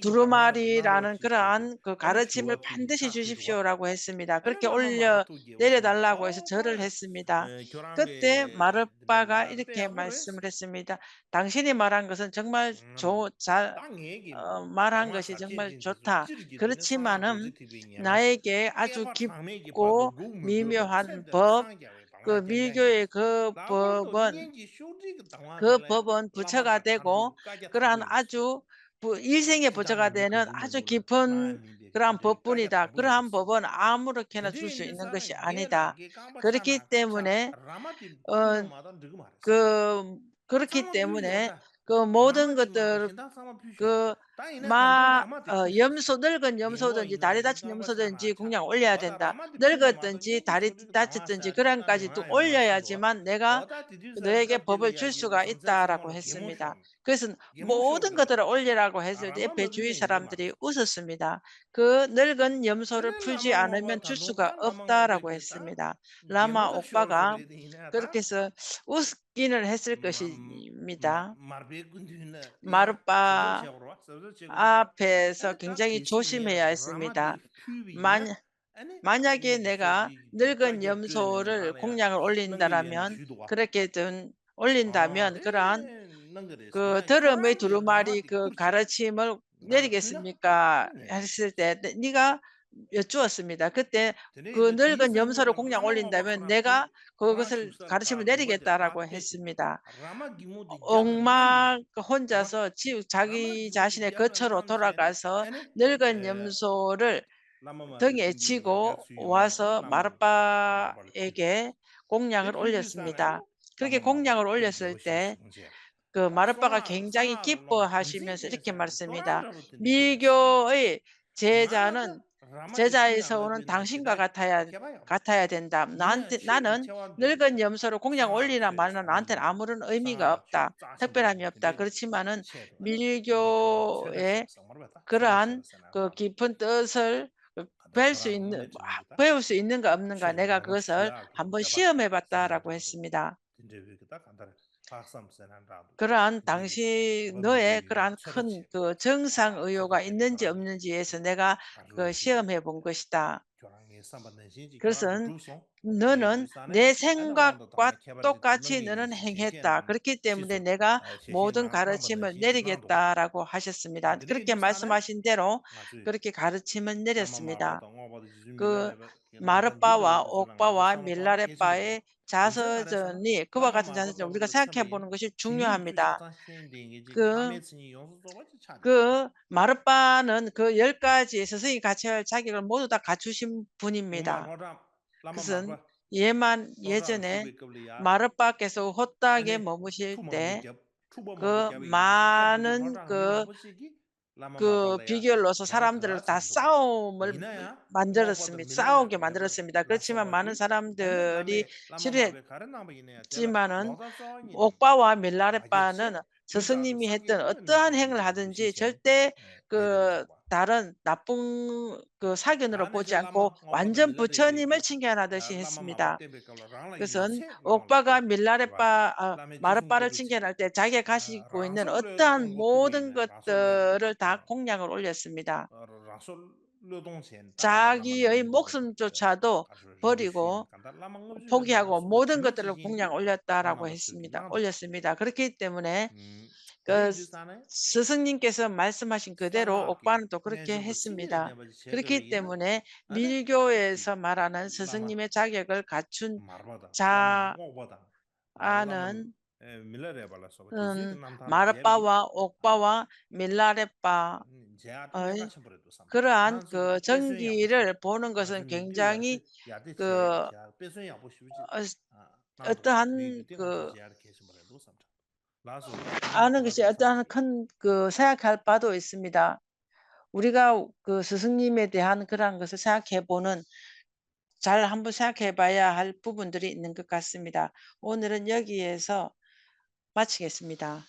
དུ་རུ་མ་རི་ར་ནང་ཁི་ར་ཨན་གི་ག་རི་ཆི་མ་ཕན་ཏེ་ཤི་ཅུ་ཞིབ་ཤི་ཡོ་ར་གོ་ཧེ་སི་མི་ད། ཁིར་ཀི་ཨོལ་ཡ་ལེ་ལེ་ད་ལ་གོ་ཧེ་སི་ཚོ་རལ་ཧེ་སི་མི་ད། ཀི་ཏེ་མ་རུ་པ་ག་ཨི་རི་ཁེ་མ་སིམ་རེ་སི་མི་ད། དང་ཤི་ནི་མ་རང་གི་སན་ཅང་མ་ཇོ་ཛ་མ་རང་གི་ཤི་ཅང་མ་ཇོ་ཐ་གི་རི་ཆི་མ་ནམ་ན་ཨེ་གེ་ཨ་ཅུ་ཀི་ཀོ་མི་མི་ཧན་བབ་གི་མི་གོ་ཡེ་གི་བབ་བན་གི་བབ་བན་བུ་ཆ་ག་ཏེ་གོ་གི་རང་ཨ་ཅུ་བུ་ཡི་སེང་གེ་བུ་ཆ་ག་ཏེ་ནི་ཨ་ཅུ་གི་ཕན་གི་རང་བབ་བུ་ནི་ད་གི་རང་བབ་བན་ཨ་མུ་ར་ཁེ་ན་ཅུ་སུ་ཨིན་ནང་གི་ཤི་ཨ་ནི་ད་གི་རི་ཀི་ཏེ་མུ་ནེ་ཨ་གི་ཀུར་ཁི་ལྟད་མོ་ནས་ཀི་མོ་དང་གི་ཏར་ཀི་མ་ཡམ་སོ་ནལ་གི་ཡམ་སོ་དང་ཅི་ད་རེ་ད་ཅི་ཡམ་སོ་དང་ཅི་ཁུང་ཡང་ཨོལ་ཡ་དན་ད་ནལ་གི་དང་ཅི་ད་རེ་ད་ཅི་དང་ཅི་ཁི་རང་ཀ་ཅི་ཏུ་ཨོལ་ཡ་ཡ་ཅི་མ་ནེ་ག་ནེ་གེ་བོ་བོ་ཆུ་སུ་ག་ཨི་ཏ་ར་གོ་ཧེ་སི་མི་ད་ཀི་སི་མོ་དང་གི་ཏར་ཨོལ་ཡ་ར་གོ་ཧེ་སི་དེ་བེ་ཅུ་ཡི་ས་རམ་དེ་རི་ཨུ་སི་སི་མི་ད་ཀི་ནལ་གི་ཡམ་སོ་ར་ཕུ་ཅི་ཨ་ན་མན་ཆུ་སུ་ག་ཨབ་ཏ་ར་གོ་ཧེ་སི་མི་ད་བླ་མ་ཨོག་པ་ག་ཀིར་ཀི་སི་ཨུ་སི་ཀི་ནར་ཧེ་སིར་ཀི་ཤི་མི་ད། མར་པ་ཨ་ཕེ་སོ་གིང་ཅང་གི་ཆོ་ཤི་མེ་ཡ་ཧེ་སི་མི་ད། མ་ཉ་མ་ཉ་ཀེ་ནེ་ག་ནིར་ག་ཉམ་སོ་ར་ཁོང་ཉག་ཨོ་ལིན་ད་ར་མྱོན་ཀིར་ཀེ་ཏུན་ཨོ་ལིན་ད་མྱོན་ཀི་རང་ཀི་ཐུ་རུ་མེ་ཐུ་རུ་མ་རི་ཀི་ག་ར་ཆི་མལ་ནེ་རི་ཀེ་སི་མི་ཀ་ཧེ་སི་ཏེ་ནི་ག་ཡོད་ཅོ་སི་མི་ད་ཀི་ཏེ་ཀི་ནིར་ག་ཉམ་སོ་ར་ཁོང་ཉག་ཨོ་ལིན་ད་མྱོན་ནེ་ག་ཁོ་གི་སལ་ག་ར་ཆི་མི་ནེ་རི་ཀེ་ཏ་ར་གོ་ཧེ་སི་མི་ད། ཨོང་མ་ཧོན་ཇ་སོ་ཆི་ཆ་གི་ཇ་ཤི་ནེ་གི་ཆོ་རོ་ཐོ་ར་ག་སོ་ནིར་ག་ཉམ་སོ་ར་ཐུ་ངེ་ཆི་གོ་བ་སོ་མར་པ་ཨེ་གེ་ཀོང་ཉག་ར་ཨོལ་ཡ་སི་མི་ད། ཁིར་ཀེ་ཀོང་ཉག་ར་ཨོལ་ཡ་སི་ཏེ། གི་མར་པ་ག་གེང་ཅག་གི་སྐྱིད་པོ་ཧ་ཤི་མེ་སི་རི་ཀེ་མར་སི་མི་ད། མི་གྱོ་ཨེ་ཇེ་ཇ་ནན་ཇེ་ཇ་ཨེ་སོ་ནན་དང་ཤིང་ག་ག་ཐ་ཡ་ག་ཐ་ཡ་དེན་ད་ནན་ཏེ་ན་ནན་ནིར་ག་ཉམ་སོ་ར་ཁོང་ཡང་ཨོལ་ལི་ན་མ་ན་ནན་ཏེ་ཨ་མུ་རུན་ཨེ་མི་ག་ཨབ་ད་ཐག་པེ་ར་མི་ཨབ་ད་ཀིར་ཆི་མ་ནན་མི་གྱོ་ཨེ་ཀིར་ཨན་གི་ཀི་ཕུན་ཏི་སལ་སྤེལ་སུ་ཡིན་སྤེལ་སུ་ཡིན་ནང་ག་ཨམ་ནང་ག་ནེ་ག་གི་སར་ཧམ་པོ་ཤི་ཨ་མེ་བ་ཏ་ར་གོ་ཧེ་སི་མི་ད། ཀི་རང་དང་ཤི་ནོ་ཨེ་ཀི་རང་ཁན་གི་ཆང་སང་ཨུ་ཡོ་ག་ཨིན་ནན་ཅི་ཨམ་ནན་ཅི་ཨེ་སི་ནེ་ག་གི་ཤི་ཨ་མེ་བུང་གི་ཤི་ད། ཀིར་སན་ནོ་ནོན་ནེ་སེང་ག་ཀ་ཏོ་ཀ་ཆི་ནོ་ནོན་ཧེང་ཧེ་ད་ཀིར་ཀི་ཏེ་མུ་ནེ་ནེ་ག་མོ་དུང་ག་ར་ཆི་མ་ནེ་རི་གེ་ད་ར་གོ་ཧ་ཤ་སི་མི་ད། ཀིར་ཀི་མ་སི་མ་ཤིན་ཏེ་རོ་ཀིར་ཀི་ག་ར་ཆི་མ་ནེ་རེ་སི་མི་ད། ཀི་མར་པ་བ་ཨོག་པ་བ་མི་ལ་རེ་པ་ཨེ་ཆ་ས་ནི་ཀི་བ་ག་ཚ་ཆ་ས་ཅོ་ལི་ག་ས་ཁེ་པོ་ནི་ག་ཤི་ཆུང་ཉོ་ཧ་མི་ད། ཀི་ཀི་མར་པ་ནི་ཀི་ཡལ་ཀ་ཅི་སི་སི་ཡི་ག་ཆེ་ཆ་ཀི་མོ་དུ་ད་ག་ཆུ་ཤིམ་བུ་ནི་མི་ད། ཀི་སི་ཡེ་མ་ཡེ་ཅེ་ནེ་མར་པ་ཀེ་སོ་ཧོ་ད་གེ་མོ་མོ་ཤི་ཏེ་ཀི་མ་ནན་ཀི་ཀི་ཕི་གེ་ལོ་སོ་ས་རམ་དེར་ད་སའོ་མལ་མན་དེར་སི་མི་སའོ་གེ་མན་དེར་སི་མི་ད་ཀི་ཆི་མ་མ་ནི་ས་རམ་དེ་རི་ཤི་རེ་ཅི་མ་ནན་ཨོག་པ་བ་མི་ལ་རེ་པ་ནན་སི་སི་ནི་མི་ཧེ་ཏན་ཨ་ཏན་ཧེང་ལ་ཧ་ཏན་ཅི་ཆལ་ཏེ་ཀི་ད་ར་ད་པུང་ཀི་ས་གེ་ནི་རོ་པོ་ཅང་ཀོ་ཝན་ཇམ་བུ་ཆ་ནི་མལ་ཆིང་གེ་ན་ད་ཤི་ཧེ་སི་མི་ད། ཀི་སོན་ཨོག་པ་ག་མི་ལ་རེ་པ་ཨ་མར་པ་ར་ཆིང་གེ་ར་ཏེ་ཇ་གེ་ཁ་ཤི་གོ་ཨིན་ནན་ཨོ་ཏན་མོ་དང་གི་ཏ་ར་ད་ཁོང་ཉག་ར་ཨོལ་ཡ་སི་མི་ད། ཇ་གི་ཨི་མོག་སུམ་ཅོ་ཆ་དོ་བོ་རི་གོ་ཕོ་གི་ཧ་གོ་མོ་དང་གི་ཏ་ར་ཁོང་ཉག་ཨོལ་ཡ་ཏ་ར་གོ་ཧེ་སི་མི་ད་ཨོལ་ཡ་སི་མི་ད་ཀིར་ཀི་ཏེ་མུ་ནེ། ཀི་སི་སི་ཉིན་ཀེ་སི་མལ་སི་མ་ཤིང་ཀི་ཏེ་རོ་ཨོག་པ་ནི་དོ་ཀིར་ཀེ་ཧེ་སི་མི་ད། ཀིར་ཀི་ཏེ་མུ་ནེ་མི་རི་གྱོ་ཨེ་སི་མ་ར་ནན་སི་སི་ཉི་མེ་ཆ་གེ་གལ་ག་ཆུན་ཆ་ཨ་ནན་ ཨེ། མི་ལ་རས་པ་ལ་སོགས་པ་དེ་ཚོའི་གི་རྣམ་ཐར་མར་པ་བ་འོག་པ་བ་མི་ལ་རས་པ། མཇལ་ཡག་དཔེ་མེད་ཁ་ཆེན་པོ་རེད་འདུག་བསམ། ཁོ་རང་གི་ཚང་གི་རེད། བོད་ནང་གི་སོང་གིང་ཅང་གི་ཡག་དེ་གི་བྱས་ཡག་དཔེ་མཚོན་ཡག་པོ་ཞེ་པོ་ཅིག་ཨ་ཨ་ཏི་ཧན་གི་ཨ་ནང་གི་ཤེས་ཨ་ཏི་ཧན་ཁན་གི་ས་ཡ་ཁལ་པ་དོ་ཨི་སི་མི་ད། ཨུ་རི་ག་གི་སི་སི་ཉི་མེ་དེ་ཧན་ཁི་རང་གི་ས་ཡ་ཁལ་པོ་ནོན། 잘 한번 생각해봐야 할 부분들이 있는 것 같습니다. 오늘은 여기에서 마치겠습니다.